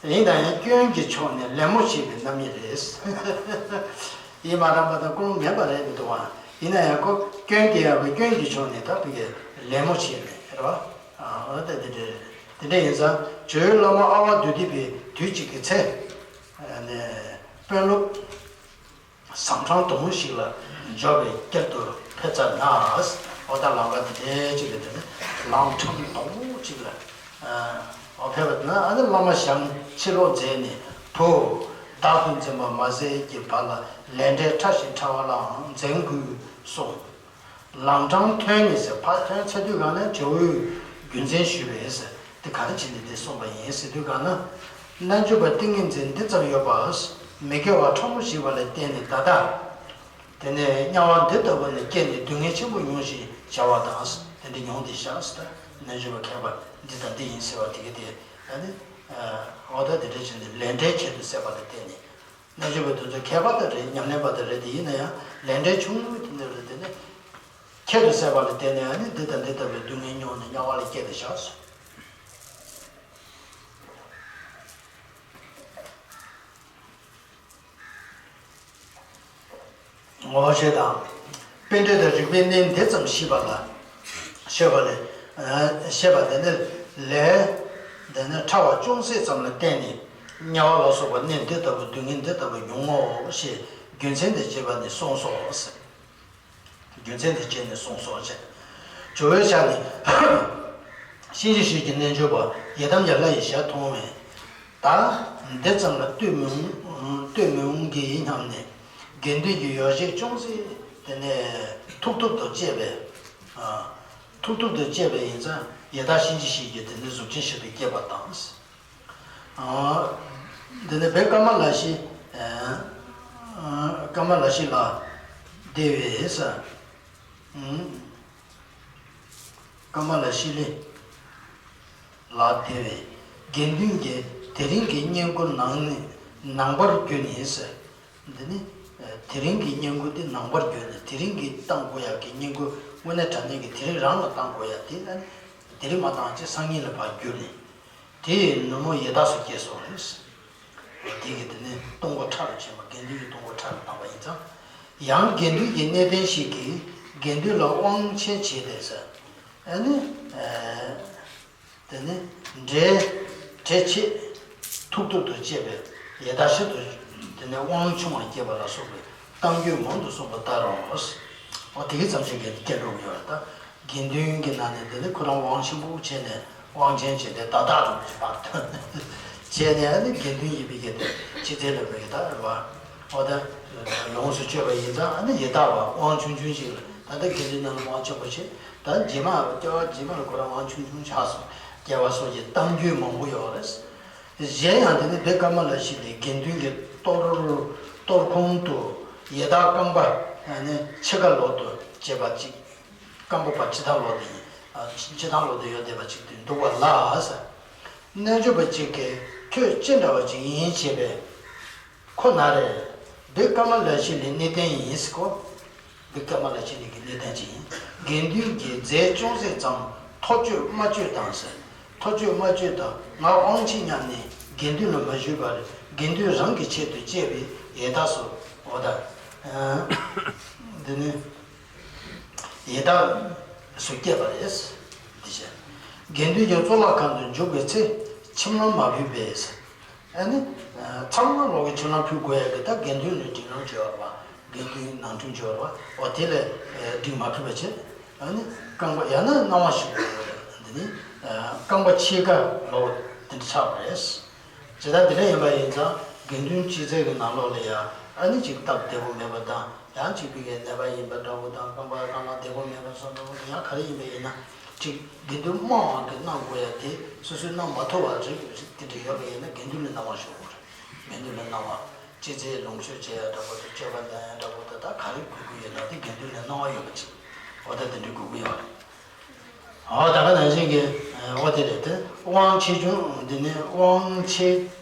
བ། ཡིན་དང་ཡང་སྐྱོན་གྱི་ཕྱོགས་ནས་ལད་མོ་བྱས་པའི་རྣམ་སྨིན་རེད། ཡིད་མ་རངས་པ་དང་ཀུན་སློང་ངན་པ་རེད་མི་འདུག་བ། ཡིན་ན་ཡང་ཁོ་སྐྱོན་དེ་ཡང་བའི་སྐྱོན་གྱི་ཕྱོགས་ནས་ད་བི་གའི་ལད་མོ་བྱས་ནས་རེད་བ། ཨ་ད་དེ་འདྲ་དེ་འདྲ་ཡིན་ཙང་ཇོ་བོའི་བླ་མ་ཨ་ཝ་དྷཱུ་ཏི་པའི་དུས་གཅིག་གི་ཚེ། དཔོན་སློབ་ཟམ་ཁྲམ་དུ་མ་ཞིག་ལ་འབྱོར་བའི་དཀྱིལ་དུ་ཕེབས་ཙ་ན། ཨོ་ད་ལམ་ཁ་དེ་འདྲའི་གཅིག་ལ་དེ་ནི་ལམ་ཁྲམ་དུ་མ་གཅིག་ལ་ཨོ་ཕེབས་པ་དེ་ན་ཨ་ནི་བླ་མ་ཞབས་ཕྱི་ལོགས་མཛད་ནས་བུ། བདག་ཏུ་འཛིན་པ་མ་ཟད་ཀྱི་བར་ལ་ལས་འབྲས་ཕྲ་ཞིང་ཕྲ་བ་ལའང་འཛེམ་དགོས་གསུངས། ལམ་འཕྲང་ཐོན་ནས་ཟེར་ཕར་ཐོན་ཚར་དུས་གང་ན་ཇོ་བོས་རྒྱུ་མཚན་ཞུས་པས་ཟེར་དེ་ག་རེ་བྱས་ནས་དེ་གསུངས་པ་ཡིན་ཟེར་དུས་གང་ན། རྣལ་འབྱོར་པ་ཏིང་ངེ་འཛིན་འདི་ཙམ་ཡོད་པ། མི་དགེ་བ་ཕྲ་མོ་ཞིག་པ་ལ་བརྟེན་ནས་ད་ལྟ། དེ་ནས་དམྱལ་བ་འདི་ལྟ་བུ་ནས་སྐྱེས་ནས་སྡུག་བསྔལ་ཆེན་པོ་མྱོང་ཞེས་བྱ་བ་དང་དེ་འདྲ་མྱོང་སྟེ་བཞག་ཟེར། རྣལ་འབྱོར་པ་མཁས་པ་འདི་དང་འདི་ཡིན་ཟེར་བ་དེ་ག་དེ་ཨ་ནི། འོ་ད་དེ་འདྲ་བྱས་ནས་ལས་འབྲས་ཁྱད་དུ་གསད་པ་ལ་བརྟེན་ནས། རྣལ་འབྱོར་པ་དེ་ཚོ་མཁས་པ་དང་རེད། ཉམས་ལེན་པ་དང་རེད། དེ་ཡིན་ན་ཡང་ལས་འབྲས་ཆུང་ངུ་དེ་འདྲ་རེད། དེ་ནི་ཁྱད་དུ་གསད་པ་ལ་བརྟེན་ནས་ཨ་ནི་འདི་དང་འདི་ལྟ་བུའི་སྡུག་བསྔལ་མྱོང་ནས་དམྱལ་བ་ལ་སྐྱེས་ཏེ་བཞག་སོང་། ངོ་ཤེས་དང་། པཎ་གྲུབ་དང་རིག་པའི་གནས་འདི་ཙམ་ཤེས་པ་ལ། ཤེས་པ་ལས། ཤེས་པ་དེ་ནི་ལས། དེ་ནི་ཕྲ་བ་ཅུང་ཟད་ཙམ་ལ་བརྟེན་ནས། དམྱལ་བ་ལ་སོགས་པ་གནས་འདི་ལྟ་བུ་སྡུག་བསྔལ་འདི་ལྟ་བུ་མྱོང་ངོ་ཞེས་རྒྱུ་མཚན་དེ་བྱས་པ་ནི་གསུངས་སོ། རྒྱུ་མཚན་དེ་བྱས་ནས་གསུངས་སོ་ཞེས། ཇོ་བོའི་ཞལ་ནས། གཤིན་རྗེ་གཤེད་ཀྱི་རྣལ་འབྱོར་པ་ཡི་དམ་ཡར་ལྷ་ཡི་ཞལ་མཐོང་བས། ད་འདི་ཙམ་ལ་ལྟོས་མི་འོང་ལྟོས་མི་འོང་གི་སྙམ་ནས། དགེ་འདུན་གྱི་ཡོ་བྱད་ཅུང་ཟད་དེ་ནས་ཐུབ་ཐུབ་ཏུ་བཅད་པས། ཐུབ་ཐུབ་ཏུ་བཅད་པ་ཡིན་ཙང་ཡི་དྭགས་གཤིན་རྗེ་གཤེད་ཀྱི་དེ་ནས་གཟུགས་ཅན་ཞིག་ཏུ་སྐྱེས་པ་དང་། འདི་ནི་བོད་ཀ་མ་ལ་ཤི། ཀ་མ་ལ་ཤི་ལ་བདེ་བས། ཀ་མ་ལ་ཤི་ལ་ལ་བདེ་བས། དགེ་འདུན་གྱིས་དེ་རིང་གི་བསྙེན་བཀུར་ནང་ནས་ནང་པར་གྱུར་ནས། འདི་ནི། དེ་རིང་གི་བསྙེན་བཀུར་དེ་ནང་པར་གྱུར་ནས་དེ་རིང་གི་བཏང་དགོས་ཡག་གི་བསྙེན་བཀུར་དངོས་གནས་དྲང་གནས་ཀྱི་དེ་རིང་རང་ལ་བཏང་དགོས་ཡག་དེ་ཨ་ནི། དེ་རིང་མ་བཏང་ཅེས་སང་ཉིན་ལ་ཕར་བསྒྱུར་ནས། དེ་ཡི་ནུབ་མོ་ཡི་དྭགས་སུ་སྐྱེས་སོ་རེད། དེ་གི་དེ་ནི་གཏོང་སྒོ་ཕྲ་རུ་ཕྱིན་པ་དགེ་འདུན་གྱི་གཏོང་སྒོ་ཕྲ་རུ་བཏང་བ་ཡིན་ཙང་། ཡང་དགེ་འདུན་གྱི་གནས་བརྟན་ཞིག་གིས་དགེ་འདུན་ལ་དབང་ཆེན་བྱས་ཏེ་ཟེར། ཨ་ནི། དེ་ནི་འདྲེ། འདྲེ་ཆེ། ཐུབ་ཐུབ་ཏུ་བཅད་པས་ཡི་དྭགས་ཤིན་ཏུ་དེ་ནི་དབང་ཆུང་བ་སྐྱེས་པ་ལ་སོགས་པའི་གཏམ་རྒྱུད་མང་དུ་གསུངས་པ་ལྟར་རོ། འོ་དེ་གི་ཙམ་ཞིག་གི་སྐད་སྒྲོག་ཡོད་རེད་ད། དགེ་འདུན་གྱི་ནང་ནས་དེ་ནི་ཁོ་རང་དབང་ཆེན་པོ་བྱས་ནས་དབང་ཆེན་བྱས་ཏེ་ད་དག་རུ་ཕར་ཐོན་བྱས་ནས་ཨ་ནི་དགེ་འདུན་ཡིན་པའི་གི་དེ་ཕྱི་རྫས་ལ་མེད་ཀྱི་ད་རེད་བ། འོ་ད་ཡོངས་སུ་སྤྱོད་པ་ཡིན་ཙང་ཨ་ནི་ཡི་དྭགས་པ་དབང་ཆུང་ཆུང་ཞིག་ལ་ད་ལྟ་དགེ་འདུན་ནང་ལ་དབང་ཆེན་པོ་བྱས། ད་རྗེས་མ་སྐྱེ་བ་རྗེས་མ་ལ་ཁོ་རང་དབང་ཆུང་ཆུང་ཆགས་སོང་སྐྱེ་བ་སོགས་ཀྱི་གཏམ་རྒྱུད་མང་པོ་ཡོད་རེད། གཞན་ཡང་དེ་ནི་བོད་ཀ་མ་ལ་ཤི་ལའི་དགེ་འདུན་གྱི་གཏོར་གཏོར་ཁུང་དུ་ཡི་དྭགས་རྐང་པ་ནི་ཕྱི་ཁ་ལོག་ཏུ་བྱེད་པ་གཅིག་རྐང་པ་ཕར་ཕྱི་ཐང་ལོག་སྟེ་ཡིན། ཕྱི་ཐང་ལོག་སྟེ་ཡོད་བསྡད་པ་གཅིག་ཏུ་འདུག་པ་ལ། རྣལ་འབྱོར་པ་གཅིག་གིས་ཐོས་ཅི་འདྲ་བ་ཅིག་ཡིན་བྱས་པས། ཁོ་ན་རེ། བོད་ཀ་མ་ལ་ཤི་ལའི་གནས་བརྟན་ཡིན་ཟེར་གོ། བོད་ཀ་མ་ལ་ཤི་ལའི་གི་གནས་བརྟན་ཅིག་ཡིན། དགེ་འདུན་གྱི་རྫས་ཅུང་ཟད་ཙམ་ཐོ་བཅོས་མ་བཅོས་དང་ཟེར། ཐོ་བཅོས་མ་བཅོས་དང་ང་དབང་ཆེ་སྙམ་ནས་དགེ་འདུན་ལ་མ་ཞུས་པར་དགེ་འདུན་རང་གི་ཆེད་དུ་སྤྱད་པའི་ཡི་དྭགས་སུ་འོ་ད། འདི་ནི་ཡི་དྭགས་སུ་སྐྱེས་པ་རེད། འདི་བྱས། དགེ་འདུན་གྱི་གཙུག་ལག་ཁང་དུ་འཇུག་པའི་ཚེ་ཁྱིམ་ལམ་མ་ཕུད་པས། ཨ་ནི། མཚམས་ལ་ལོག་གི་ཁྱིམ་ལམ་ཕུད་དགོས་ཡ་གི་ད་དགེ་འདུན་ལ་སྒྲིག་ལམ་བྱེད་པ་རེད་བ། དགེ་འདུན་ནང་ཁྲིམས་བྱེད་པ་རེད་བ། འོ་དེ་ལས་སྒྲིག་མ་ཕུད་པ་བྱས། ཨ་ནི་རྐང་པ་ཡང་ན་གནང་བ་ཞིག་དགོས་རེད། འདི་ནི་རྐང་པ་ཕྱེད་ཀ་ལོག་དེ་འདྲ་ཆགས་པ་རེད། ཇི་ལྟར་དེ་འདྲ་ཡིན་པ་ཡིན་ཙང་དགེ་འདུན་སྤྱི་ཚོགས་ཀྱི་ནང་ལོགས་ལ་ཡང་ཨ་ནི་ཅིག་སྟབས་བདེ་པོ་མེད་པ་དང་ཡང་ཅིག་ཕ་གིའི་ནད་པ་ཡིན་པ་འདྲ་བོ་དང་རྐང་པ་རྐང་ལག་བདེ་པོ་མེད་པ་སོགས་འདྲ་བོ་ཡང་ག་རེ་ཡིན་པ་ཡིན་ན། གཅིག་དགེ་འདུན་དམངས་ཀྱིས་གནང་དགོས་ཡ་དེ་སོ་སོས་གནང་མ་ཐུབ་པ་རིགས་རིགས་དེ་འདྲ་ཡོད་པ་ཡིན་ན་དགེ་འདུན་ལ་གནང་བ་ཞུ་དགོས་རེད། དགེ་འདུན་ལ་གནང་བ། སྤྱི་ཚེས་ལུང་ཆོག་བྱེད་ཡ་འདྲ་པོ་དང་སྤྱོད་པ་འདོན་ཡ་འདྲ་པོ་དང་ད་ག་རེ་དགོས་ཀྱི་ཡོད་ན་དེ་དགེ་འདུན་ལ་གནང་བ་ཡོད་པ་ཅིག་འོ་ད་དེ་འདྲ་དགོས་ཀྱི་ཡོད་རེད། འོ་ད་ག་ནང་བཞིན་གྱི་འོ་དེ་རེད་དེ་དབང་ཆེ་ཆུང་འདི་ནི་དབང་ཆེ་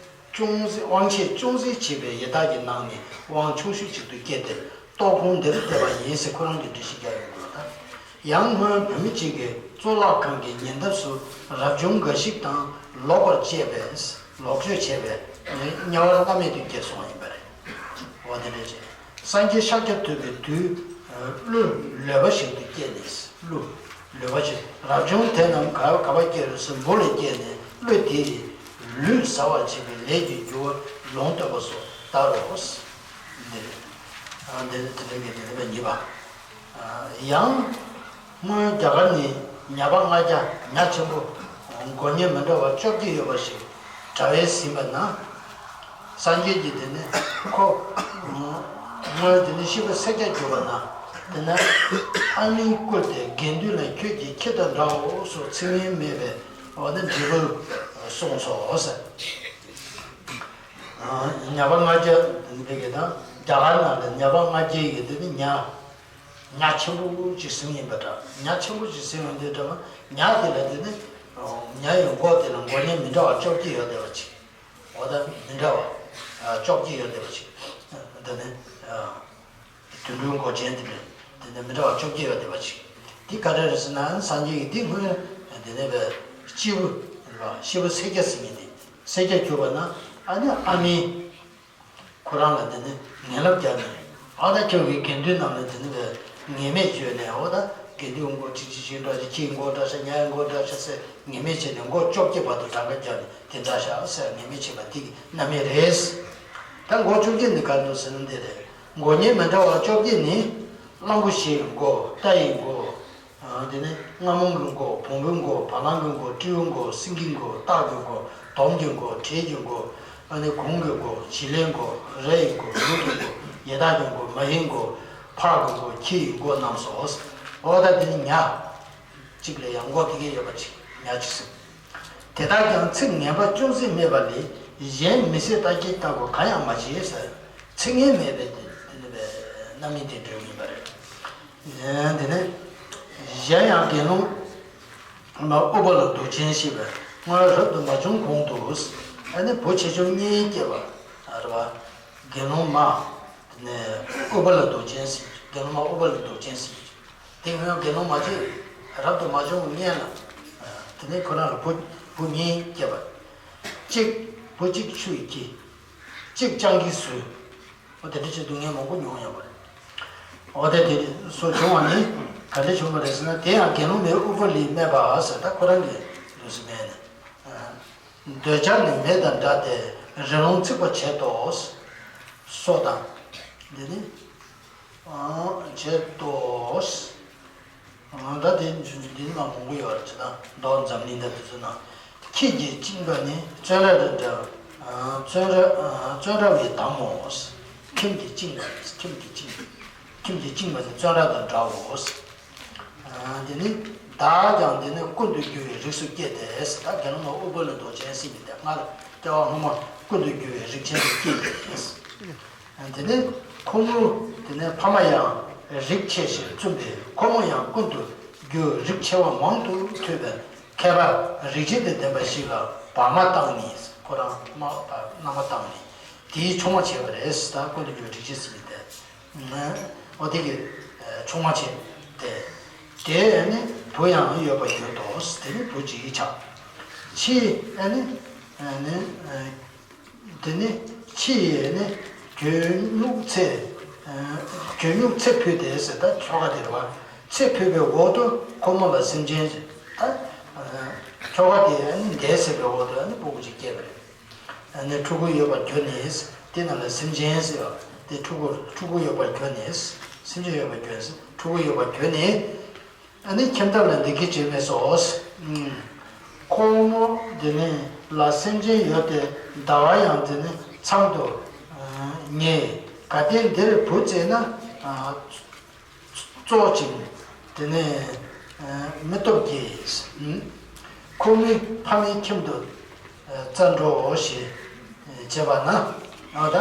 ཅུང་ཟད་དབང་ཆེ་ཅུང་ཟད་བྱས་པའི་ཡི་དྭགས་ཀྱི་ནང་ནས་དབང་ཆུང་ཤོས་ཅིག་ཏུ་སྐྱེས་ཏེ། གཏོར་ཁུང་འདིར་བསྡད་པ་ཡིན་ཟེར་ཁོ་རང་གིས་འགྲེལ་བཤད་རྒྱག་ཡོང་གི་ཡོད་ད། ཡང་སྔོན་བུད་མེད་ཅིག་གིས་གཙུག་ལག་ཁང་གི་ཉེ་འདབས་སུ་རབ་བྱུང་འགའ་ཞིག་དང་ལོག་པར་སྤྱད་པས་ལོག་སྤྱོད་བྱས་པས་དམྱལ་བར་བླ་མེད་དུ་སྐྱེས་སོང་བ་ཡིན་པ་རེད། འོ་དེ་འདྲ་བྱས། སངས་རྒྱས་ཤཱཀྱ་ཐུབ་པའི་དུས་ཀླུ་ལོད་པ་ཞིག་ཏུ་སྐྱེས་ནས་ཀླུ་ལོད་པ་ཞིག་རབ་བྱུང་དེ་རྣམས་ག་ག་པར་སྐྱེ་རུང་ཟེར་འབུ་ལ་སྐྱེས་ནས་ཀླུ་དེ་ཡིས་ལུས་ཟ་བར་བྱེད་པའི་ལས་ཀྱི་རྒྱུ་བ་ལུང་བསྟན་པ་སོགས་ལྟར་རོ། འདི་རེད། ཨ་འདི་ནི་དེ་རིང་གི་དེ་ནི་པའི་ཉིས་པ། ཡང་སྔོན་རྒྱ་གར་ནས་ཉ་པ་ལྔ་བརྒྱ་ཉ་ཆེན་པོ་མགོ་བརྙན་མི་འདྲ་བ་བཅོ་བརྒྱད་ཡོད་པ་ཞིག་དྲ་བས་ཟིན་པ་ན། སངས་རྒྱས་ཀྱིས་དེ་ནི་ཁོ་སྔོན་དེ་ནི་ཤི་བ་སེར་སྐྱ་གྱུར་པ་ན་དེ་ན་ཨ་མྱེས་བསྐུལ་ཏེ་དགེ་འདུན་ལ་ཁྱོད་ཀྱི་ཁྱེད་དང་འདྲའོ་སོགས་ཚིག་ངན་སྨྲས་པས་འོ་ན་འབྲས་བུ་གསུངས་སོ་ཟེར། ཉ་པ་ལྔ་བརྒྱ་འདི་གི་དང་རྒྱ་གར་ནང་ལ་ཉ་པ་ལྔ་བརྒྱ་ཡི་དེ་ནི་ཉ་ཉ་ཆེན་པོ་ཅིག་ཟིན་ཡིན་པ་འདྲ། ཉ་ཆེན་པོ་ཅིག་ཟིན་ཡོང་དུས་འདྲ་བ་ཉ་དེ་ལ་དེ་ནི་ཉ་ཡི་མགོ་དེ་ལ་མགོ་བརྙན་མི་འདྲ་བ་བཅོ་བརྒྱད་ཡོད་བསྡད་པ་ཅིག་འོ་ད་མི་འདྲ་བ་བཅོ་བརྒྱད་ཡོད་བསྡད་པ་ཅིག་འདི་ནི། དུད་འགྲོའི་མགོ་ཅན་དེ་ལས་དེ་ནས་མི་འདྲ་བ་བཅོ་བརྒྱད་ཡོད་བསྡད་པ་ཅིག་དེ་ག་འདྲ་རེད་ཟེར་ན་སངས་རྒྱས་ཀྱིས་དེ་སྔོན་དེ་ནས་པའི་སྐྱེས་བུ་ལ་སྐྱེས་བུ་སེར་སྐྱ་ཟེར་མཁན་དེ་སེར་སྐྱ་གྱུར་པ་ན་ཨ་ནི་ཨ་མས་ཁོ་རང་ལ་དེ་ནས་ངན་ལབ་བརྒྱབ་ནས་ ཨ་ད་ཁྱོད་ཀྱིས་དགེ་འདུན་རྣམས་ལ་དེ་ནི་བས་ངན་སྨྲས་བརྗོད་ནས། འོ་ད་དགེ་འདུན་མགོ་ཁྲིག་ཁྲིག་ཁྲིག་འདྲ་ཞིག་ཁྱི་མགོ་འདྲ་ཤ་ཉ་མགོ་འདྲ་ཤ་ཟེར་ངན་སྨྲས་བྱས་ནས་མགོ་བཅོ་བརྒྱད་བར་དུ་གྲངས་ཀ་བརྒྱབ་ནས་དེ་འདྲ་ཤག་ཟེར་ངན་སྨྲས་བྱས་པ་དེ་གི་རྣམ་སྨིན་རེད། ད་མགོ་བཅོ་བརྒྱད་ནི་ག་རེ་འདུག་ཟེར་ན་འདི་རེད། མགོ་བརྙན་མི་འདྲ་བ་བཅོ་བརྒྱད་ནི། གླང་པོ་ཆེའི་མགོ། རྟ་ཡི་མགོ། ཨ། དེ་ནས་རྔ་མོང་གི་མགོ། བོང་བུའི་མགོ། བ་ལང་གི་མགོ། སྤྲེའུའི་མགོ། སེང་གེའི་མགོ། སྟག་གི་མགོ། དོམ་གྱི་མགོ། དྲེད་ཀྱི་མགོ། ཨ་ནི་གུང་གི་མགོ། བྱི་ལའི་མགོ། ར་ཡི་མགོ། ལུག་གི་མགོ། ཡི་དྭགས་ཀྱི་མགོ། མ་ཧེའི་མགོ། ཕག་གི་མགོ། ཁྱི་ཡི་མགོ་རྣམས་སོ། འོ་ད་དེ་ནི་ཉ། གཅིག་ལ་ཡང་མགོ་དེ་གས་ཡོད་པ་ཅིག་ཉ་ཅིག་ཟེར། དེ་དག་ཀྱང་ཚིག་ངན་པ་ཅུང་ཟད་མེད་པ་ལས་གཞན་མི་སྲིད་ལྟ་བྱེད་ལྟ་བུ་གང་ཡང་མ་བྱེད་ཟེར། ཚིག་ངན་མེད་པའི་དེ་ནི་རྣམ་སྨིན་དེ་འདྲ་ཡིན་པ་རེད། དེ་ནས་གཞན་ཡང་དགེ་སློང་མ་ཨུཏྤ་ལ་གདུགས་ཅན་ཞེས་པའི་སྔོན་རབ་ཏུ་མ་བྱུང་གོང་དུ། ཨ་ནི་བུ་ཆེ་ཆུང་གཉིས་སྐྱེས་པ་རེད་བ། དགེ་སློང་མ་དེ་ནས་ཨུཏྤ་ལ་གདུགས་ཅན་ཟེར། དགེ་སློང་མ་ཨུཏྤ་ལ་གདུགས་ཅན་ཟེར། དེ་སྔོན་དགེ་སློང་མ་གཅིག་རབ་ཏུ་མ་བྱུང་བའི་སྔོན་ལ། དེ་ནས་ཁོ་རང་ལ་བུ་བུ་གཉིས་སྐྱེས་པ། གཅིག་བུ་གཅིག་ཆུ་ཡིས་འཁྱིལ། གཅིག་སྤྱང་ཀིས་ཟོས། འོ་དེ་འདྲ་བྱས་སྡུག་བསྔལ་མང་པོ་མྱོང་ཡོད་པ་རེད། འོ་དེ་དེ་སོགས་བྱུང་བ་ནི་ག་འདྲ་བྱུང་བ་རེད་ཟེར་ན། དེ་ཡང་དགེ་སློང་མའི་ཨུཏྤ་ལས་སྨྲས་པ་ཟེར། ད་ཁོ་རང་གི་ལུགས་སུ་སྨྲས་ནས། འདོད་ཆགས་ནི་མེ་དང་འདྲ་སྟེ་རི་ལོང་འཚིག་པར་བྱེད་དོ། སོ་དང་། འདི་ནི། བྱེད་དོ། ད་དེ་འདི་ནི་མ་མང་པོ་ཡོད་རེད། ཅི་ད་མདོ་འཛམ་གླིང་འདི་དེ་ཚོ་ན། ཁྱིམ་གྱིས་བཅིངས་པ་ནི་བཙོན་ར་དང་འདྲ། བཙོན་ར་བཙོན་ར་བའི་གདམས་མོ། ཁྱིམ་གྱིས་བཅིངས་པ། ཁྱིམ་གྱིས་བཅིངས། ཁྱིམ་གྱིས་བཅིངས་པ་ནི་བཙོན་ར་དང་འདྲའོ། དེ་ནི་བདག་ཀྱང་དེ་ནི་ཀུན་ཏུ་རྒྱུ་བའི་རིགས་སུ་སྐྱེས་ཏེ། ད་དགེ་སློང་མ་ཨུཏྤ་ལ་གདུགས་ཅན་ཟེར་མི་དེ་སྔར་སྐྱེ་བ་སྔོན་མ་ཀུན་ཏུ་རྒྱུ་བའི་རིགས་ཅན་དུ་སྐྱེས་ཏེ། དེ་ནི་ཁོ་མོ་དེ་ནི་ཕ་མ་ཡང་རིགས་ཆེ་ཞེས་བཙུན་པས། ཁོ་མོ་ཡང་ཀུན་ཏུ་རྒྱུ་རིགས་ཆེ་བ་མང་དུ་ཐོས་པས། མཁས་པ་རིགས་ཆེན་དང་ལྡན་པ་ཞིག་ལ་བག་མ་བཏང་ནས། ཁོ་རང་མ་བག་མ་བཏང་ནས་དེའི་ཆུང་མ་བྱས་པ་རེད། ད་ཀུན་ཏུ་རྒྱུ་བའི་རིགས་ཆེ་ཟེར་མི་དེ། འོ་དེ་གི་ཆུང་མ་བྱས་ཏེ། དེ་ནི་བུ་ཡང་ཡོད་པར་གྱུར་ཏོ། དེ་ནི་བུ་གཅིག་ཆགས། ཕྱིས་ཨ་ནི་ནི། དེ་ནི་ཕྱི་ཡི་ནི་གྱོད་སྨྱུག་ཚེ། གྱོད་སྨྱུག་ཚེ་ཕུལ་ཏེ་ཟེར། ད་ཁྱོ་ག་དེ་རེད་བ། ཚེ་ཕུལ་བའི་འོག་ཏུ་ཁོ་མོ་ལ་སེམས་ཅན་ད་ཁྱོ་ག་དེ་ནི་འདས་ཟེར་བའི་འོག་ཏུ་ནི་སྤུ་གུ་ཅིག་སྐྱེས་པ་རེད། ནི་ཕྲུ་གུ་ཡོད་པར་གྱུར་ནས། དེ་རྣམས་ལ་སེམས་ཅན་ཟེར་བ་དེ་ཕྲུ་གུ་ཕྲུ་གུ་ཡོད་པར་གྱུར་ནས། སེམས་ཅན་ཡོད་པར་གྱུར་ནས། ཕྲུ་གུ་ཡོད་པར་གྱུར་ནས། ཨ་ནི་ཁྱིམ་ཐབ་ལ་འདི་སྐད་ཅེས་སྨྲས་སོ། ཁོ་མོ་དེ་ནི་ལ་སེམས་ཅན་ཡོད་དེ་ཟླ་བ་ཡང་དེ་ནི་ཚང་དུ་ཉེ། གལ་ཏེ་འདིར་བུ་བཙས་ན་བཙོག་ཅིང་དེ་ནི་མི་སྟོབས་ཀྱིས། ཁོ་མོའི་ཕ་མའི་ཁྱིམ་དུ་བཙལ་འགྲོའོ་ཞེས་བྱས་པ་ན། ཨ་ད།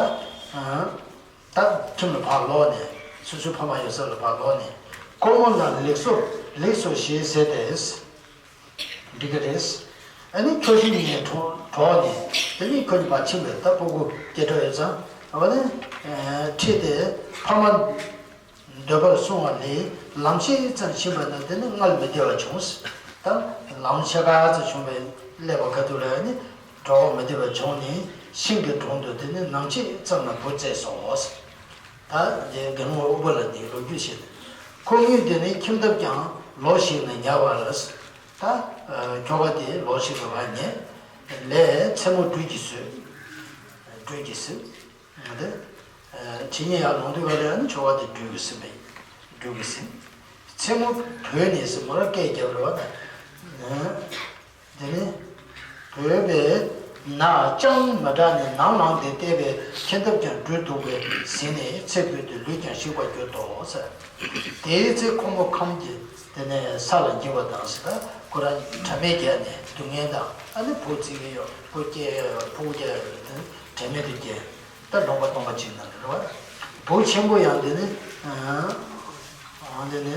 ད་ཁྱིམ་ལ་ཕར་ལོག་ནས། སོ་སོའི་ཕ་མ་ཡོད་ས་ལ་ཕར་ལོག་ནས། ཁོ་མོ་ལ་ལེགས་སོ་ལེགས་སོ་ཞེས་ཟེར་ཏེ། འགྲིག་གི་རེད། ཨ་ནི་ཁྱོ་ཤུག་གཉིས་གྲོགས་གྲོགས་ནས་དེ་ནི་ཁོ་གཉིས་ཕར་ཕྱིན་པས། ད་སྤུ་གུ་སྐྱེ་འགྲོ་ཡོད་ཙང་། ཨ་ནི་ཁྲིད་དེ་ཕ་མ་འདོད་པར་སོང་བ་ལས་ལམ་ཕྱེད་ཙམ་ཕྱིན་པ་ན་དེ་ནི་མངལ་མི་བདེ་བ་བྱུང་། ད་ལམ་ཕྱེད་ཀ་ཙམ་བྱུང་བས་སླེབས་པ་ཁ་ཐུག་ལ་ནི་གྲོགས་མི་བདེ་བ་བྱུང་ནས་ཤིང་གི་དྲུང་དུ་དེ་ནི་ནམ་ཕྱེད་ཙམ་ལ་བུ་བཙས་སོ། ད་དེ་དགེ་སློང་ཨུཏྤ་ལ་དེའི་ལོ་རྒྱུས་བཤད། ཁོ་མོས་དེ་ནི་ཁྱིམ་ཐབ་ཀྱང་ལོགས་ཤིག་ན་ཉལ་བར། ད་ཁྱོ་ག་དེ་ལོགས་ཤིག་ཏུ་ཕར་ཉལ། ལས་མཚན་མོ་སྦྲུལ་གྱིས་ཟོས། སྦྲུལ་གྱིས་ཟོས། དེ་ཕྱི་ཉིན་ཡར་ལོང་དུས་ག་ལ་ཡང་ནི་ཁྱོ་ག་དེ་སྦྲུལ་གྱིས་ཟིན་པས། སྦྲུལ་གྱིས་ཟིན། མཚན་མོ་བོས་ནས་ཟིན་མོ་ར་སྐད་རྒྱབ་རེད་བ་ད། དེ་ནི་བོས་པས་ན་ཅང་མི་དྲག་ནས་ནམ་ལངས་ཏེ་བལྟས་པས་ཁྱིམ་ཐབ་ཀྱང་སྦྲུལ་གདུག་པས་ཟིན་ནས་ཚེ་འཕོས་ཏེ་ལུས་ཀྱང་ཞིག་པར་གྱུར་ཏོ་ཟེར། དེའི་ཚེ་ཁོ་མོ་ཁམས་ཀྱི་དེ་ནས་ས་ལ་འགྱེལ་བ་དང་ཟེར། ད་ཁོ་རང་དྲན་མེད་བརྒྱལ་ནས་སྡུག་བསྔལ་དང་། ཨ་ནི་བུ་བཙས་ཀྱི་ཡོད། བུ་སྐྱེ་ཡོད། ཕྲུ་གུ་སྐྱེ་ཡོད། དེ་དྲན་མེད་དུ་བརྒྱལ། ད་ལུང་པ་སྟོང་པ་ཅིག་ན་རེད་བ། བུ་ཆེན་པོ་ཡང་དེ་ནི། ཨ་དེ་ནི་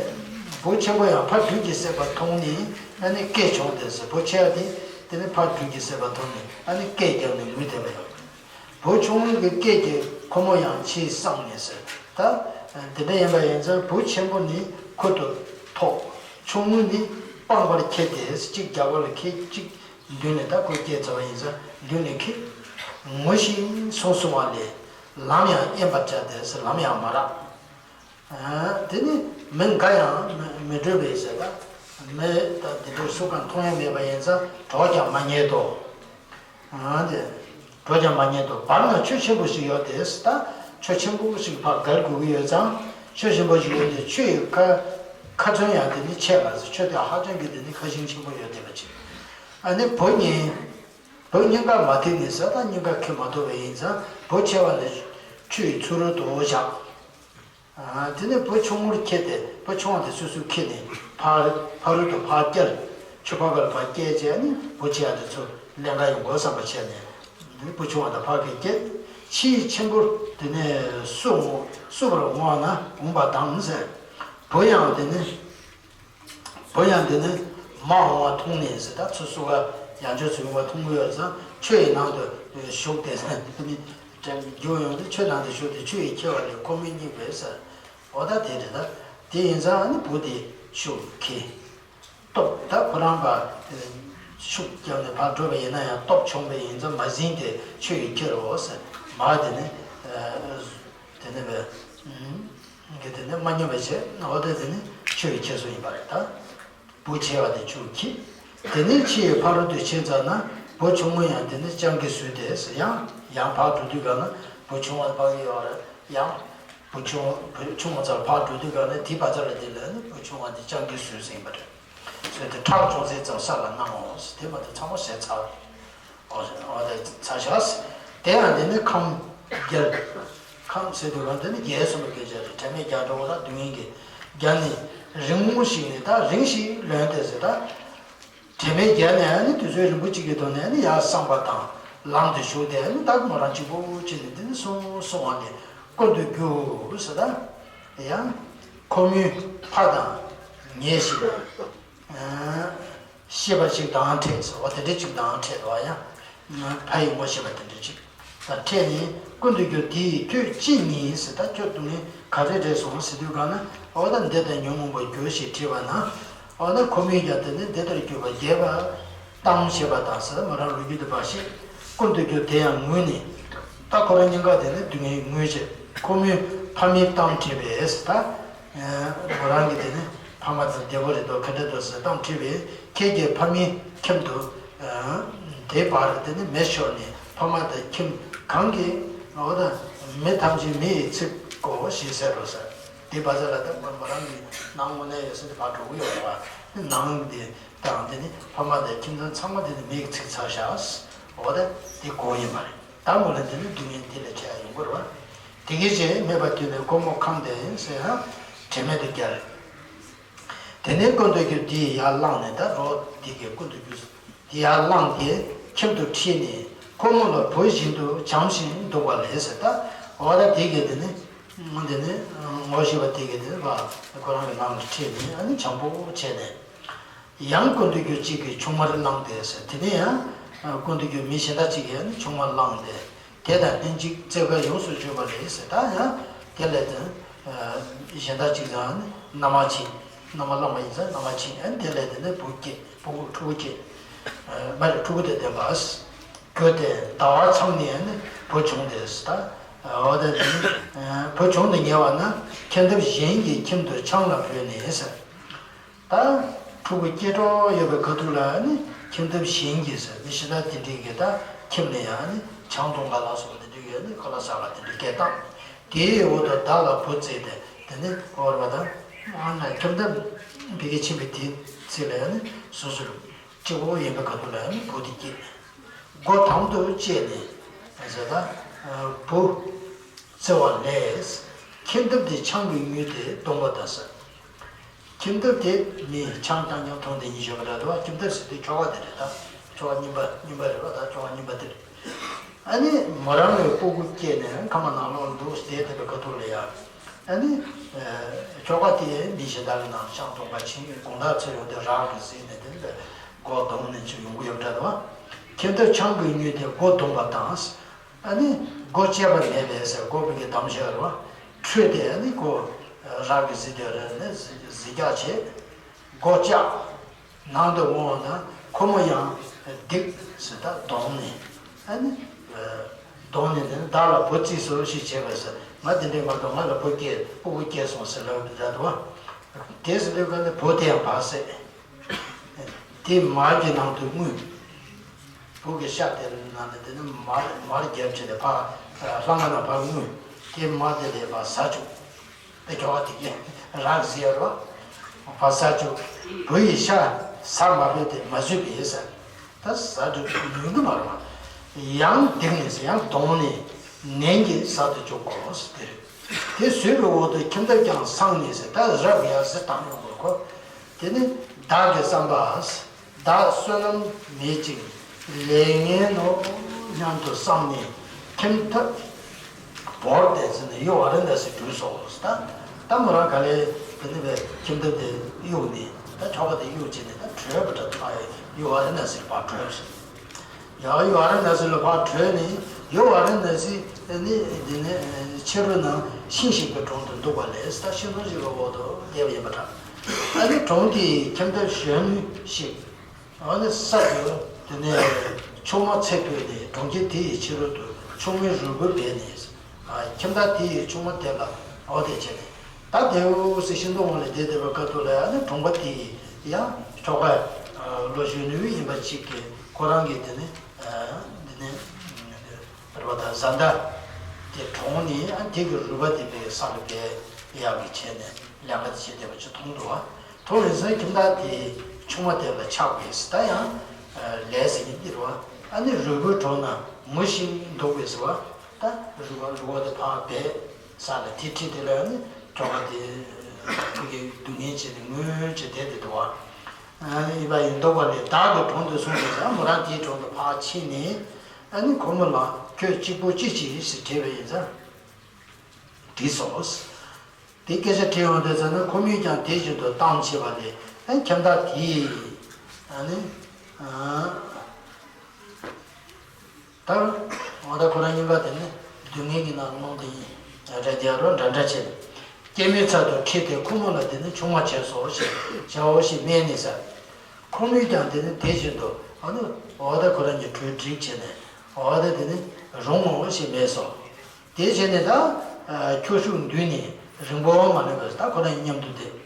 བུ་ཆེན་པོ་ཡང་ཕ་སྦྲུལ་གྱིས་བསད་པ་མཐོང་ནས་ཨ་ནི་སྐད་བྱུང་སྟེ་ཟེར། བུ་ཆེ་བ་དེ་དེ་ནི་ཕ་སྦྲུལ་གྱིས་བསད་པ་མཐོང་ནས་ཨ་ནི་སྐད་རྒྱབ་ནས་ངུས་བསྡད་པ་ཡོད། བུ་ཆུང་ངུ་གི་སྐད་ཀྱིས་ཁོ་མོ་ཡང་ཕྱིས་སངས་ནས་ཟེར། ད་དེ་འདྲ་ཡིན་པ་ཡིན་ཙང་བུ་ཆེན་པོ་ནི་ཁུར་དུ་ཐོགས། ཆུང་ངུ་ནི་སྤངས་པར་ཁྱེར་ཏེ་གཅིག་རྒྱབ་ལ་ཁྱེར། གཅིག་མདུན་ནས། ད་ཁོ་སྐྱེས་ཚར་བ་ཡིན་ཙང་མདུན་ནས་ཁྱེར། ངུ་ཞིང་སུན་སུན་པ་ལས་ལམ་ཡང་གཡེངས་པར་བྱ་སྟེ་ཟེར། ལམ་ཡང་མ་རག། དེ་ནི་མི་འགའ་ཡང་མི་མི་སྒྲོལ་བའི་ཟེར་ད། མི་ད་འདི་འདྲའི་སུ་གང་མཐོང་ཡང་མེད་པ་ཡིན་ཙང་གྲོགས་ཀྱང་མ་རྙེད་དོ། དེ་གྲོགས་ཀྱང་མ་རྙེད་དོ། བར་ན་ཆོས་ཆེན་པོ་ཞིག་ཡོད་དེ་ཟེར་ད། ཆོས་ཆེན་པོ་ཞིག་ཕར་བརྒལ་དགོས་ཀྱི་ཡོད་ཙང་ཆོས་ཆེན་པོ་ཞིག་ཡོད་དེ་ཆོས་ཡི་ཁ་ཁ་ཚོན་ཡང་དེ་ནི་ཆད་པ་ཟེར། ཆོས་དེ་ཧ་ཅང་གི་དེ་ནི་ཁ་ཞེང་ཆེན་པོ་ཡོད་བསྡད་པ་ཅིག་ཨ་ནི་བུ་གཉིས། བུ་གཉིས་ཀ་མ་ཐེག་ནས་ཟེར་ད་གཉིས་ཀ་ཁེ་མ་ཐོབ་པ་ཡིན་ཙང་བུ་ཆེ་བ་ནི་ཆུ་ཡི་ཚུ་རོལ་དུ་བཞག་དེ་ནས་བུ་ཆུང་ངུར་ཁྱེར་ཏེ་བུ་ཆུང་བ་དེ་སོ་སོས་ཁྱེར་ནས་ཕ་ཕ་རོལ་དུ་ཕར་བསྐྱལ། ཆུ་ཕ་གར་ཕར་བསྐྱལ་བྱས་ནས་བུ་ཆེ་བ་དེ་ཚོ་ལེན་ག་ཡོང་དགོས་བསམ་པ་བྱས་ནས་འདི་བུ་ཆུང་བ་དང་ཕ་གིར་བསྐྱལ། ཕྱིའི་ཆེན་པོར་དེ་ནས་བསུ་བསུ་བར་འོང་བ་ན་འོངས་པ་དང་ཟེར། བུ་ཡང་དེ་ནས། བུ་ཡང་དེ་ནི་མ་འོངས་པ་མཐོང་ནས་ཟེར། ད་ཚུར་བསུ་བ་ཡང་བསྐྱར་ཚུར་ཡོང་བ་མཐོང་གི་ཡོད་ཙང་ཆུ་ཡི་ནང་དུ་ཞུགས་ཏེ་ཟེར། དེ་ནི་རྒྱུགས་ཡོང་དུས་ཆུ་ནང་དུ་ཞུགས་ཏེ་ཆུ་ཡིས་ཁྱེར་བ་ལས་ཁོ་མོའི་སྙིང་པོས་ཟེར། འོ་ད་དེ་རེད་ད། དེ་ཡིན་ཙང་ཨ་ནི་བུ་དེ་ཤུགས་ཁེ། སྟོབས་ད་ཁོ་རང་པ་ཤུགས་བརྒྱབ་ནས་ཕར་འགྲོ་བ་ཡིན་ན་ཡང་སྟོབས་ཆུང་བས་ཡིན་ཙང་མ་ཟིན་ཏེ་ཆུ་ཡིས་ཁྱེར་རོ་ཟེར། མ་དེ་ནི་དེ་ནི་བས། གི་དེ་ནི་མ་སྙོམས་པ་བྱས་འོ་དེ་དེ་ནི་ཆུ་ཡིས་ཁྱེར་སོ་ཡིན་པ་རེད་ད། བུ་ཆེ་བ་དེ་ཆུ་ཁྱེར། དེ་ནས་ཕྱི་ཡི་ཕ་རོལ་ཏུ་ཕྱིན་ཙམ་ན་བུ་ཆུང་ངུ་ཡང་དེ་ནི་སྤྱང་ཀི་ཟུག་སྟེ་ཡང་ཡང་ཕར་འགྲོ་དུས་ག་ན་བུ་ཆུང་བ་ཕ་གི་ཡོད་རེད། ཡང་བུ་ཆུང་བུ་ཆུང་བ་ཚར་ཕར་འགྲོ་དུས་ག་ན་དེ་བ་ཚར་ལ་དེ་ལ་ནི་བུ་ཆུང་བ་དེ་སྤྱང་ཀི་ཟུག་ཟིན་པ་རེད། ཟོས་ཏེ་ཁྲག་ཅུང་ཟད་ཙམ་ས་ལ་བསྣམས་འོང་ཟེར། དེ་མ་ཐག་ཚང་མ་ཟས་ཚར། འོ་ཟེར་འོ་དེ་ཚར་ཤག་ཟེར། དེ་ཡང་དེ་ནི་ཁམས་བརྒྱད། ཁམས་ཟེར་དུས་གང་དེ་ནི་བརྒྱད་གསུམ་པའི་སྐད་ཆ་རེད། དྲན་མེད་བརྒྱད་འགྲོ་བ་ལ་སྡུག་བསྔལ་གྱི་བརྒྱ་ནི་རིང་མོ་ཞིག་ནི་ད་རིང་ཞིག་ལོན་ཏེ་ཟེར་ད། དྲན་མེད་བརྒྱ་ནི་ཨ་ནི་དུས་ཚོད་རིང་པོ་གཅིག་གི་ཐོག་ནས་ཨ་ནི་ཡར་སངས་པ་དང་ལམ་དུ་ཞུགས་ཏེ་ཨ་ནི་ད་མོ་རང་གཅིག་པུ་ཕྱིན་ནས་དེ་ནི་སོང་སོང་བ་ནི་ཀུན་ཏུ་རྒྱུ་ཟེར་ད། ཡང་ཁོ་མོའི་ཕ་དང་ཉེ་ཞིང་། ཤེས་པ་ཅིག་དང་འཕྲད་ཟེར་བ་དེ་འདྲ་ཅིག་དང་འཕྲད་པ་ཡང་། ཕ་ཡི་ངོ་ཤེས་པ་དེ་འདྲ་ཅིག་དང་འཕྲད་ནས་ཀུན་ཏུ་རྒྱུ་དེས་ཁྱོད་ཅི་ཉེས་ཟེར། ད་ཁྱོད་སྡུག་བསྔལ་ག་རེ་རེད་སོང་ཟེར་དུས་གང་ན་འོ་ད་འདི་ལྟར་ཉོན་མོངས་པར་གྱུར་ཞེས་དྲིས་པ་ན། འོ་ན་ཁོ་མོས་ཀྱང་དེ་ནི་འདི་ལྟར་གྱུར་པ་རྒྱས་པར་གཏམ་བཤད་པ་དང་ཟེར། མོ་རང་ལོ་རྒྱུས་དེ་འབའ་ཞིག་ཀུན་ཏུ་རྒྱུ་དེ་ཡང་ངུས་ནས། ད་ཁོ་རང་གཉིས་ཀ་དེ་ནི་སྡུག་བསྔལ་ངུས་བྱས་ཁོ་མོས་ཕ་མའི་གཏམ་དྲིས་པས་ཟེར་ད། མོ་རང་གིས་དེ་ནི་ཕ་མ་དང་བདེ་པོ་རེད་དོ་ག་འདྲ་འདུག་ཟེར་གཏམ་དྲིས་པས་ཁྱེད་ཀྱིས་ཕ་མའི་ཁྱིམ་དུ། དེ་བར་དེ་ནི་མེ་ཤོར་ནས་ཕ་མ་དང་ཁྱིམ་གང་གི་འོ་ད་མི་ཐམས་ཅད་མེ་ཡིས་ཚིག་གོ་ཞེས་ཟེར་རོ་ཟེར། དེ་བ་ཚ་ལ་ད་མོ་རང་གི་ནང་དངོས་གནས་ཡོད་ས་དེ་ཕར་འགྲོ་གི་ཡོད་རེད་བ། ནང་དེ་དང་དེ་ནི་ཕ་མ་དང་ཁྱིམ་ཚང་ཚང་མ་དེ་ནི་མེ་ཡིས་ཚིག་ཚར་ཤག་འོ་ད་དེ་གོ་ཡིན་པ་རེད། དང་པོ་ལ་འདི་ནི་སྡུག་བསྔལ་འདི་ལས་ཆེ་བ་ཡོང་གི་རེད་བ། དེ་སྐད་ཅེས་སྨྲས་པ་དེ་ནས་ཁོ་མོ་ཁམས་བདེ་ཟེར་ཡང་དྲན་མེད་དུ་བསྐྱལ། དེ་ནས་ཀུན་ཏུ་རྒྱུ་དེས་ཡར་ལངས་ནས་ད་རོགས་དེ་གའི་ཀུན་ཏུ་རྒྱུ་དེ་ཡར་ལངས་ཏེ་ཁྱིམ་དུ་ཁྲིད་ནས་ཁོ་མོ་ལ་བུ་བཞིན་དུ་བྱམས་ཤིང་འདུག་པ་ལས་ཟེར་ད། འོ་ད་དེ་གའི་དེ་ནི་འདི་ནི་ངོ་ཤེས་པ་དེ་གའི་དེ་ནི་བ་ཁོ་རང་གི་ནང་ལ་ཁྲིད་ནས་ཨ་ནི་བྱམས་པོ་བྱས་ནས། ཡང་ཀུན་ཏུ་རྒྱུ་གཅིག་གིས་ཆུང་མར་བླངས་ཏེ་ཟེར། དེ་ནས་ཡང་ཀུན་ཏུ་རྒྱུ་མི་གཞན་དག་གཅིག་གིས་ནི་ཆུང་མར་བླངས་ཏེ། དེ་དང་ལྷན་ཅིག་རྩེ་དགའ་ཡོངས་སུ་གྱུར་པ་ལས་ཟེར། ད་ཡང་དེ་ལས་དེ་གཞན་དག་གཅིག་དང་ནི་མནའ་མ་བྱིན། མནའ་མ་བླངས་པ་ཡིན་ཙང་མནའ་མ་བྱིན། ཨ་ནི་དེ་ལས་དེ་ནི་བུ་སྐྱེས། བུ་ཕྲུ་གུ་སྐྱེས། མ་རེད། ཕྲུ་གུ་དེ་ལྡན་པ། གྱུར་ཏེ་ཟླ་བ་ཚང་ནས་ནི་བུ་བྱུང་སྟེ་ཟེར། ད་འོ་དེ་ནི་བུ་བྱུང་དུ་ཉེ་བ་ན་ཁྱིམ་ཐབ་གཞན་གྱི་ཁྱིམ་དུ་ཆང་ལ་བོས་ནས་ཟེར། ད་ཕྲུ་གུ་སྐྱེ་གྲབས་ཡོད་པའི་ཁ་ཐུག་ལ་ནི་ཁྱིམ་ཐབ་གཞན་གྱིས་ཟེར། མི་གཞན་དག་དེ་འདྲའི་གི་ད་ཁྱིམ་ནས་ཡང་ནི་ཆང་འཐུང་ག་ལ་སོགས་པ་དེ་འདྲའི་གི་ནི་ཁ་ལག་ཟ་ག་དེ་འདྲའི་སྐད་བཏང་། དེའི་འོག་ཏུ་བདག་ལ་བུ་བཙས་ཏེ་དེ་ནི་འོར་བ་དང་ཨ་ན་ཁྱིམ་ཐབ་ཕ་གིར་ཕྱིན་པའི་དེའི་ཚེ་ལ་ཡང་ནི་སོ་སོར་གཅིག་པོ་ཡིན་པའི་ཁ་ཐུག་ལ་ཡང་ནི་བུ་དེ་སྐྱེས། སྒོ་དང་དུ་བཅད་ནས་ཟེར་ད། བུ་བཙས་པ་ལས་ཁྱིམ་ཐབ་དེ་ཆང་གིས་མྱོས་ཏེ་གདུངས་པ་དང་ཟེར། ཁྱིམ་ཐབ་དེ་མི་ཆང་རྐྱང་རྐྱང་འཐུང་དེ་ཉིད་ཞོགས་པ་འདྲ་འདུག་བ། ཁྱིམ་ཐབ་ཟེར་དུས་ཁྱོ་ག་དེ་རེད་ད། ཁྱོ་ག་རྙིང་པ་རྙིང་པ་རེད་བ། ད་ཁྱོ་ག་རྙིང་པ་དེ་རེད། ཨ་ནི་མོ་རང་ལ་སྤུ་གུ་སྐྱེས་ནས་ཁ་མ་ནང་ལོགས་འདུག་བསྡད་བསྡད་པའི་ཁ་ཐུག་ལ་ཡ། ཨ་ནི་ཁྱོ་ག་དེ་མི་གཞན་དག་གི་ནང་ཆང་འཐུང་ག་ཕྱིན། དགོང་དག་ཚོད་ཡོང་དུས་རག་གི་ཟིན་ནས་དེ་ལ་སྒོ་རྡུང་ནས་ཅིག་ཡོང་གི་ཡོད་འདྲ་འདུག་བ། ཁྱིམ་ཐབ་ཆང་གིས་མྱོས་ཏེ་སྒོ་རྡུངས་པ་དང་། ཨ་ནི་སྒོ་བཅད་པ་མེད་པས་ཟེར། སྒོ་ཕ་གིར་བསྡམས་བཞག་རེད་བ། འཕྲོས་ཏེ་ཨ་ནི་སྒོ་རག་གི་ཟིན་དེ་རེད་ནས་ཟིན་རྒྱག་བྱས། སྒོ་བཅག་ནང་དུ་འོང་བ་ན་ཁོ་མོ་ཡང་སྡིགས་ཟེར་ད་གདོང་ནས་ཨ་ནི་ཨ་སྡུག་ དོང་ནས་དེ་ནི་བདག་ལ་བུ་བརྩིས་སོ་ཞེས་བྱས་པས་ཟེར། ང་དེ་འདྲས་མ་གཏོགས་ང་ལ་བུ་སྐྱེས་ཕྲུ་གུ་སྐྱེས་སོང་ཟེར་ལབ་པ་འདྲ་འདུག་བ། དེ་ཟེར་དུས་ག་ནས་བུ་དེ་ཡང་བར་སྲིད། དེ་མར་གྱི་ནང་དུ་བརྔོས། བུ་གི་ཤ་དེ་ནང་དུ་དེ་ནི་མར་མར་བརྒྱབ་བྱས་ཏེ་ཕར་ལྷ་ང་ན་ཕར་བརྔོས། དེ་མར་དེ་ལས་ཕར་ཟ་བཅུག་དེ་ཁྱོ་ག་དེ་གིས་རང་ཟེར་རོ། ཕར་ཟ་བཅུག་བུ་ཡི་ཤ་ཟ་མ་ཕོད་དེ་མ་བཟོད་པས་ཟེར། ད་ཟ་འགྲོ་ཡོང་གི་མ་རེད་བ། ཡང་སྡིགས་ནས་ཟེར། ཡང་གདོང་ནས་ནན་གྱིས་ཟ་དུ་བཅུག་གོ་ཟེར་དེ་རེད། དེ་ཟོས་པའི་འོག་ཏུ་ཁྱིམ་ཐབ་ཀྱང་སངས་ནས་ཟེར། ད་རབ་ཡར་ཟེར་བཏང་ཡོང་དགོས་ཁོ། དེ་ནི་བདག་གི་བསམ་པ། བདག་བསོད་ནམས་མེད་ཅིང་ལས་ངན་ནོ་སྙམ་དུ་བསམས་ནས་ཁྱིམ་ཐབ་བོར་ཏེ་ཟེར་ནས་གཡོ་བ་རེ་འདའ་ཟེར་བྲོས་སོ། ད་ད་མོ་རང་ག་ལེ་དེ་ནི་བའི་ཁྱིམ་ཐབ་དེ་གཡུགས་ནས་ད་ཁྱོ་ག་དེ་གཡུགས་བྱས་ནས་ད་བྲོས་པ་འདྲ་ཐག་ཡོད། གཡོ་བ་རེ་འདའ་ཟེར་ཕར་བྲོས་སོ། ཡང་གཡོ་བ་རེ་འདའ་ཟེར་ལ་ཕར་བྲོས་ནས་གཡོ་བ་རེ་འདའ་ཟེར་ནི་དེ་ནི་ཕྱི་རོལ་ན་ཤིང་ཞིག་གི་དྲུང་དུ་འདུག་པ་ལས་ད་ཤིང་སྡོང་ཞིག་གི་འོག་ཏུ་བསྡད་པ་ཡིན་པ་འདྲ། ཨ་ནི་དྲུང་དེའི་ཁྱིམ་ཐབ་གཞོན་ནུ་ཞིག་ཨ་ནི་ས་རུ་དེ་ནས་ཆུང་མ་ཚེ་འཕོས་ནས་གྲོང་ཁྱེར་དེ་ཡི་ཕྱི་རོལ་དུ་ཆུང་མའི་རུས་སྦལ་སྦས་ནས། ཨ། ཁྱིམ་བདག་དེ་ཡི་ཆུང་མ་དེ་ལ་འོ་དེ་བྱས་ནས། ད་དེའུ་སི་ཤིང་སྡོང་འོག་ལ་བསྡད་བསྡད་པའི་སྐབས་དུ་ལ་ཡང་ནི་གྲོང་པ་དེ་ཡི་ཡང་ཁྱོ་ག་ལོ་གཞོན་ནུ་ཡིན་པ་ཅིག་གིས་ཁོ་རང་གི་དེ་ནི་འདི་ནི་རེད་པ། ད་བཟའ་ཟླ་དེ་གྲོངས་ནས་ཨ་དེ་གི་རུས་པ་དེ་པའི་ས་ལ་སྦས་ཡག་གི་བྱས་ནས་ལས་ཀ་དེ་བྱས་བསྡད་པ་ཅིག་མཐོང་འདུག་བ། ཐོག་རེ་ཟུང་ཁྱིམ་བདག་དེའི་ཆུང་མ་དེ་ལ་ཆགས་པས་ད་ཡང་ལས་ཟེར་གྱི་འདི་རུ་བ། ཨ་ནི་རུས་སྦལ་གྲོངས་ན་ངུ་ཞིང་འདུག་པས་ཟེར་བ། ད་རུས་པ་རུས་པ་དེ་ཕར་སྦས་ས་ལ་དེ་ཁྲིད་དེ་ལ་ཨ་ནི་ཁྱོ་ག་དེ་ཕ་གིའི་སྡུག་བསྔལ་བྱས་ནས་ངུ་བྱས་བསྡད་དེ་འདུག་བ། ཨ་ནི་ཡིན་པ་ཡིན་འདུག་པ་ལས་བདག་གི་དྲུང་དུ་སོང་ནས་ཟེར། མོ་རང་དེའི་དྲུང་དུ་ཕར་ཕྱིན་ནས་ཨ་ནི་ཁོ་མོ་ལ་ཁྱོད་གཅིག་པུ་ཅི་བྱེད་ཟེར་དྲིས་པ་ཡིན་ཙང་། དྲིས་སོ། དེ་སྐད་ཆ་དྲིས་ཡོང་དུས་ཙམ་ན་ཁོ་མོས་ཀྱང་དེ་བཞིན་དུ་བཏང་བྱས་པ་ལས་ཨ་ཁྱིམ་བདག་དེས་ཨ་ནི་ཨ་ད་འོ་ད་ཁོ་རང་གཉིས་ཀ་དེ་ནི་སྡུག་བསྔལ་གྱི་ནང་ལོགས་དེ་ཡིན་རེད་དེ་རོ་འདྲ་འདྲ་བྱས། སྐྱེད་མོས་ཚར་དུ་ཁྲིད་དེ་ཁོ་མོ་ལ་དེ་ནི་ཆུང་མ་བྱས་སོ་ཞེས་བྱའོ་ཞེས་སྨྲས་ནས་ཟེར། ཁོ་མོས་ཀྱང་དེ་ནི་དེ་བཞིན་དུ་ཨ་ནི་འོ་ད་ཁོ་རང་གཉིས་གྲོས་འགྲིག་བྱས་ནས་འོ་ད་དེ་ནི་རུང་ངོ་ཞེས་སྨྲས་སོ། དེ་བྱས་ནས་ད་ཁྱོ་ཤུག་འདུས་ནས་རིང་པོ་མ་ལོན་པར་ད་ཁོ་རང་མཉམ་དུ་བསྡད།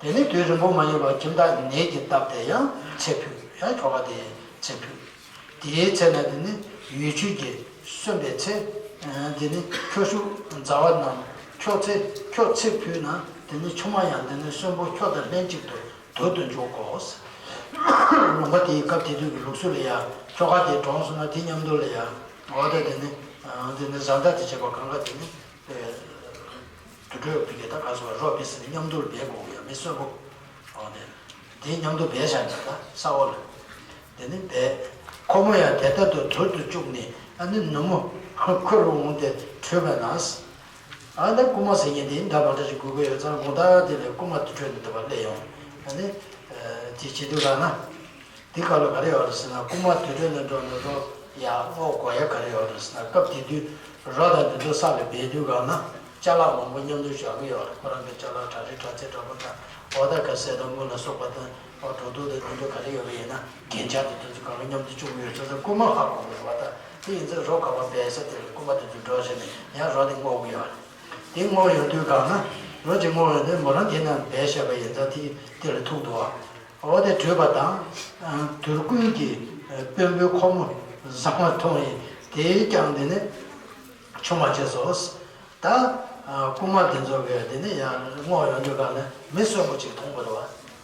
དེ་ནས་དུས་རིང་པོ་མ་ཡིན་པར་ཁྱིམ་བདག་ནད་ཀྱིས་བཏབ་སྟེ་ཡང་ཚེ་འཕོས། ཡང་ཁྱོ་ག་དེ་ཚེ་འཕོས། དེའི་ཚེ་ན་དེ་ནི་ཡུལ་ཆུ་གིས་སོན་པའི་ཚེ། དེ་ནི་ཁྱོ་ཤུག་མཛའ་བ་རྣམས་ཁྱོ་ཚེ་ཁྱོ་ཚེ་འཕོས་ན་དེ་ནི་ཆུང་མ་ཡང་དེ་ནི་གསོན་པོ་ཁྱོ་དང་ལྷན་ཅིག་ཏུ་དུར་དུ་འཇུག་གོ། ལུང་པ་དེའི་སྐབས་དེ་དུས་ཀྱི་ལུགས་སྲོལ་ལ་ཡང་ཁྱོ་ག་དེ་གྲོངས་སོང་ན་དེ་མཉམ་དུ་ལ་ཡང་འོ་ད་དེ་ནི་དེ་ནི་བཟའ་ཟླ་དེ་བྱས་པ་གང་ག་དེ་ནི་དུར་ཁྲོད་ཕ་གི་ད་ག་སོ་རོ་པི་སི་ནི་མཉམ་དུ་ལ་སྦས་དགོས་ཡ་མི་གསོན་པོ་འོ་དེ་དེ་མཉམ་དུ་སྦས་བཞག་ནས་ད་ས་འོག་ལ་དེ་ནི་སྦས། ཁོ་མོ་ཡང་དེ་ལྟར་དུ་དུར་དུ་བཅུག་ནས་ཨ་ནི་ནུབ་མོ་ཁུར་འོང་སྟེ་བྲོས་པ་ན། ཨ་ད་རྐུན་མ་ཟེར་མཁན་དེ་འདྲ་མ་འདྲ་ཞིག་དགོས་ཀྱི་ཡོད་ཙང་དགོང་དག་དེ་ལ་རྐུན་མ་དུར་ཁྲོད་ནས་འདི་པར་སླེབས་ཡོང་། ཨ་ནི་དེ་བྱེད་དུས་ག་ན། དེ་ག་ལ་ག་རེ་ཡོད་རེད་ཟེར་ན་རྐུན་མ་དུར་ཁྲོད་ནས་འགྲོ་ནས་འགྲོ་ཡ་སྔོག་དགོས་ཡ་ག་རེ་ཡོད་རེད་ཟེར་ན། སྐབས་དེ་དུས་རོ་དང་དེ་ཚོ་ས་ལ་སྦས་དུས་ག་ན་ཅ་ལག་མང་པོ་མཉམ་དུ་བཞག་གི་ཡོད་རེད། ཁོ་རང་གི་ཅ་ལག་བྲག་རི་བྲག་རྩེ་འདྲ་པོ་དང་འོ་ད་ག་ཟས་དང་དངུལ་ལ་སོགས་པ་དང་འོ་གྲོ་ཐུག་དང་དེ་ཚོ་ག་རེ་ཡོད་པ་ཡིན་ན་རྒྱན་ཆ་དང་དེ་ཚོ་གང་ག་མཉམ་དུ་བཅུག་གི་ཡོད་ཚོད་ཚོ་རྐུན་མ་ཧ་གོ་གི་རེད་བ། ད་དེ་ཡིན་ཚེ་རོ་ག་པར་སྦས་ས་དེ་ལ་རྐུན་མ་དེ་ཚོ་འགྲོ་བྱས་ནས་ཡང་རོ་དེ་སྔོག་གི་ཡོད་རེད། དེ་སྔོག་ཡོང་དུས་ག་ན་རོ་གཅིག་སྔོག་ཡོང་དུས་མོ་རང་དེ་ན་སྦས་བཞག་པ་ཡིན་ཙང་དེ་དེ་ལ་ཐུག་འདུག་བ། འོ་དེ་བྲོས་པ་དང་། དུར་རྐུན་གྱིས་དཔོན་པོའི་ཁོག་མོ་བཟང་བ་མཐོང་བས་དེས་ཀྱང་དེ་ནི་ཆུང་མ་བྱས་སོ། ད་རྐུན་མ་དེ་ཚོ་གིས་དེ་ནི་ཡང་སྔོག་ཡོང་དུས་ག་ན་མི་གསོན་པོ་ཅིག་མཐོང་བ་རེད་བ།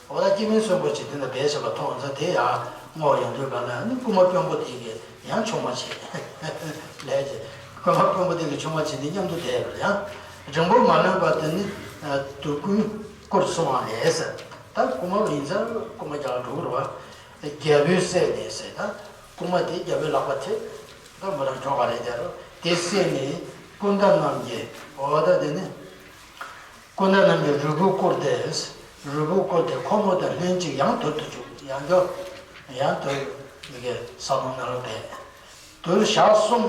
འོ་ད་སྐྱེ་དམན་གསོན་པོ་ཅིག་དེ་ན་སྦས་བཞག་པ་མཐོང་ཙང་དེ་ཡང་སྔོག་ཡོང་དུས་ག་ན་ནི་རྐུན་མ་དཔོན་པོ་དེ་གིས་ཡང་ཆུང་མ་བྱས། ལས་ཀྱི་རྐུན་མ་དཔོན་པོ་དེ་གིས་ཆུང་མ་བྱས་ནས་མཉམ་དུ་བསྡད་པ་ཡང་རིང་པོ་མ་ལོན་པར་དེ་ནི་དུར་རྐུན་བསྐུར་སོང་བ་ལས་ཟེར། ད་རྐུན་མ་ཡིན་ཙང་རྐུན་མ་རྒྱག་འགྲོ་གི་རེད་བ། རྒྱལ་པོའི་སྲས་ནས་ཟེར། ད་རྐུན་མ་དེ་རྒྱལ་པོའི་ལག་པ་ཐེབས། ད་མོ་རང་ཁྱོ་ག་རེད་དེ་རོ། དེ་བསད་ནས་སྐུ་འདྲ་རྣམས་ཀྱིས་འོ་ད་དེ་ནི། སྐུ་འདྲ་རྣམས་ཀྱིས་རུས་སྦལ་བསྐུར་ཏེ། རུས་སྦལ་བསྐུར་ཏེ་ཁོ་མོ་དང་ལྷན་ཅིག་ཡང་དུར་དུ་བཅུག་ཡང་ཁྱོ་ཡང་དུར་མི་གའི་ས་ནང་ན་ལ་བསྡད། དུར་ཞག་གསུམ་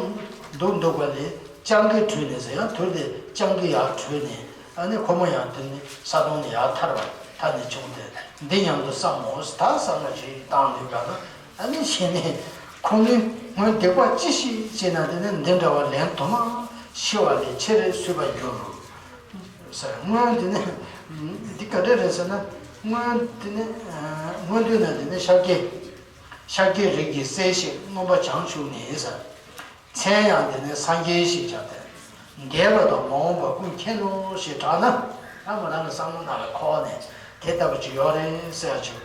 འདུག་འདུག་པ་ལས་སྤྱང་ཀི་བྲོས་ནས་ཟེར། ཡང་དུར་དེ་སྤྱང་ཀི་ཡར་བྲོས་ནས་ཨ་ནི་ཁོ་མོ་ཡང་དེ་ནི་ས་དོང་ནས་ཡར་ཐར་བ་ཐར་ནས་བྱུང་སྟེ་འདི་སྙམ་དུ་བསམ་མོ། ད་བསམ་བློ་ཞིག་བཏང་ནས་ག་ན་ཨ་ནི་ཤི་ནས་ ཁོ་མོས་སྔོན་སྡིག་པ་ཅི་ཞིག་བྱས་ན་དེ་ནི་འདི་འདྲ་བ་ལན་དུ་མ་ཤི་བ་ལས་ཆེར་གསོས་པར་འགྱུར་ཟེར། སྔོན་དེ་ནི་འདི་ག་འདྲ་རེད་ཟེར་ན། སྔོན་དེ་ནི་སྔོན་དུས་ན་དེ་ནི་ཤཱཀྱའི་ཤཱཀྱའི་རིགས་ཀྱི་སྲས་ཤིག་རྔོན་པ་བྱང་ཆུབ་ནས་ཟེར། མཚན་ཡང་དེ་ནི་སངས་རྒྱས་ཞེས་བྱ་སྟེ། འདས་པ་དང་མ་འོངས་པ་ཀུན་མཁྱེན་ནོ་ཞེས་གྲགས་ན། ཨ་མ་རང་གི་བསམ་བློ་ནང་ལ་འཁོར་ནས་དེ་ལྟ་བུ་ཅིག་ཡོད་རེད་ཟེར་ཡ་ཅིག་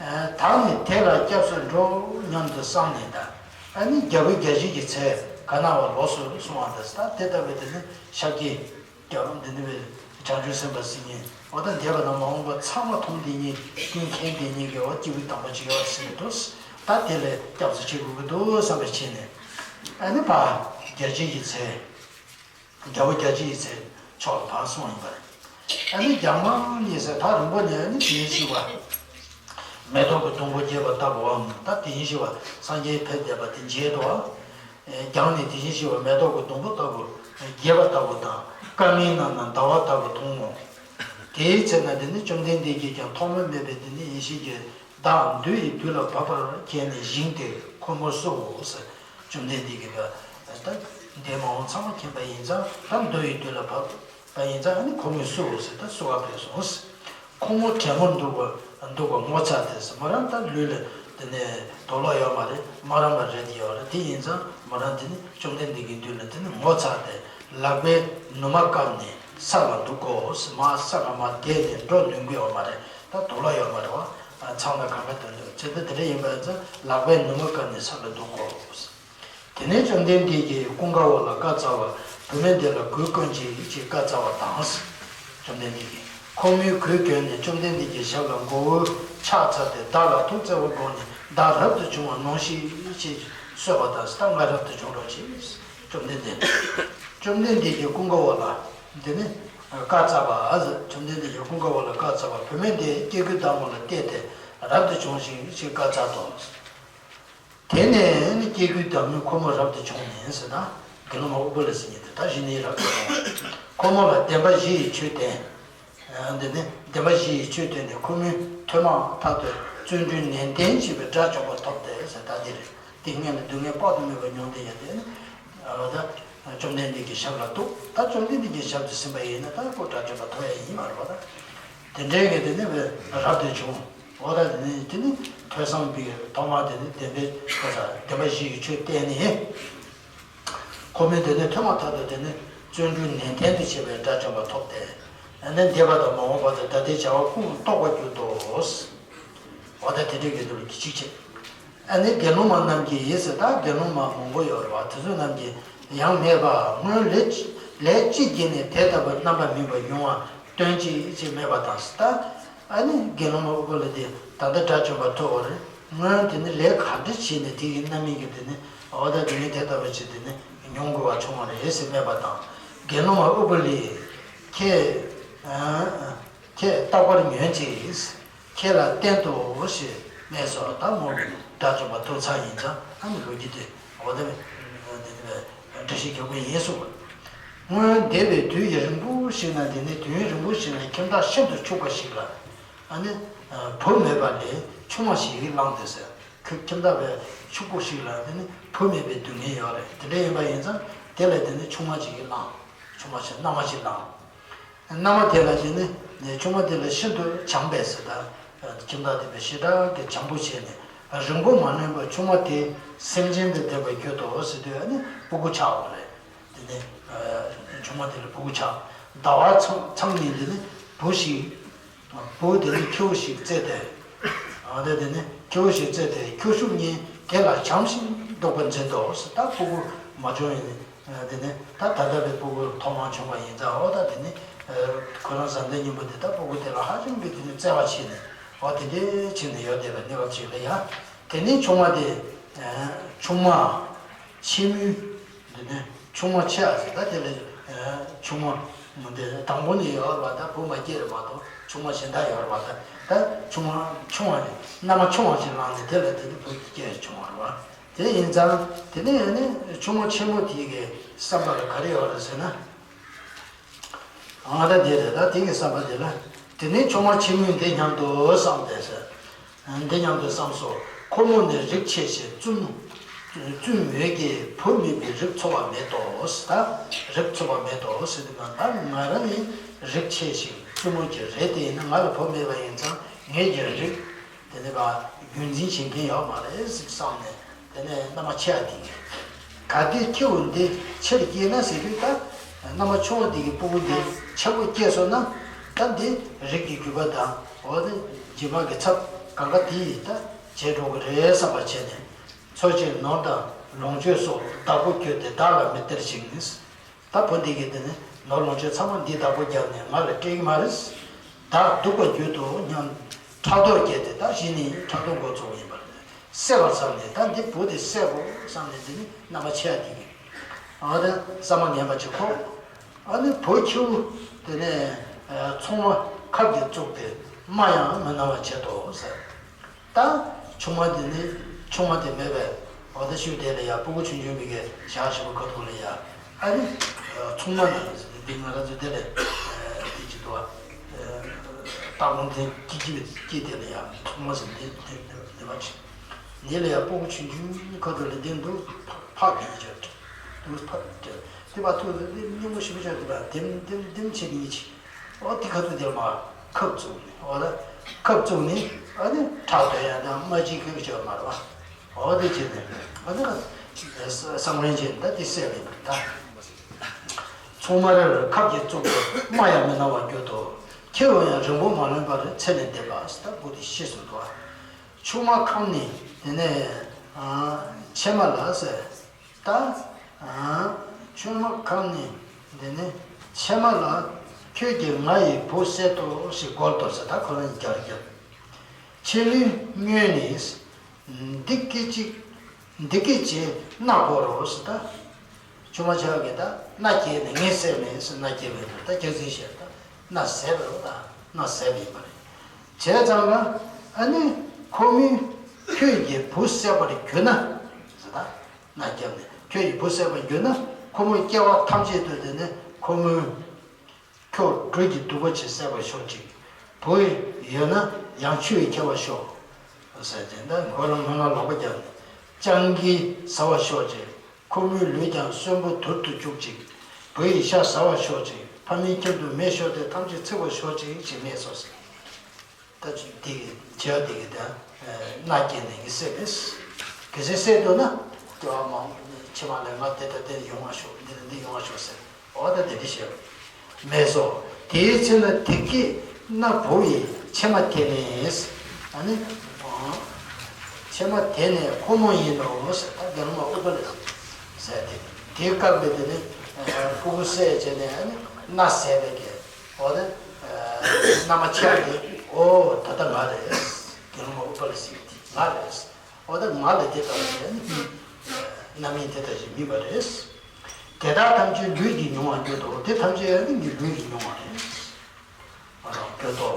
ད་ནི་དེ་ལ་སྐྱབས་སུ་འགྲོ་སྙམ་དུ་བསམས་ནས་ད། ཨ་ནི་རྒྱལ་པོ་རྒྱལ་བྱེད་ཀྱི་ཚལ་ག་ན་བ་ལོགས་སུ་སོང་བ་དང་ད་དེ་ལྟ་བུའི་དེ་ནི་ཤཱཀྱའི་རྒྱལ་པོ་འདི་ནི་བའི་བྱང་ཆུབ་སེམས་དཔའ་སེམས་ཉིད་འོ་ད་འདས་པ་དང་མ་འོངས་པ་ཚང་མ་མཐོང་དེ་ཉིད་ཀུན་མཁྱེན་དེ་ཉིད་ཀྱི་འོ་སྐྱེས་བུ་དམ་པ་ཅིག་ཡོད་ཟེར་འདུག་ད་དེ་ལ་སྐྱབས་སུ་མཆི་དགོས་ཀྱི་འདུག་བསམ་པའི་ཆེད་ནས། ཨ་ནི་ཕ་རྒྱལ་བྱེད་ཀྱི་ཚལ། རྒྱལ་པོ་རྒྱལ་བྱེད་ཀྱི་ཚལ་མཆོག་ལ་ཕར་སོང་ཡིན་པ་རེད། ཨ་ནི་རྒྱང་མ་ཉེ་སར་ཐག་རིང་པོ་ནས་ཨ་ནི་དེ་བཞིན་གཤེགས་པ། མེ་ཏོག་གི་སྡོང་པོ་རྒྱས་པ་ལྟ་བུའམ་ད་དེ་བཞིན་གཤེགས་པ་སངས་རྒྱས་ཕེབས་བསྡད་པ་དེ་མཇལ་དུ། རྒྱང་ནས་དེ་བཞིན་གཤེགས་པ་མེ་ཏོག་གི་སྡོང་པོ་ལྟ་བུ་རྒྱས་པ་ལྟ་བུ་དང་སྐར་མའི་ནང་ན་ཟླ་བ་ལྟ་བུ་མཐོང་ངོ་། དེའི་ཚེ་ན་དེ་ནི་བཅོམ་ལྡན་འདས་ཀྱིས་ཀྱང་ཐོག་མ་མེད་པའི་དེ་ནི་ཡེ་ཤེས་ཀྱི་བདག་མདོ་ཡི་དུས་ལ་བབ་པར་མཁྱེན་ནས་བཞེངས་ཏེ་ཁོ་མོར་གསོལ་ལོ་ཟེར། བཅོམ་ལྡན་འདས་ཀྱིས་ད་ད་འདས་མ་འོངས་ཚང་མ་མཁྱེན་པ་ཡིན་ཙང་ད་མདོ་ཡི་དུས་ལ་བབ་པ་ཡིན་ཙང་ཨ་ནི་ཁོ་མོས་གསོལ་ལོ་ཟེར་ད་གསོལ་བ་ཕེབས་སོང་ཟེར། ཁོ་མོ་དྲན་མོར་འདུག་པ་འདུག་པ་ངོ་ཚ་སྟེ་ཟེར་མོ་རང་ད་ལུས་ལ་དེ་ནས་དུག་ལོག་ཡོད་མ་རེད། མ་རམ་པ་རེད་དེ་ཡོད་རེད། དེ་ཡིན་ཙང་མོ་རང་དེ་ནི་བཅོམ་ལྡན་འདས་ཀྱི་མདུན་ལ་དེ་ནི་ངོ་ཚ་སྟེ་ལག་པས་ནུ་མ་བཀབ་ནས་ས་ལ་འདུག་གོ་ཟེར་མ་ས་ལ་མ་བསྡད་ནས་འགྲོ་ནུས་ཀྱི་ཡོད་མ་རེད། ད་དུག་ལོག་ཡོད་མ་རེད་བ། མཚམས་ལ་གང་ག་དོན་དུ་ཚེ་འདི་དེ་འདྲ་ཡིན་པ་ཡིན་ཙང་ལག་པས་ནུ་མ་བཀབ་ནས་ས་ལ་འདུག་གོ། དེ་ནས་བཅོམ་ལྡན་འདས་ཀྱིས་ཀུན་དགའ་བོ་ལ་བཀའ་སྩལ་པ། བུད་མེད་འདི་ལ་གོས་གྱོན་ཅིག་ཅེས་བཀའ་སྩལ་པ་དང་། བཅོམ་ལྡན་འདས་ཀྱིས་ཁོ་མོས་གོས་གྱོན་ནས་བཅོམ་ལྡན་འདས་ཀྱི་ཞབས་ལ་མགོ་བོས་ཕྱག་འཚལ་ཏེ་བདག་ལ་ཐུགས་བརྩེ་བ་བསྒོམས་ནས་བདག་རབ་ཏུ་བྱུང་བ་ནོངས་ཤིག་ཅེས་གསོལ་པ་དང་། ད་ང་རབ་ཏུ་བྱུང་རོགས་གྱིས། བཅོམ་ལྡན་འདས། བཅོམ་ལྡན་འདས་ཀྱིས་ཀུན་དགའ་བོ་ལ་འདི་ནི་བཀའ་སྩལ་པ། བཅོམ་ལྡན་འདས་ཀྱིས་ཀུན་དགའ་བོ་ལ་བཀའ་སྩལ་པ། བུད་མེད་དེ་སྐྱེ་དགུའི་བདག་མོ་ལ་གཏད་དེ་རབ་ཏུ་བྱུང་ཞིག་ཅེས་བཀའ་སྩལ་ཏོ། དེ་ནས་ནི་སྐྱེ་དགུའི་བདག་མོས་ཁོ་མོ་རབ་ཏུ་བྱུང་ནས་ཟེར་ད། དགེ་སློང་མ་ཨུཏྤ་ལ་ཟེར་མཁན་དེ་ད་གཞི་ནས་རབ་ཏུ་བྱུང་། ཁོ་མོ་ལ་བདེན་པ་བཞི་ཡི་ཆོས་བསྟན། འདི་ནི་བདེན་པ་བཞི་ཡི་ཆོས་བསྟན་ནས་ཁོ་མོས་ཐོས་མ་ཐག་ཏུ་བརྩོན་འགྲུས་ནན་ཏན་བྱས་པའི་དགྲ་བཅོམ་པ་ཐོབ་སྟེ་ཟེར་ད་འདི་རེད། དེ་སྔོན་ལ་སྡུག་བསྔལ་དཔག་ཏུ་མེད་པ་མྱོང་སྟེ་ཡང་དེ་ནི་ད་བཅོམ་ལྡན་འདས་ཀྱི་ཞབས་ལ་གཏུགས། ད་བཅོམ་ལྡན་འདས་ཀྱི་ཞབས་སུ་ཟིན་པ་ཡིན་ན་ད་ཁོ་དགྲ་བཅོམ་པ་ཐོབ་ཡ་ཡིན་མ་རེད་པ། ད་དེ་འདྲའི་གི་དེ་ནི་རབ་ཏུ་བྱུང་། འོ་ད་དེ་ནི་དེ་ནི་ཐོས་བསམ་པའི་ཐོག་མ་དེ་ནི་བདེན་པའི་ཐོས་བསམ་བདེན་པ་བཞི་ཡི་ཆོས་བསྟན་ནས། ཁོ་མོས་དེ་ནི་ཐོས་མ་ཐག་ཏུ་དེ་ནི་བརྩོན་འགྲུས་ནན་ཏན་དུ་བྱས་པའི་དགྲ་བཅོམ་པ་ཐོབ་སྟེ། ཨ་ནི་འདས་པ་དང་མ་འོངས་པ་དང་ད་ལྟའི་བྱ་བ་ཀུན་རྟོགས་པར་གྱུར་ཏོ། འོ་ད་དེ་འདྲའི་གི་དུ་གཅིག་བྱས། ཨ་ནི་དགེ་སློང་མ་རྣམས་ཀྱིས་ཟེར་ད་དགེ་སློང་མ་མང་པོ་ཡོད་རེད་བ། དེ་ཚོ་རྣམས་ཀྱིས་ཡང་སྨྲས་པ། སྔོན་ལས་ལས་ཅི་བགྱིས་ནས་དེ་ལྟ་བུའི་རྣམ་པར་སྨིན་པ་ཡོང་བ་སྟོན་ཅིག་ཅེས་སྨྲས་པ་དང་ཟེར་ད། ཨ་ནི་དགེ་སློང་མ་ཨུཏྤ་ལ་དེ་ད་ལྟ་དགྲ་བཅོམ་པ་ཐོབ་པ་རེད། སྔོན་དེ་ནི་ལས་ག་འདྲ་བྱས་ནས་དེ་ཡི་རྣམ་སྨིན་གྱི་དེ་ནི་འོ་ད་དེ་ནི་དེ་ལྟ་བུ་བྱས་དེ་ནི་མྱོང་དགོས་པ་བྱུང་བ་རེད་ཟེར་སྨྲས་པ་དང་། དགེ་སློང་མ་ཨུཏྤ་ལས། ཁྱེད་ཨ་ཁྱེད་རྟག་པར་ཉོན་ཅིག་ཁྱེད་ལ་བསྟན་ཏོ་ཞེས་སྨྲས་སོ། ད་མོ་དགྲ་བཅོམ་པ་ཐོབ་ཚར་ཡིན་ཙང་ཨ་ནི་ལོ་རྒྱུས་དེ་འོ་ད་འདི་འདྲ་ཞིག་རྒྱག་གི་ཡིན་གསུངས་པ། སྔོན་འདས་པའི་དུས་ཡུན་རིང་པོ་ཞིག་ན་དེ་ནི་དུས་ཡུན་རིང་པོ་ཞིག་ན་ཁྱིམ་བདག་ཤིན་ཏུ་ཕྱུག་པ་ཞིག་ལ་ཨ་ནི་བུ་མེད་པ་ལས་ཆུང་མ་ཞིག་བླངས་ཏེ་ཟེར། ཁྱིམ་བདག་པའི་ཕྱུག་པོ་ཞིག་ལ་དེ་ནི་བུ་མེད་པའི་སྡུག་བསྔལ་ཡོད་རེད། དེ་འདྲ་ཡིན་པ་ཡིན་ཙང་དེ་ལ་དེ་ནི་ཆུང་མ་ཞིག་བླངས། ཆུང་མ་ཞིག་མནའ་མ་ཞིག་བླངས། མནའ་མ་དེ་ལ་དེ་ནི་ཆུང་མ་དེ་ལ་ཤིན་ཏུ་བྱམས་པས་ཟེར་ད། ཁྱིམ་བདག་དེ་པའི་ཞེ་དྲག་གི་བྱམས་པོ་བྱས་ནས་རིང་པོ་མ་ལོན་པར་ཆུང་མ་དེ་སེམས་ཅན་དང་ལྡན་པར་གྱུར་ཏོ་ཟེར་དུས་ཨ་ནི་སྤུ་གུ་ཆགས་པ་རེད། དེ་ནི་ཆུང་མ་དེ་ལ་སྤུ་གུ་ཆགས། ཟླ་བ་མཚམས་མཚམས་ནས་དེ་ནི་བུ་ཞིག་བུ་དེ་ནི་ཁྱེའུ་ཞིག་བཙས་ཏེ། ཨ་དེ་དེ་ནི་ཁྱེའུ་ཞིག་བཙས་ཏེ་ཁྱོ་ཤུག་གཉིས་དེ་ལ་བྱམས་ཤིང་སྡུག་པར་འཛིན་ཏོ་ཟེར་ད་སྤུ་གུ་མ་བྱུང་ཡིན་ནི། དེ་ནས་ད་ད་ལྟ་བའི་སྤུ་གུ་ཐོག་མར་བྱུང་བ་ཡིན་ཙང་འོ་ད་དེ་ནི་ཁོ་རང་བཟའ་ཟླ་གཉིས་པོ་དེ་ད་སྤུ་གུ་དེ་ལ་ཧ་ཅང་གི་དེ་ནི་བརྩེ་བ་བྱས་ནས་འོ་དེ་འདྲའི་བྱས་ནས་ཡོད་བསྡད་པའི་གནས་བབ་ཅིག་ལ་ཡ། དེ་ནས་ཆུང་མ་དེ་ཆུང་མ་ཆེན་མོའི་དེ་ནས་ཆུང་མ་ཆེ་བ་ཟེར་ད་དེ་ལ་ཆུང་མ་དེ་དང་པོ་ནས་ཡོད་པ་ད་བུ་མ་སྐྱེས་རེད་མ་གཏོགས་ཆུང་མ་གཞན་དག་ཡོད་རེད་པ། ད་ད་ཆུང་མ་ཆུང་བ་ནས་མནའ་མ་ཆུང་བ་ཞིག་བླངས་ནས་དེ་ལ་དེ་ནི་བུ་སྐྱེས་བྱུང་བ་རེད་པ། དེ་ཡིན་ཙང་དེ་ནས་ནི་ཆུང་མ་ཆེན་མོ་དེ་གི་བསམ་པ་ལ་ག་རེ་ཡོད་རེད་ཟེར་ན། ཨ་ད་དེ་རེད་ད་དེ་གི་བསམ་པ་དེ་ལ་དེ་ནས་ཆུང་མ་ཆེན་མོས་འདི་སྙམ་དུ་བསམ་སྟེ་ཟེར། འདི་སྙམ་དུ་བསམས་སོ། ཁོ་མོ་ནི་རིགས་ཆེ་ཞིང་བཙུན་ བཙུན་མོས་ཀྱི་བུ་མེད་པའི་རིགས་འཚོ་བ་མེད་དོ་ཟེར། ད་རིགས་འཚོ་བ་མེད་དོ་ཟེར་དུས་ན། ད་ང་རང་ནི་རིགས་ཆད་ཞིང་བཙུན་མོ་གྱི་རེད། དེ་ཡིན་ན་ང་ལ་བུ་མེད་པ་ཡིན་ཙང་ངེད་ཀྱི་རིགས་དེ་ནི་བ་རྒྱུན་འཛིན་བྱེད་མཁན་ཡོད་མ་རེད་ཟེར་བསམ་ནས། དེ་ནས་མནའ་མ་ཆེ་བ་དེ་གིས། གལ་ཏེ་ཁྱེའུ་འདི་ཆེར་སྐྱེས་ན་ཟེར་དུས། ད་མནའ་མ་ཆུང་བ་དེ་གི་སྤུ་གུ་འདི་ཆེན་པོ་སྐྱེས་སོང་ན། ད་འདི་རིགས་ཀྱི་རྒྱུད་པ་དང་འོ་དེ་རྗེས་མ་གི་ཚབ་གང་ག་དེ་ཡིས་ད་བྱེད་འགྲོ་གི་རེད་བསམ་པ་བྱས་ནས། འཚོ་ཕྱིར་ནོར་དང་ལོངས་སྤྱོད་སོགས་བདག་པོ་གྱུར་ཏེ་བདག་ལ་མི་སྟེར་ཞིང་ནི། ད་བུ་འདི་གིས་དེ་ནི་ནོར་ལོངས་སྤྱོད་ཚང་མ་འདི་བདག་པོ་བརྒྱབ་ནས་ང་ལ་སྤྲད་ཀྱི་མ་རེད། བདག་སྡུག་པར་གྱུར་ཏོ་སྙམ་ཕྲག་དོག་སྐྱེས་ཏེ། ད་གཞི་ནས་ཕྲག་དོག་འགོ་ཚུགས་པ་ཡིན་པ་རེད། བསད་པར་བསམས་ནས། ད་འདི་བུ་དེ་བསད་དགོས་བསམས་ནས། དེ་ནི་མནའ་མ་ཆེ་བ་དེ་གིས་ཨ་ད་བསམ་པ་ངན་པ་ཅིག་འཁོར། ཨ་ནི་བུ་ཁྱེའུ་དེ་ནས་ཚོང་མ་ཁབ་ཀྱིས་བཙུགས་ཏེ་རྨ་ཡང་མི་གནང་བར་བྱེད་དོ་ཟེར། ད་ཆུང་མ་དེ་ནི་ཆུང་མ་དེ་མེད་པས། འོ་ད་ཤུལ་དེ་ལ་ཡ་སྤུ་གུ་ཆུང་ཆུང་མི་གི་ཞག་ཞིག་པོ་ཁ་ཐུག་ལ་ཡ། ཨ་ནི་ཚོང་མ་ནང་འདི་ང་རང་ཚོ་དེ་ལས་དེ་ཅི་འདུག་བ། སྟག་ལུང་བསྟན་སྐྱིད་སྐྱིད་སྐྱིད་དེ་ལ་ཡ་ཚོང་མ་ཟེར་འདི་འདི་འདི་བ་ཅིག་འདི་ལ་ཡ་སྤུ་གུ་ཆུང་ཆུང་ཁ་ཐུག་ལ་འདི་འདུག་ཕག་གི་ཅོ་འདུག་ཕག་གི་ཅོ་དེ་བ་ཐུག་འདི་སྙིང་པོ་ཞིག་པོ་ཅོ་དེ་བ་དེམ་དེམ་དེམ་བྱེད་ནི་ཅིག་འོ་དེ་ཁ་ཐུག་དེར་མ་ཁབ་བཙུགས་ནས། འོ་ད་ཁབ་བཙུགས་ནས་ཨ་ནི་ཕྲག་དོན་ཡང་དང་རྨ་ཅིག་ཁུག་ཅོ་མ་རེད་བ། འོ་དེ་བྱས་ནས་ཨ་ནི་བསམ་ངན་བྱས་ད་དེ་བསད་པ་ཡིན་པ་རེད་ད། ཚོང་མར་ཁབ་ཀྱིས་བཙུགས་ཏེ་རྨ་ཡང་མི་གནང་བར་གྱུར་ཏོ། ཁྱེའུ་ཡང་རིང་པོ་མ་ལོན་པར་ཚེ་ནས་འདས་པ་ཟེར། ད་བུ་དེ་ཤི་སོང་འདུག་བ། ཆུང་མ་ཁམས་ནི་དེ་ནས་ཨ་ཆེན་མ་ལ་ཟེར། ད་ཨ་ཆུང་མ་ཁམས་ནི་དེ་ནས་ཆེན་མ་ལ། ཁྱོད་ཀྱིས་ང་ཡི་བུ་བསད་དོ་ཞེས་བཀོལ་ཏོ་ཟེར། ད་ཁོ་རང་ཡིས་རྒྱག་རྒྱག་ཁྱེད་ལུས་སྨྱོས་ནས། འདི་སྐད་ཅིག་འདི་སྐད་ཅེས་མནའ་བསྒོར་རོ་ཟེར། ད་ཆུང་མ་ཆེ་བ་གིས་ད་མནའ་སྐྱེལ་ནས། ངས་བསད་མེད་ཟེར་མནའ་སྐྱེལ་བས། ད་སྐྱག་རྫུན་བཤད། ད་མནའ་ཟད་པ་རེད། ད་མནའ་ཟད་པ་ཡིན་པ་རེད། བྱས་ཙང་ལ་ཨ་ནི་ཁོ་མོས་ཁྱོད་ཀྱི་བུ་བསད་པར་གྱུར་ན་ཟེར། ད་མནའ་བསྐྱལ་ནས་ཁྱོད་ཀྱི་བུ་བསད་པར་གྱུར་ན། ཁོ་མོའི་སྐྱེ་བ་ཐམས་ཅད་དུ་དེ་ནི་ཁོ་མོའི་ཁྱོ་སྦྲུལ་གྱི་གདུག་པ་ཆེ་བསད་པར་ཤོག་ཅིག་བུ་ཡོད་ན་ཡང་ཆུ་ཡིས་ཁྱེར་བར་ཤོག་ཟེར་ཏེ། ད་ཁོ་རང་སྨོན་ལམ་ལོག་པ་བརྒྱབ་ནས། སྤྱང་ཀིས་ཟ་བར་ཤོག་ཅིག་ཁོ་མོའི་ལུས་ཀྱང་གསོན་པོ་དུར་དུ་བཅུག་ཅིག་བུ་ཡི་ཤ་ཟ་བར་ཤོག་ཅིག་ཕ་མའི་ཁྱིམ་དུ་མེ་ཤོར་ཏེ་ཐམས་ཅད་འཚིག་པར་ཤོག་ཅིག་ཅེས་སྨྲས་སོ་ཟེར། ད་ཅི་དེ་གི་བྱ་དེ་གི་ད་མནའ་སྐྱེལ་ནས་གི་བསད་པས། གལ་སྲིད་བསད་འདུག་ན་སྐྱེ་བ་མང་ཕྱི་མ་ལ་ང་དེ་དང་དེ་ཡོང་བ་ཤོག་འདི་དང་འདི་ཡོང་བ་ཤོག་ཟེར། འོ་ད་དེ་འདྲ་བཤད་པ་མེད་སོ། དེའི་ཚེ་ན་དེ་སྐད་སྨྲ་བོ་ཡི་ཕྱེ་མ་དེ་ནས། ཨ་ནི་ཕྱེ་མ་དེ་ནས་ཁོ་མོ་ཡིན་ནོ་ཟེར། ད་དགེ་སློང་མ་ཨུཏྤ་ལ་ཟེར་དེ། དེའི་སྐབས་ལ་དེ་ནི་ཕྲུ་གུ་བསད་བྱས་ནས་ཨ་ནི་མནའ་ཟད་པའི་གི། འོ་ན་མནའ་མ་ཆེ་བ་དེ། འོ་ད་ལྟ་ང་རེད། དགེ་སློང་མ་ཨུཏྤ་ལ་ཟེར་དེ་ང་རེད། འོ་ད་ང་ལ་དེ་ལྟ་བུའི་རྣམ་སྨིན་དེ་ལྟ་ཞིག་སྨིན་པ་རེད། དེ་དག་ཐམས་ཅད་ལུས་ཀྱིས་མྱོང་བར་འགྱུར་ཏོ། དེ་ཐམས་ཅད་ནི་ལུས་ཀྱིས་མྱོང་བ་རེད། ཨ་རོ་འགྱུར་ཏོ།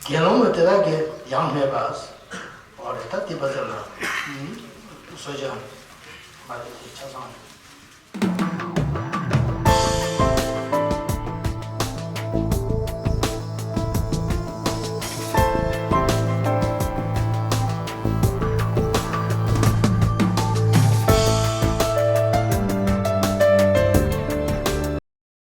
དགེ་སློང་མ་དེ་དག་གིས་ཡང་སྨྲས་པ། འོ་རེད། ད་དེ་བ་ཚ་ལ་སོ་བྱ་མ་རེད། དེ་ཆ་ཚང་།